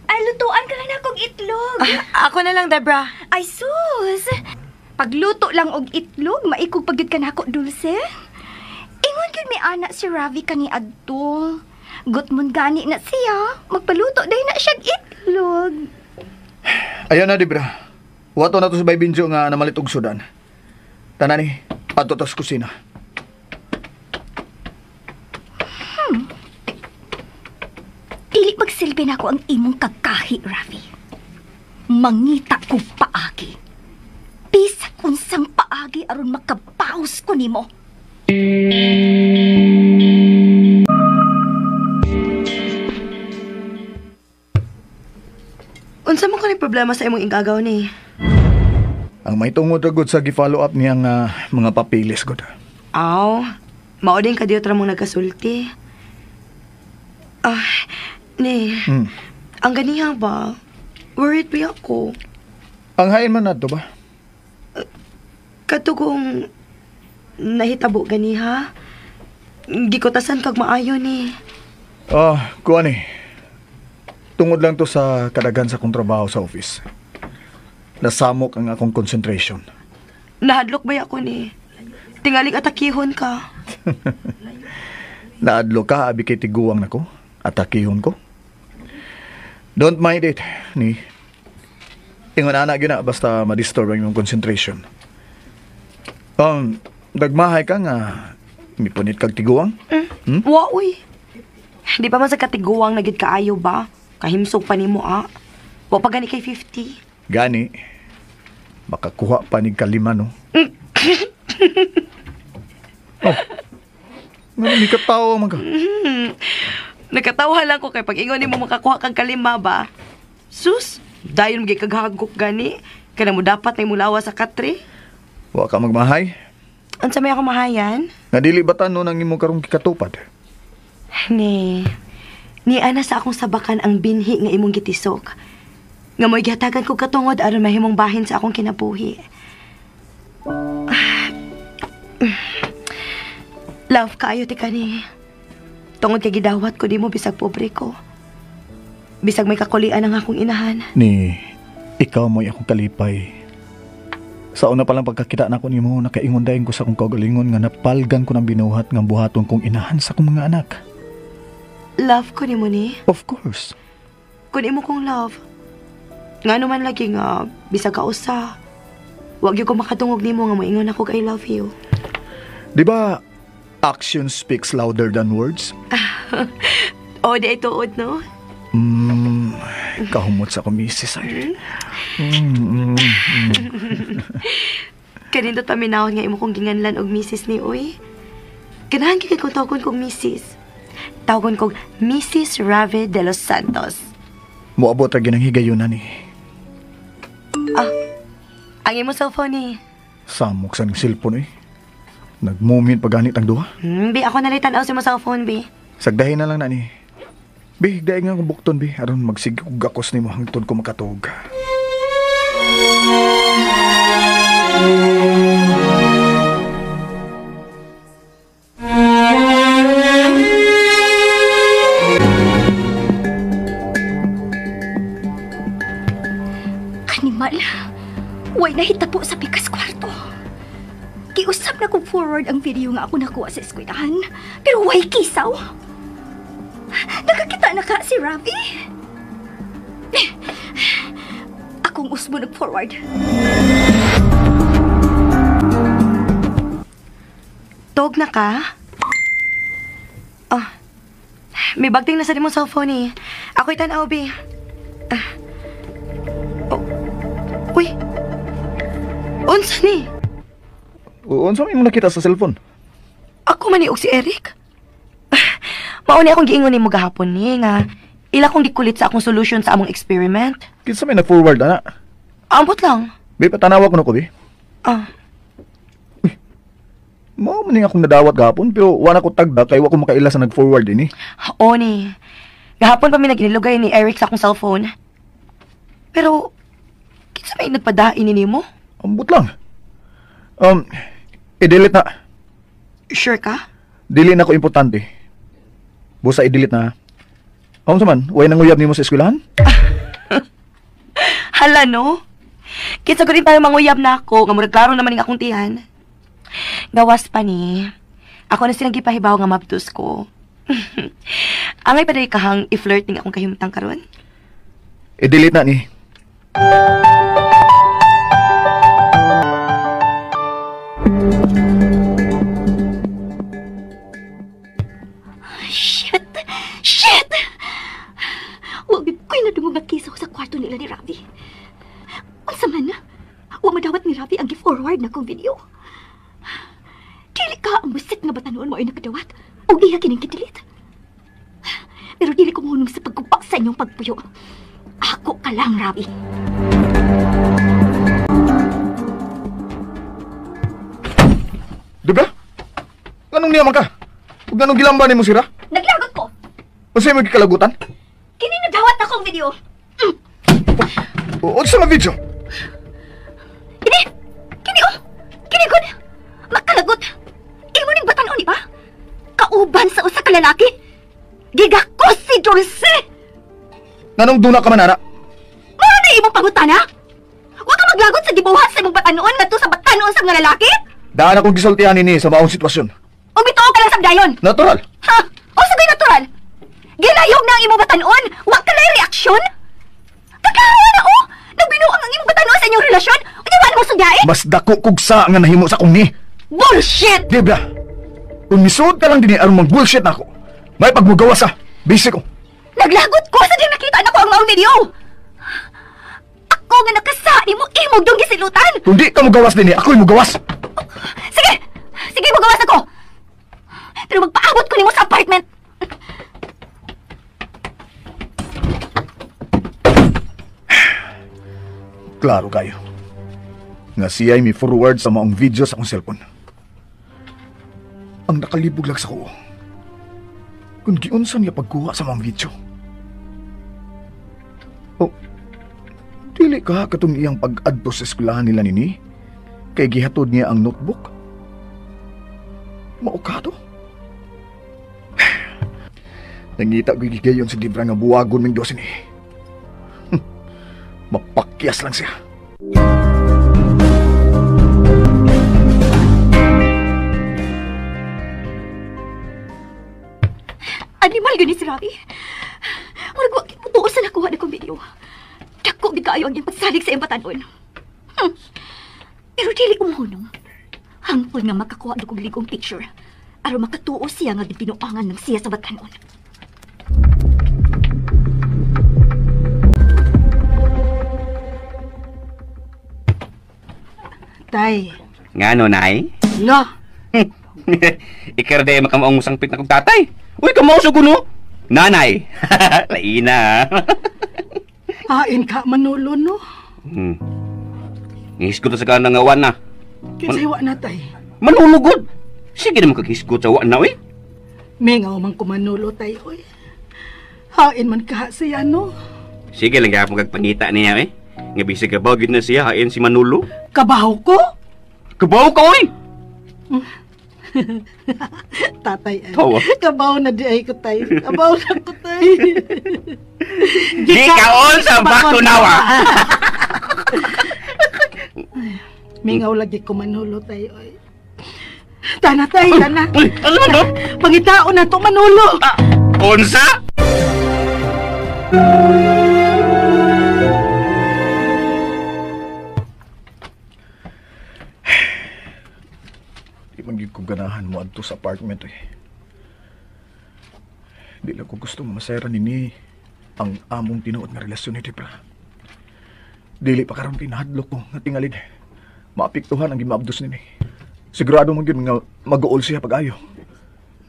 Ay, lutuan ka lang akong itlog. Ako na lang, Debra. Ay, sus! Pagluto lang og itlog, maikog pagyud ka nako, Dulce. Ingon gyud may anak si Ravi kani adto. Gutmon gani na siya. Magpaluto dahil na siyang itlog. Ayaw na, Debra. Wato na to si Bay Binjo nga namalit og sudan. Tanan ni, adto tas kusina. Dili magsilbi na ako ang imong kagkahi, Ravi. Mangita kong paagi. Bisag unsang paagi aron makabaos ko nimo. Unsa man ko ni problema sa imong igagaw ni? Ang may tungod ra gud sa gi-follow up niyang mga papilis gud. Aw, mao din ka diyo tra mong nagkasulti. Ni, ang ganiha ba? Worried ba ako? Ang hain man nadto ba? Katugong nahitabo ganiha. Gikutasan kag maayo ni. Kuan ni. Tungod lang to sa kadaghan sa akong trabaho sa office. Nasamok ang akong concentration. Nahadlok ba ako ni? Tingaling atakihon ka. Naadlok ka, abi kay tiguang nako. Atakihon ko. Don't mind it, ni. Ingon ana gyud na basta ma-disturb ang imong concentration. Dagmahay ka nga mipunit kag tiguang? Wa uy. Di pa man sa katiguang na gid kaayo ba? Kahimsog pa nimo ah. Wa pa gani kay 50. Gani. Makakuha pa ni kalima no. Oh. Ngano ni katawa man ka? Nakatawa lang ko kay pag ingon nimo makakuha kag kalima ba? Sus, dayon gyud kaghagok gani. Kana mo dapat na imong lawas sa katre. Wa ka magmahay? Unsa may ako mahayan? Nga dili ba tanon ang imo karong gikatupad? Ni, ni ana sa akong sabakan ang binhi nga imong gitisok. Nga mo'y gihatagan ko katungod aron mahimong bahin sa akong kinabuhi. Love kaayo ti kani. Tungod kay gidawat ko di mo bisag pobre ko. Bisag may kakulian ang akong inahan. Ni, ikaw mo'y akong kalipay. Sa una palang pagkakita nako nimo, nakaingon dayon ko sa akong kaugalingon nga napalgan ko ng binuhat nga buhaton kong inahan sa akong mga anak. Love ko nimo ni. Of course. Kun imo kong love. Ngano man lagi nga bisag kausa. Wag gyud ko makadungog nimo nga moingon ako I love you. Di ba action speaks louder than words? Oh, di ay tuod, no? Kahumot sa akong misis ay. Kanindot paminawon nga imo kong ginganlan og misis ni uy. Ganahan gyud kay kong tawagon kog misis. Tawagon kog Mrs. Ravi de los Santos. Moabot ra gyud ang higayonan ni. Ah, ang imo cellphone ni. Samok sa ning cellphone eh. Nagmumin pa ganit ang duha. Bi, ako nalitan aw sa imo cellphone, bi. Sagdahin na lang na ni. Bi, higdaig nga akong bukton, bi. Aron magsige kog gakos nimo hangtod ko makatuog. Animal, way nahitabo sa pikas kwarto. Giusap na kong forward ang video nga ako nakuha sa eskwelahan, pero way kisaw. Nakakita na ka si Ravi. Akong usbo nag-forward. Tog na ka? Oh, may bagting na sa imong cellphone eh. Ako'y tanaw, bi. Oh. Uy! Unsa ni? Unsa may imong nakita sa cellphone? Ako man ni og si Eric. Mao ni akong giingon nimo gahapon ni nga ila kong gikulit sa akong solution sa among experiment. Kinsa may nag-forward ana? Ambot lang. Bi, patanawa ko na ko, bi. Ah. Uy, mao man ni akong nadawat gahapon pero wala ko tagda kay wa ko makaila sa nag-forward ini. O ni. Gahapon pa mi naginilugay ni Eric sa akong cellphone. Pero kinsa may nagpadain ni nimo? Ambot lang. I-delete na. Sure ka? Dili na ko importante. Busa i-delete na. Unsa man, way nanguyab nimo sa eskwelahan? Hala no. Kinsa gud tayo manguyab na ako, nga murag klaro naman ning akong tiyan. Gawas pa ni. Ako na silang gipahibaw nga mabdos ko. Angay pa dali kahang i-flirt ning akong kahimtang karon. I-delete na ni. Shit! Shit! Huwag ko'y nadungog nga kisaw sa kwarto nila ni Ravi. Unsa man na, huwag madawat ni Ravi ang gi-forward na kong video. Dili ka ang busik nga batanon mo ay nakadawat o iya kining gidelete. Pero dili ko mahunong sa pagkupak sa inyong pagpuyo. Ako ka lang, Ravi. Di ba? Anong niya man ka? Huwag anong gilamba ni mo sira? Naglagot ko! Unsa imong gikalagutan? Kini nadawat akong video. Unsa nga video? Kini! Kini oh! Kini gud! Makalagot! Imo ning batan-on, di ba? Kauban sa usa ka lalaki! Gigakos si Dulce! Nganong duna ka man, ana? Mao na imong pangutana? Wa ka maglagot sa gibuhat sa imong batan-on ngadto sa batan-on sa mga lalaki? Daan akong gisultihan nini sa maong sitwasyon. O bituo ka lang sa dayon. Natural. Ha? O sagay natural? Gilayog na ang imong batan-on! Wa ka lay reaksyon? Kakahawa na oh! Nagbinuang ang imong batan-on sa inyong relasyon! Unya mo sugyae? Mas dako kog sa nga nahimo sa akong ni. Bullshit! Debra, kung misuod ka lang dinhi aron mag bullshit nako, may pagmugawas sa basic ko. Naglagot ko sa di nakita nako ang maong video. Ako nga nakasa nimo imong dong gisilutan. Kung di ka mugawas dinhi, ako'y mugawas. Sige! Sige, mugawas ako. Pero magpaabot ko nimo sa apartment. Klaro kayo nga siya'y mi forward sa maong video sa akong cellphone. Ang nakalibog lang sa ko, kung giunsa niya pagkuha sa maong video. Oh, dili ka katong iyang pag-adto sa eskwelahan nila nini, kay gihatod niya ang notebook. Mao ka to? Nangita ko'y gigayon si Debra nga buwagon ming dosin eh. Mapakyas lang siya. Animal gani si Ravi. Murag wa gid mo sa nakuha na kong video. Dako gid kaayo ang iyang pagsalig sa iyang batan-on. Pero dili ko mahunong. Hangtod nga makakuha og ligong picture. Aron makatuo siya nga gibinuangan ng siya sa batanon. Tay. Ngano, Nay? Lo. Ikaw day makamaong sangpit na kong tatay. Uy, kamao sa kuno. Nanay. Laina. Hain ka Manolo, no? Ngihisgot sa kanang nga na. Kinsay wa na, tay? Manolo gud. Sige naman kaghisgot sa wa na, uy. Mingaw man ko Manolo, tay, uy. Hain man ka siya, no? Sige lang gapon kagpangita niya, eh. Nga bisig ka ba, gid na siya, hain si Manolo. Kabaw ko? Kabaw ka, uy! Tatay, ay. Tawa. Kabaw na di ay ko, tay. Kabaw na ko, tay. Gikaon sa Bakunawa! Mingaw lagi ko Manolo, tay, oy. Tana, tay, tana. Uy, ano man to? Pangitao na to, Manolo. Unsa? Di man gyud ko ganahan mo adto sa apartment eh. Di lang ko gusto masayra nini ang among tinuod nga relasyon ni Debra. Dili pa karon kinahadlok ko nga tingalid. Maapektuhan ang gimaabdos nini. Sigurado man gyud nga mag-uol siya pag-ayo.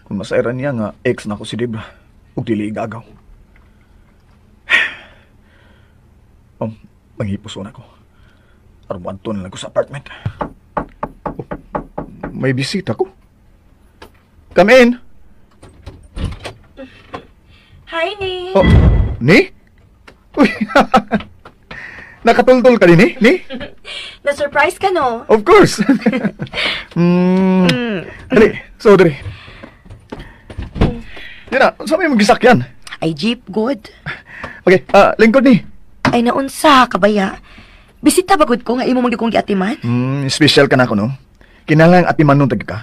Kung masayra niya nga ex na ko si Debra ug dili igagaw. Manghipos na ko. Aron moadto na lang ko sa apartment. May bisita ko. Come in. Hi, Ni. Oh, Ni? Uy, nakatultol ka din, eh? Ni? Na-surprise ka, no? Of course. Dali, so dali. Yan na, saan may magisakyan? Ay, jeep, good. Okay, lingkod ni. Ay, naunsa ka baya? Bisita ba good ko nga imo man gyud kong giatiman? Special ka na ako, no? Kinalang atiman nung taga ka.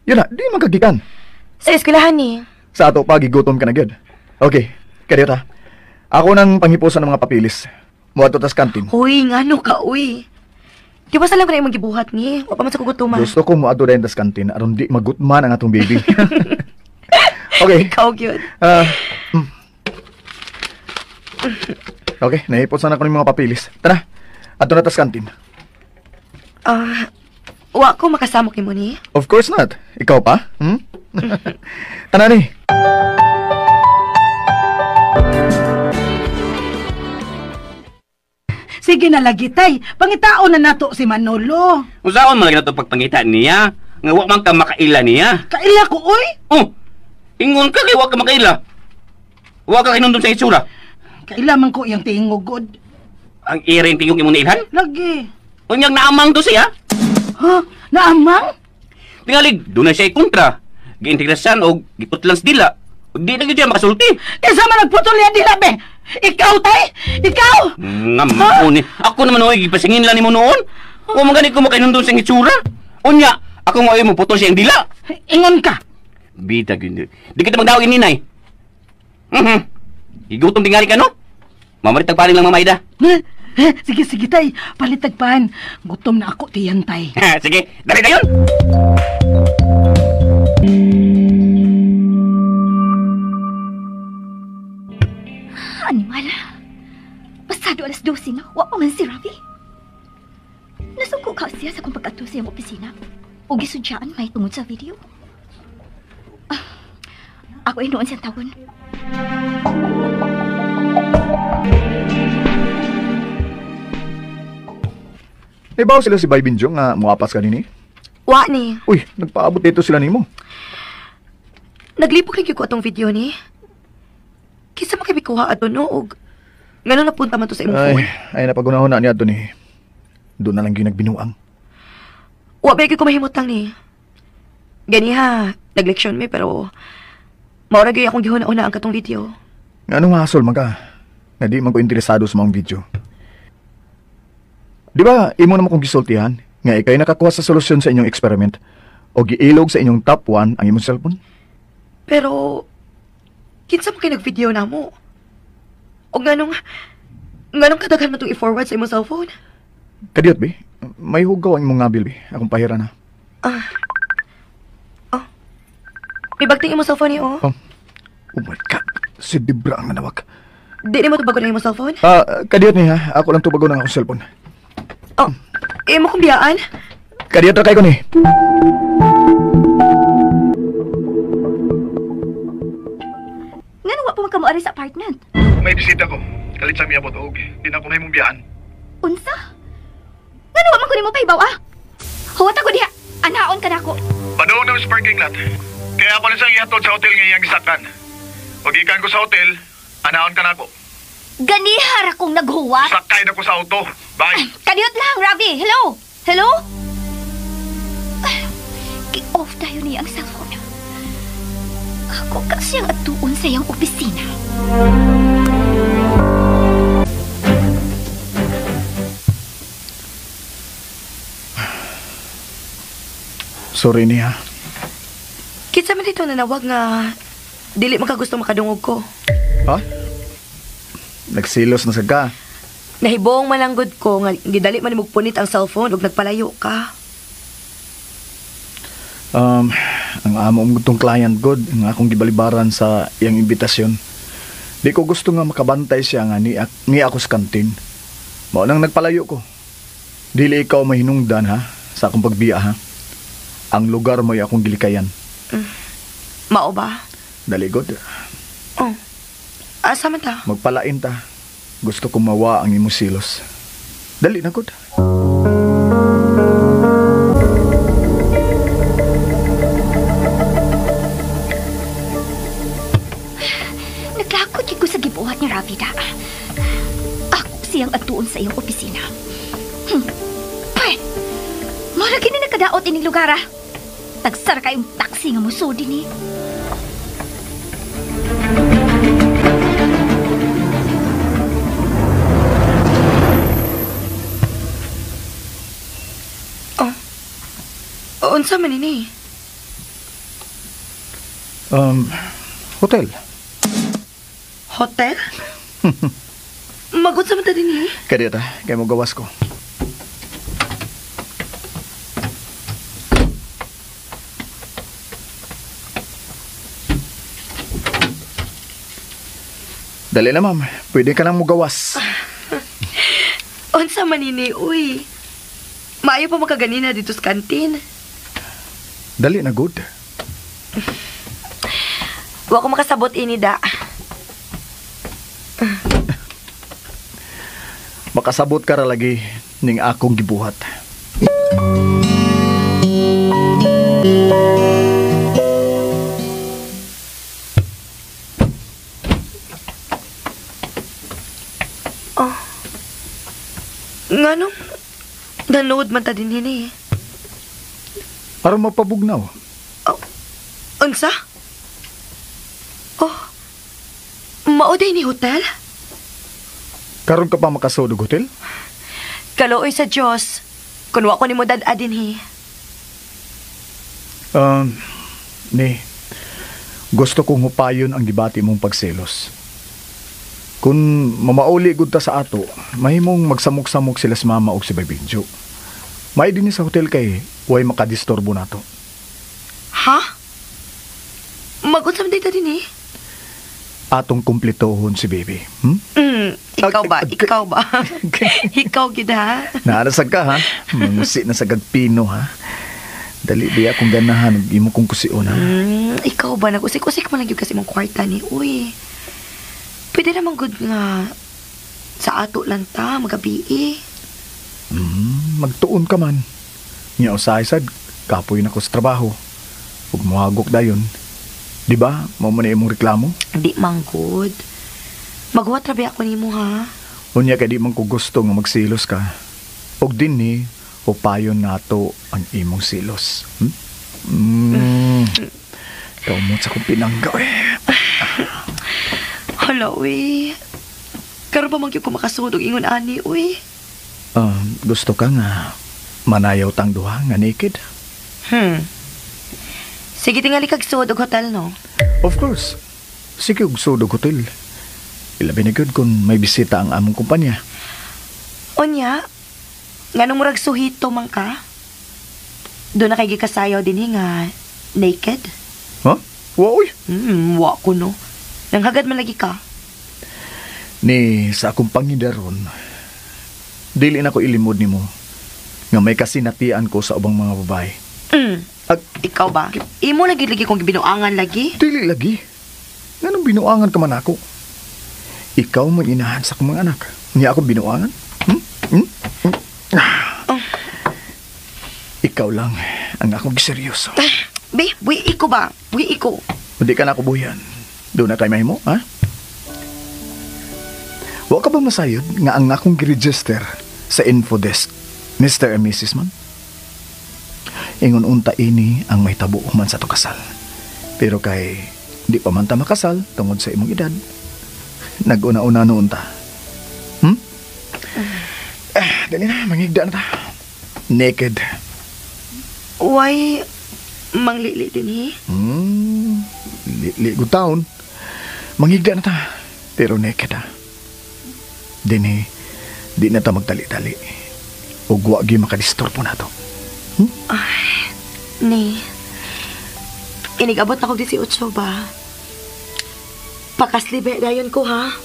Yun na, di man kagikan. Sa eskwelahan ni. Sa ato pa, gigutom ka na gyud. Okay, kaya ta. Ako nang panghipusan ng mga papilis. Muadto tas kantin. Hoy, ngano ka, uy. Di ba sa lang ko na imong gibuhat ni? Wa pa man sa kugutuma. Gusto ko muadto dayon tas kantin aron di magutman ang atong baby. Okay. Ikaw gyud. Okay, nahipot sana ko ng mga papilis. Tara, adto na tas kantin. Wa ko makasama kay mo ni. Of course not. Ikaw pa? Tara ni. Sige na lagi, tay. Pangitao na nato si Manolo. Usaon man lagi nato pagpangita niya? Nga wa man ka makaila niya. Kaila ko, oy? Oh, ingon ka kay wa ka makaila. Wa ka hinumdum sa itsura. Kaila man ko iyang tingog, god. Ang iring tingog imong nailhan? Lagi. Unyang naamang to siya. Ha? Naamang? Tingalig, doon na siya kontra. Giintegrasan o giputlan sa dila. Di na gyud siya makasulti. Kaysa man nagputol niya dila, be. Ikaw, tay! Ikaw! Nga, mauni. Ako naman, oy, gipasingin lang nimo noon. Wa man gani ko makainundon sa itsura. Unya, ako nga mo putol siya ang dila. Ingon ka. Bita gyud. Di kita magdawag ni Nay. Igutom tingali ka, no? Mamalit tagparin lang, Mama Ida. Sige, sige, tay. Palitagpan. Gutom na ako, tiyan, tay. Sige, dali na yun! Animal. Pasado 12:00 na, wa pa man si Ravi. Nasuko ka siya sa kung pag-ato sa iyang opisina. O gisudyaan may tungod sa video. Ako ay noon siyang tawon. Ibaw sila si Bay Binjo nga muapas ka nini? Wa ni. Uy, nagpaabot dito sila nimo. Naglipok lagi ko atong video ni. Kisa makibikuha ato no og ngano napunta man to sa imong phone. Ay, napagunahon na niya ato ni. Doon na lang gyud nagbinuang. Wa ba gyud ko mahimutang ni. Ganiha, nagleksyon mi pero maura gyud akong gihuna-una ang katong video. Ngano nga hasol man ka? Nga di man ko interesado sa maong video. Di ba imo naman kong gisultihan nga ikay nakakuha sa solusyon sa inyong experiment o giilog sa inyong top 1 ang imong cellphone? Pero kinsa man kay nag-video namo? O nganong kadaghan man tong i-forward sa imong cellphone? Kadiyot, bi. May hugaw ang imong ngabil, bi. Akong pahira na. Ah. Oh. May bagting imo cellphone ni, oh. Oh my God. Si Debra ang nanawag. Di mo tubagon ang imong cellphone? Kadiyot ni, ha. Ako lang tubagon ang akong cellphone. Oh, imo kong biyaan? Kadiyot ra kay ko ni. Ngano wa pa man kamo ari sa apartment? May bisita ko. Kalit sa miyabot og di na ko na imong biyaan. Unsa? Ngano wa man ko nimo pahibaw, ah? Huwat ako diha. Anaon ka nako. Padung na sa parking lot. Kaya ako na siyang ihatod sa hotel nga iyang gisakan. Og gikan ko sa hotel, anaon ka nako. Ganihar akong naghuwat. Sakay na ko sa auto. Bye. Kadiyot lang, Ravi. Hello? Hello? Ki-off tayo niya ang cellphone. Ako kasi ang atuon sa iyang opisina. Sorry niya. Kinsa man dito nanawag nga dili man ka gusto makadungog ko. Ha? Nagsilos na sa ka. Nahibong malanggod ko nga gidali man nimog punit ang cellphone ug nagpalayo ka. Ang amo tong client god nga akong gibalibaran sa iyang imbitasyon. Di ko gusto nga makabantay siya nga ni ako sa kantin. Mao nang nagpalayo ko. Dili ikaw mahinungdan ha sa akong pagbiya ha. Ang lugar mo'y akong gilikayan. Mao ba? Dali god. Oh. Asa man ta? Magpalain ta. Gusto kong mawa ang imong silos. Dali na god. Naglakot ko sa gibuhat ni Ravi da. Ako siyang atuon sa iyong opisina. Pweh! Mara kini nakadaot ining lugar ah. Tagsara kayong taxi nga muso din eh. Oh. Unsa man ini? Hotel. Hotel? Magunsa man ta din eh. Kaya ta, kay mo gawas ko. Dali na, ma'am. Pwede ka nang mugawas. Unsa man ini, uy. Maayo pa makaganina dito sa kantin. Dali na, good. Wa ko makasabot ini, da. Makasabot ka ra lagi ning akong gibuhat. Oh. Nganong nanood man ta din hini? Para mapabugnaw. Oh, unsa? Oh. Mao day ni hotel? Karon ka pa makasud og hotel? Kaluoy sa Dios. Kun wa ko nimo dad-a dinhi. Ni, gusto kong hupayon ang gibati mong pagselos. Kung mamauli gud ta sa ato, mahimong magsamok-samok sila sa mama og si Bay Benjo. May dinhi sa hotel kay way makadisturbo nato. Ha? Mag-unsa man day ta dinhi? Atong kumpletohon si baby. Ikaw ba? Ikaw ba? Ikaw gid ha? Naarasag ka ha? Mangusi na sa gagpino ha? Dali biya kung ganahan ug imo kong kusion ha? Ikaw ba? Nag-usik-usik man lang yun kasi mong kwarta ni. Uy, pwede naman good nga sa ato lang ta, magabi eh. Magtuon ka man. Nya usahay sad, kapoy na ko sa trabaho. Ug mohagok dayon. Di ba? Mao man imong reklamo? Di man good. Maghuwat ra ba ako nimo ha? Unya kay di man ko gusto nga magsilos ka. Og dinhi upayon nato ang imong silos. Kamot sa kong pinanggaw eh. Hala, uy. Karon pa man gyud ko makasud og ingon ani, uy. Gusto ka nga manayaw tang duha nga naked? Sige, tingali kag sud og hotel, no? Of course. Sige og sud og hotel. Ilabi na gyud kung may bisita ang among kumpanya. Unya, Nganong murag suhito man ka? Doon na kay gikasayaw din nga naked. Ha? Wa oy. Wa ko no. Nanghagad man lagi ka. Ni sa akong pangidaron, dili na ko ilimod nimo nga may kasinatian ko sa ubang mga babae. Ikaw ba? Imo lagi kong gibinuangan lagi? Dili lagi. Nganong binuangan ka man ako? Ikaw man inahan sa akong mga anak. Niya ako binuangan? Ikaw lang ang akong giseryoso. Be, buhi ko ba? Buhi ko. Hindi ka na ako buhian. Doon na tayo mahimo, ha? Wa ka ba masayod nga ang akong giregister sa infodesk, Mr. and Mrs. man? Ingon unta ini ang may tabo man sa to kasal. Pero kay di pa man ta makasal tungod sa imong edad. Nag-una-una noon ta. Dali na, mangigda na ta. Naked. Why, manglili din eh? Lili ko taon. Mangigda na ta. Pero naked ha. Dini, di na ta magtali-tali. O wagi makadisturbo na to. Ay, ni. Inigabot na kog 18 ba? Pakaslibe dayon ko ha.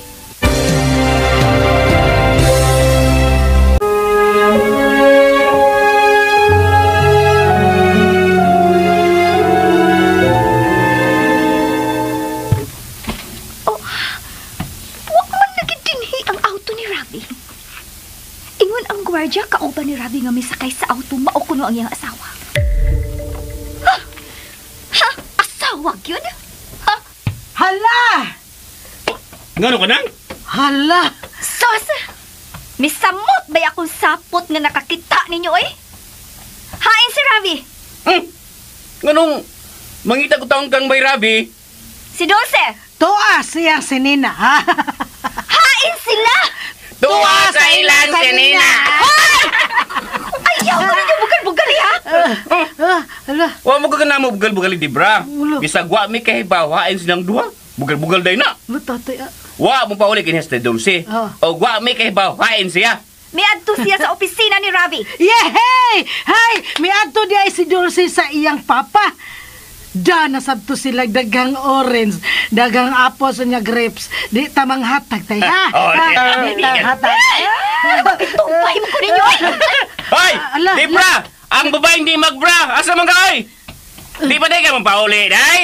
Oh, wa man lagi dinhi ang auto ni Ravi. Ingon ang gwardiya kauban ni Ravi nga misakay sa auto mao kuno ang iyang asawa. Ha? Ha? Asawa gyud? Ha? Hala! Ngano ka nang? Hala! Sos! Misamot ba akong sapot nga nakakita ninyo eh? Hain si Ravi! Nganong mangita ko taong kang may Ravi? Si Dulce! Tuwa siya si Nina! Hain sila! Tuwa sa ilang si Nina! Ayaw ko ninyo bugal-bugal ha! Hala! Wa mo ka na mo bugal-bugal di bra. Bisag wa mi kahibaw hain silang duha. Bugal-bugal day na. Tatay ah. Wa mo pauli kini sa Dulce. O wa mi kahibaw hain siya. Miadto siya sa opisina ni Ravi. Yehey! Hay! Miadto diay si Dulce sa iyang papa. Da nasabto sila dagang orange, dagang apples nya grapes. Di tamang hatag tay ha. Di tamang hatag. Tumpay mo ko ninyo. Hoy! Di bra! Ang babaeng di magbra! Asa man ka oy? Di pa day ka mapauli, day?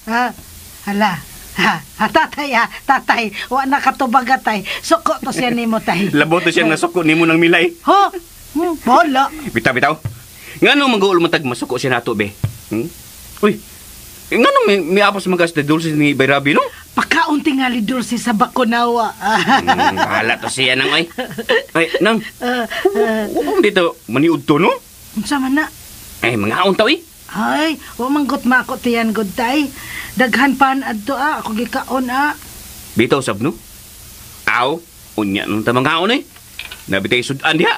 Ha? Hala. Ha, tatay ha, tatay. Wa na katubag tay. Suko to siya nimo tay. Labot to siya nasuko nimo ng milay. Ho? Wala. Bitaw bitaw. Ngano mag-uul matag masuko siya nato be? Uy. Ngano miapos man ka sa Dulce ni Bayrabi no? Pakaunti nga li Dulce sa Bakunawa. Bahala to siya nang ay. Ay, nang. Wa dito maniud to no? Unsa man na? Ay, mga taw eh. Ay, wa manggot mako tiyan gud tay. Daghan pan adto ah, ako gikaon ah. Bitaw sab no? Aw, unya nung tamang kaon eh. Nabitay sudan diha.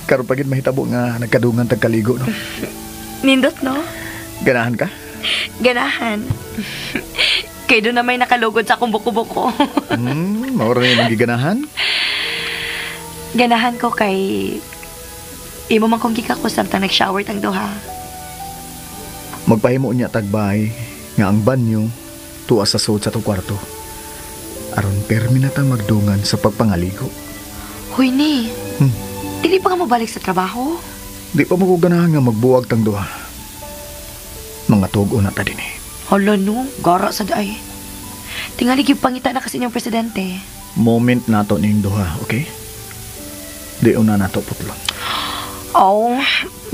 Karon pagid mahitabo nga nagkadungan tagkaligo no. Nindot no? Ganahan ka? Ganahan. Kay doon na may nakalugod sa akong buko-buko. Maura na yung giganahan? Ganahan ko kay imo man kong gikakos samtang nag-shower tang duha. Magpahimo niya tagbay nga ang banyo tuwa sa suod sa tong kwarto. Aron permi na tang magdungan sa pagpangaligo. Huy ni. Dili pa nga mobalik sa trabaho? Di pa mo ko ganahan nga magbuwag tang duha. Mga tugo na ta din eh. Hala no, gara sa day. Tingali gyud pangita na kasi niyang presidente. Moment nato ning duha, okay? Di una nato putlon. Oh,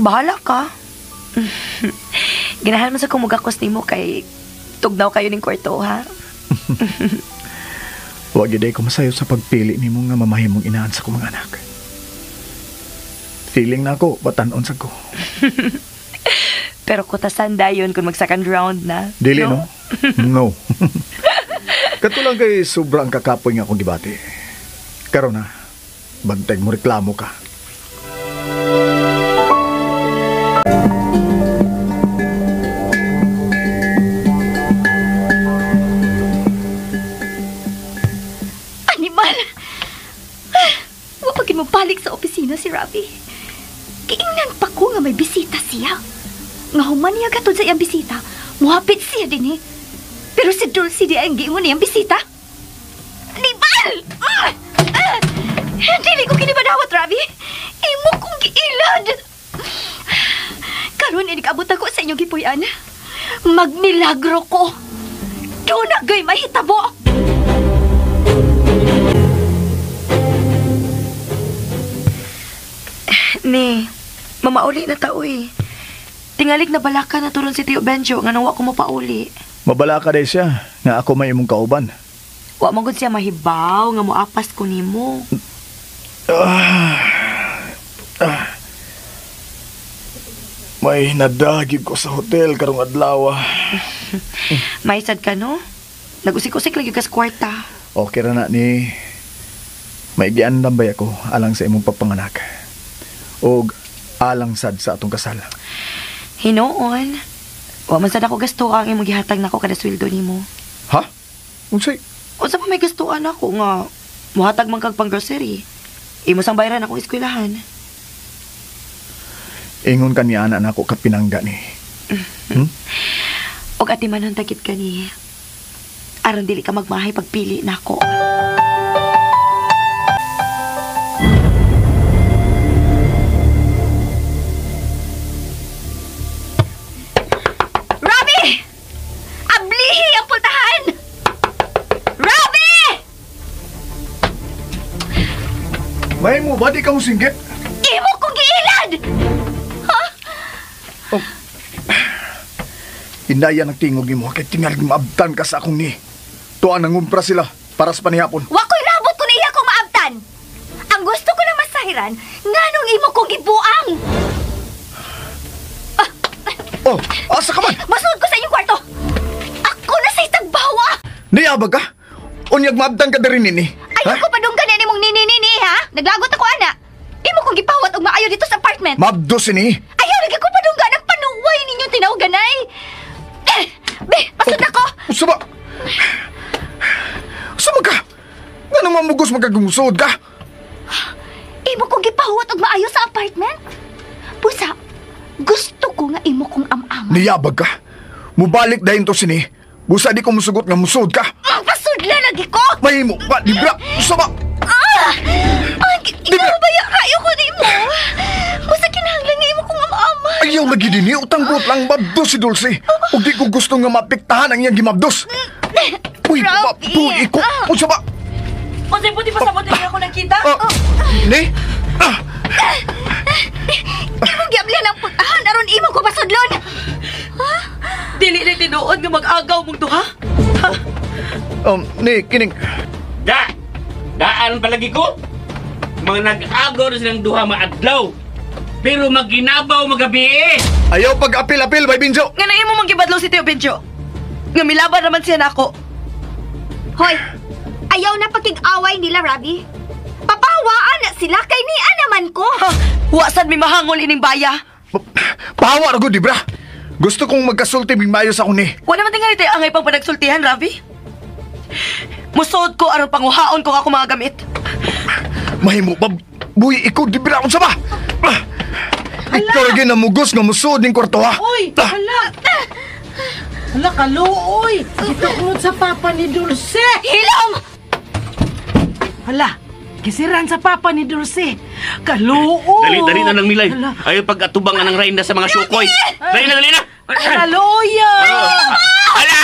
bahala ka. Ganahan man sa kumugakos nimo kay tugnaw kayo ning kwarto, ha? Wa gyud ko masayo sa pagpili nimo nga mamahimong inahan sa akong mga anak. Feeling na ako, batan-on sa ko. Pero kutasan dayon kung mag-second round na. Dili, no? No. Katulang kay sobrang kakapoy nga akong gibati. Karon na, bantay mo reklamo ka. Kay mobalik sa opisina si Ravi. Giingnan pa ko nga may bisita siya. Nga human niya gatod sa iyang bisita, muhapit siya din eh. Pero si Dulce di ang giingon niyang bisita. Nibal! Dili ko kini madawat, Ravi. Imo kong giilad. Karon inikabot ako sa inyong gipuy-an. Magmilagro ko. Doon na gay mahitabo. Ni, mamauli na tao eh. Tingalig na balaka na tulon si Tio Benjo nga nang wa ko mapauli. Mabalaka day siya nga ako may imong kauban. Wa man gud siya mahibaw nga moapas ko nimo. May nadagib ko sa hotel karong adlaw. May sad ka no? Nagusik-usik lagi ka sa kwarta. Okay ra na ni. May giandam bay ako alang sa imong pagpanganak. Og alang sad sa atong kasal. Hinoon. Wa man sad ako gasto ang imong gihatag nako kada sweldo nimo. Ha? Unsay? Unsa pa may gastuan ako nga mohatag man kag pang grocery. Imo sang bayaran akong eskwelahan. Ingon ka niya ana nako kapinangga ni. Og atimanon tagit ka ni. Aron dili ka magmahay pagpili nako. Ravi! Ablihi ang pultahan! Ravi! May mo ba di ka mo singgit? Imo kong giilad! Oh. Indaya nagtingog nimo kay tingalig maabtan ka sa akong ni. Tuan nangumpra sila para sa panihapon. Wa ko'y rabot kung iya kong maabtan. Ang gusto ko lang masahiran, nganong imo kong gibuang. Oh, asa ka man? Masulod ko sa inyong kwarto. Ako na sa itagbawa. Niabag ka? Unyag maabtan ka diri nini. Ayaw ko padunggan ni mong nini-nini ha. Naglagot ako ana. Imo kong gipawat og maayo dito sa apartment. Mabdos ini. Ayaw lagi ko padunggan ang panuway ninyong tinawganay. Be, pasod ako. Usa ba? Usa man ka? Nga naman mugos magkagungsod ka? Imo kong gipahuwat og maayo sa apartment. Pusa, gusto ko nga imo kong am-ama. Niyabag ka? Mubalik dahin to sini. Busa di ko musugot nga musod ka. Pasudla lagi ko! Mahimo ba? Libra! Usa ba? Ah! Ay, ikaw ba ya? Kayo ko di mo. Busa kinahanglan nga imo kong am-ama. Ayaw lagi din eh. Utang buot lang mabdos si Dulce. Ug di ko gusto nga mapiktahan ang iyang gimabdos. Uy, Ravi! iko. Usa ba? Unsay buti pa sa mo dili ako nakita? Ni? Imong giablihan ang putahan aron imo ko pasudlon. Dili na tinuod nga mag-agaw mong duha. Ni kining Da! Daan palagi ko. Mga nag-agaw na silang duha maadlaw. Pero maginabaw magabi eh. Ayaw pag-apil-apil, Bay Binjo. Nga na imo mang gibadlaw si Tio Benjo. Nga milaban naman siya nako. Hoy, ayaw na pakig-away nila, Ravi. Papahawaan na sila kay niya naman ko. Ha, wa sad mi mahangol ining baya. Pahawa ra gud, di bra. Gusto kong magkasulti mig maayo sa akong ni. Wa naman tingali tayo angay pang panagsultihan, Ravi. Musod ko aron panguhaon ko ako mga gamit. Mahimo ba? Buhi ikaw, di bra unsa ba? Ikaw lagi namugos nga musod ning kwarto ha. Uy, hala. Hala, kaluoy. Gitukmod sa papa ni Dulce. Hilom! Hala, kisiran sa papa ni Dulce. Kaluoy. Dali, dali na ng milay. Hala. Ayaw pag-atubang ng Reyna sa mga sukoy. Dali na, dali na! Kaluoy. Hala!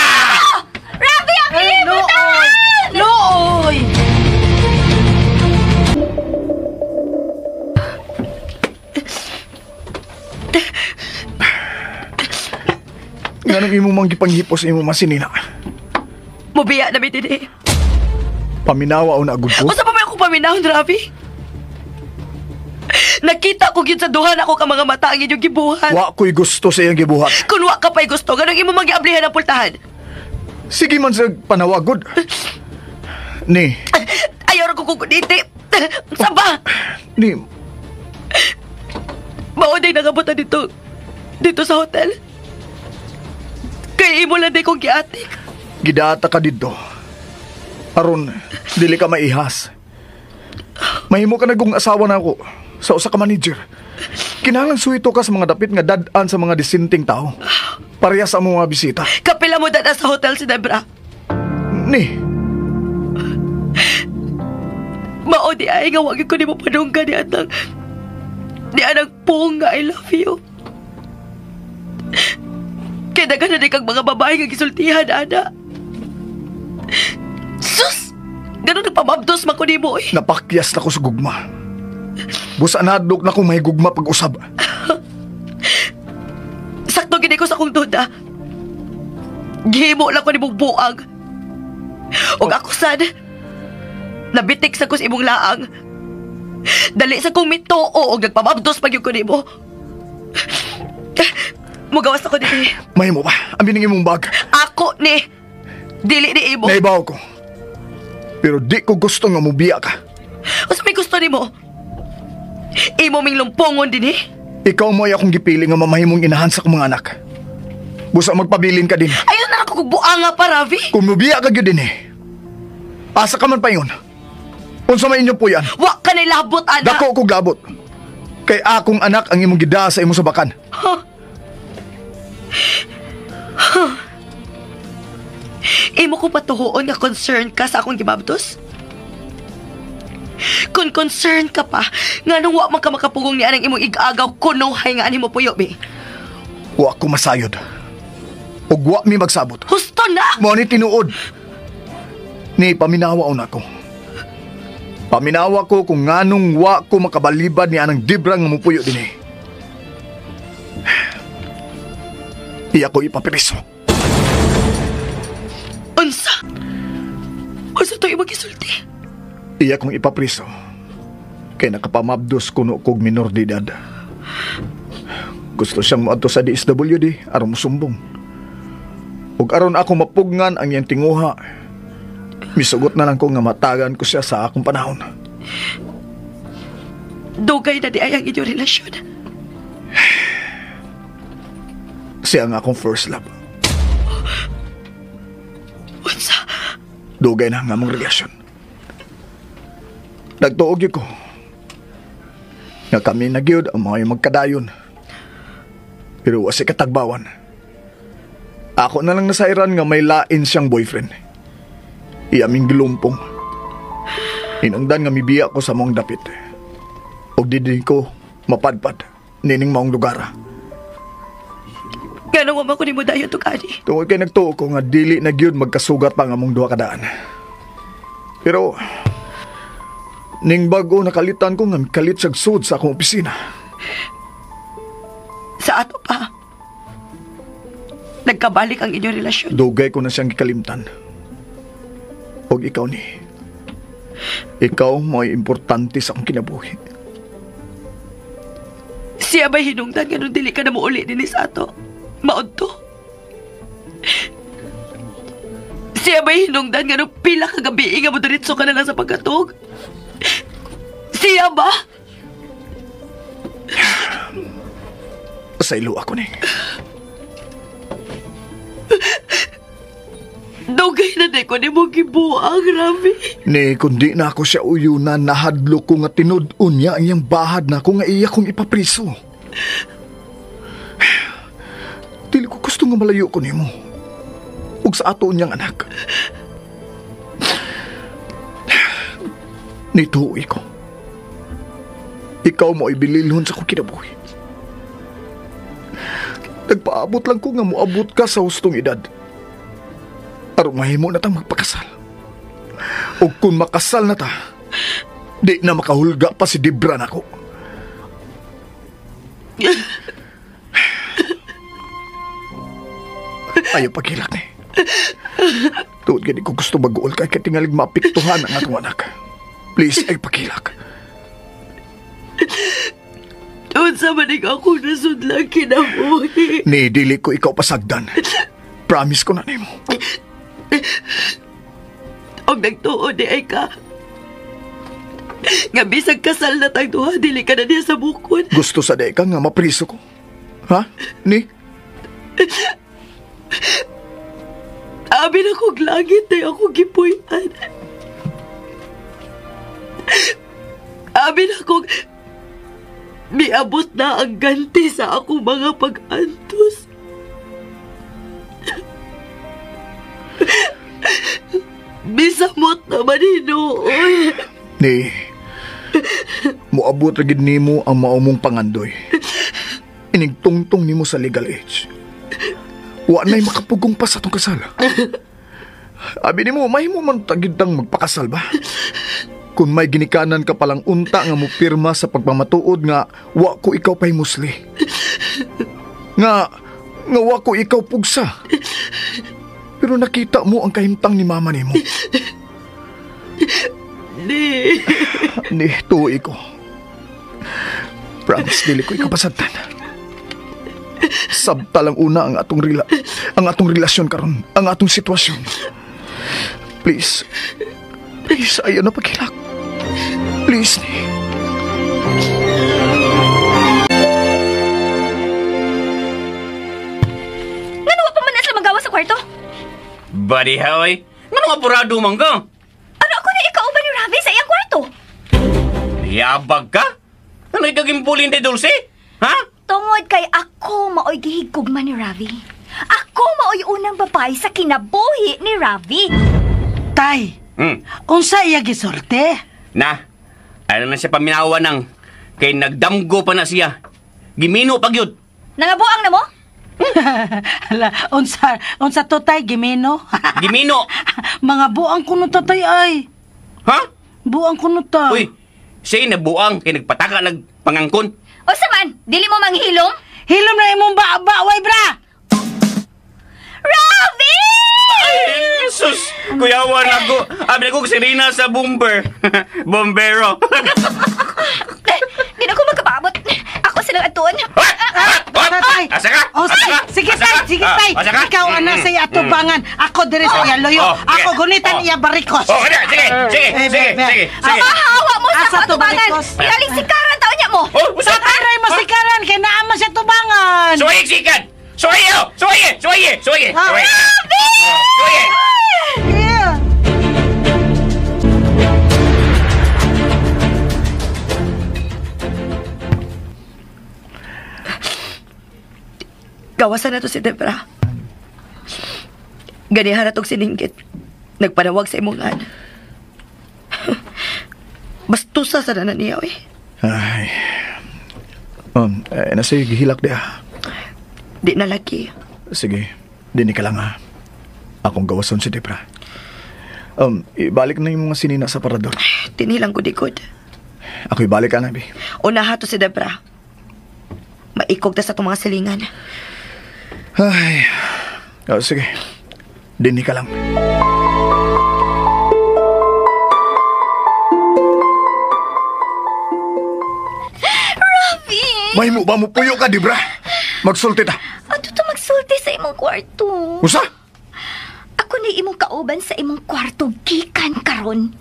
Ravi, ang Ay, luoy. Luoy. Nganong imo mang gipanghipos imo masinina? Mubiya na mi dinhi. Paminawa o na agud ko? Unsa pa may akong paminahon, Ravi? Nakita ko gyud sa duha nako ka mga mata ang inyong gibuhat. Wa ko'y gusto sa iyang gibuhat. Kun wa ka pa'y gusto, ganong imo mang giablihan ang pultahan. Sige man sa panawagod. Ni, Ayaw ra ko kukuniti. Unsa ba? ni, Mao day nangabutan dito. Dito sa hotel. Kay imo lang day kong giatik. Gidata ka dito. Aron, dili ka maihas. Mahimo ka nagong asawa na ako sa usa ka manager. Kinahanglan suwito ka sa mga dapit nga dad-an sa mga disinting tao. Pareha sa among mga bisita. Kapila mo dad sa hotel si Debra. Ni. Mao di ay nga wag ko nimo padunggan ni anang ni anang pong nga I love you. Kaya daghan na di kang mga babae nga gisultihan, ana. Sus! Ganun nagpamabdos man ko nimo eh. Napakyas na ko sa gugma. Busa nadlok na kong may gugma pag-usab. Sakto gini ko sa akong duda. Gihimo lang ko nimong buang. Og ako sad, nabitik sa ko sa imong laang. Dali sa kong mitoo og nagpamabdos pag yun ko nimo. Mugawas ako dili. Mahimo ba? Amin ang imong bag. Ako ni. Dili ni imo. Naibaw ko. Pero di ko gusto nga mubiya ka. Unsa may gusto nimo? Imo ming lumpongon din eh. Ikaw mo ay akong gipili nga mamahimong inahan sa akong mga anak. Busa magpabilin ka din. Ayaw na ako kung buanga pa, Ravi. Kung mubiya ka gyud din eh. Asa ka man pa yun. Unsa may inyo po yan? Wa ka na'y labot, anak. Dako kog labot. Kay akong anak ang imong gidaa sa imong sabakan. Huh? Huh. Imo ko patuhoon nga concern ka sa akong gibabdos? Kung concern ka pa, nga nung wa man ka makapugong ni anang imong igagaw kunuhay nga ani mo puyo, be. Wa ko masayod. Ug wa mi magsabot. Husto na! Mao ni tinuod. Ni paminawa una ko. Paminawa ko kung nganong wa ko makabalibad ni anang Debra nga mupuyo dinhi. Iya ko ipapriso. Unsa? Unsa to imong gisulti? Iya kong ipapriso. Kay nakapamabdos kuno kog minor de edad. Gusto siyang moadto sa DSWD aron mosumbong. Ug aron ako mapugngan ang iyang tinguha. Misugot na lang ko nga matagan ko siya sa akong panahon. Dugay na di ay ang inyong relasyon. Siya ang akong first love. Unsa? Dugay na ang among relasyon. Nagtuog ko. Nga kami na gyud ang mga magkadayon. Pero wa si katagbawan. Ako na lang nasairan nga may lain siyang boyfriend. Iyaming gilumpong. Hinungdan nga mibiya ko sa mong dapit. Og di din ko mapadpad nining maong lugar. Ganong wa man ko nimo dayon tukani. Tungod kay nagtuo ko nga dili na gyud magkasugat pa ang among duha ka daan. Pero ning bag-o nakalitan ko nga kalit siyag sud sa akong opisina. Sa ato pa, nagkabalik ang inyong relasyon. Dugay ko na siyang gikalimtan. Og ikaw ni, ikaw mo'y importante sa akong kinabuhi. Siya ba'y hinungdan nga nung dili ka na muuli din sa ato? Maod to. Siya ba'y hinungdan nga nung pila ka gabi nga mo diretso ka na lang sa pagkatog? Siya ba? Sa ilo ako ni. Dugay na di ko ni mo gibuang, Ravi. Ni, kundi na ako siya uyunan, nahadlo ko nga tinud-on niya ang iyang bahad na ko nga iya kong ipapriso. Dili ko gusto nga malayo ko nimo. Ug sa ato niyang anak. Nituoy ko. Ikaw mo ay bililhon sa kong kinabuhi. Nagpaabot lang ko nga moabot ka sa hustong edad. Aron mahimo na tang magpakasal. O kung makasal na ta, di na makahulga pa si Debra nako. Ayaw paghilak ni. Tuod gani ko gusto mag-uol kay katingalig maapektuhan ang atong anak. Please, ay paghilak. Unsa man ikaw akong nasudlang kinabuhi. Ni, dili ko ikaw pasagdan. Promise ko na nimo. Og nagtuo di ay ka. Nga bisag kasal na tang duha, dili ka na niya sa bukod. Gusto sa di ka nga mapriso ko. Ha? Ni? Abi na kong langit ay ako gipuy-an. Abi na kong miabot na ang ganti sa akong mga pag-antos. Misamot naman hinuoy. Ni, muabot ra gid nimo ang maumong pangandoy. Inigtungtong nimo sa legal age. Wa na'y makapugong pa sa atong kasal. Abi nimo, mahimo man tagid tang magpakasal ba? Kung may ginikanan ka palang unta nga mupirma sa pagpamatuod nga wa ko ikaw pahimusli. Nga wa ko ikaw pugsa. Pero nakita mo ang kahimtang ni mama nimo. Ni. Ni, tuwi ko. Promise, dili ko ikaw pasagtan. Sabta lang una ang atong ang atong relasyon karon, ang atong sitwasyon. Please. Please, ayaw na paghilak. Please, ni. Ngano pa man na sila magawa sa kwarto? Buddy, hoy. Ngano nga apurado man ka? Ano ako na ikaw ba ni Ravi sa iyang kwarto? Yabag ka? Ano ikaw gimpulin ni Dulce? Ha? Tungod kay ako maoy gihigugma ni Ravi. Ako maoy unang babae sa kinabuhi ni Ravi. Tay, unsa iya gisorte? Na, ano na siya paminawa nang kay nagdamgo pa na siya. Gimino pag yun. Nangabuang na mo? Ala, unsa to tay gimino? Gimino. Mga buang kuno tatay ay. Ha? Buang kuno ta. Uy, siya nabuang kay nagpataka nagpangangkon. O man, dili mo manghilom? Hilom na imong baway bra. Ravi! Ay, sus! Kuyawan ako. Abi ko si Rina sa bomber. Bombero. Di na ko magkapaabot. Ako silang atuon. Tatay. Asa ka? Oh, sige tay, sige tay. Ikaw ana sa iya atubangan. Ako diri sa iya loyo. Ako gunitan iya barikos. Oh, sige, sige, sige, sige, sige. Mahawa mo sa ako atubangan. Ilaling sikaran taon niya mo. Tatay ray mo sikaran kay naa man siya tubangan. Suwaye sikan. Suwaye, suwaye, suwaye, suwaye. Ravi! Suwaye. Yeah. Gawasan na to si Debra. Ganihan na tong sininggit. Nagpanawag sa imong ngan. Bastusa sa na niya, eh. Ay. Nasa gihilak di ah. Di na lagi. Sige, dini ka lang ah. Akong gawason si Debra. Ibalik na yung mga sinina sa parador. Tinilang ko di good. Ako ibalik ka na, bi. Unaha to si Debra. Maikog ta sa itong mga silingan. Ay. Oh, sige. Dini ka lang. Ravi! May mo ba mo puyo ka, Debra? Magsulti ta. Ato to magsulti sa imong kwarto. Usa? Ako na imong kauban sa imong kwarto gikan karon.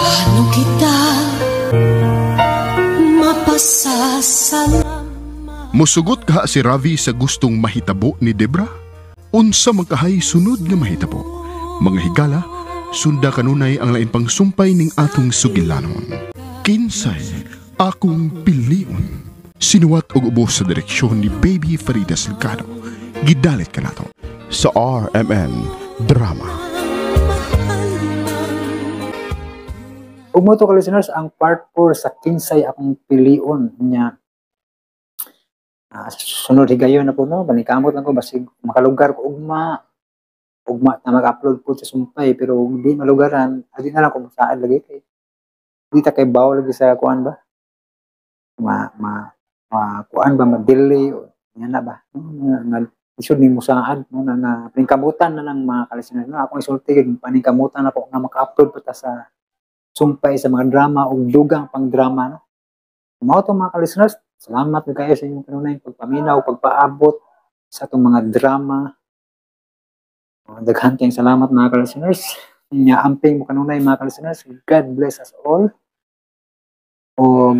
Paano kita mapasasalamat? Musugot kaha si Ravi sa gustong mahitabo ni Debra? Unsa man kahay sunod nga mahitabo? Mga higala, sunda kanunay ang lain pang sumpay ning atong sugilanon. Kinsay akong piliun. Sinuwat og ubos sa direksyon ni Baby Farida Silcado. Gidalit ka nato sa RMN Drama. Ug mo to ka listeners, ang part 4 sa Kinsay akong piliun niya. Sunod higayon na po no, banikamot lang ko basig makalugar ko ugma. Ugma na mag-upload po sa sumpay pero di malugaran, adi na lang kung saan lagi kay. Di ta kay baw lagi sa kuan ba? Ma kuan ba ma-delay o yan na ba? No, nga isod ni mo saad no na, na paningkamutan na lang mga ka-listeners no. Akong isulti gid paningkamutan ako nga maka-upload pa ta sa sumpay sa mga drama o dugang pang drama no. Mao to mga ka-listeners, salamat kayo sa inyong kanunay pagpaminaw, pagpaabot sa atong mga drama. Daghan kayong salamat mga ka-listeners. Nya amping mo kanunay mga ka-listeners. God bless us all. O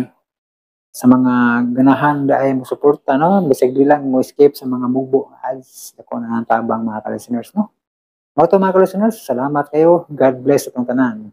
Sa mga ganahan daay mo suporta, no, bisag di lang mo escape sa mga mugbo ads, dako na ang tabang, mga ka-listeners, no. Mao to, mga ka-listeners, salamat kayo. God bless atong tanan.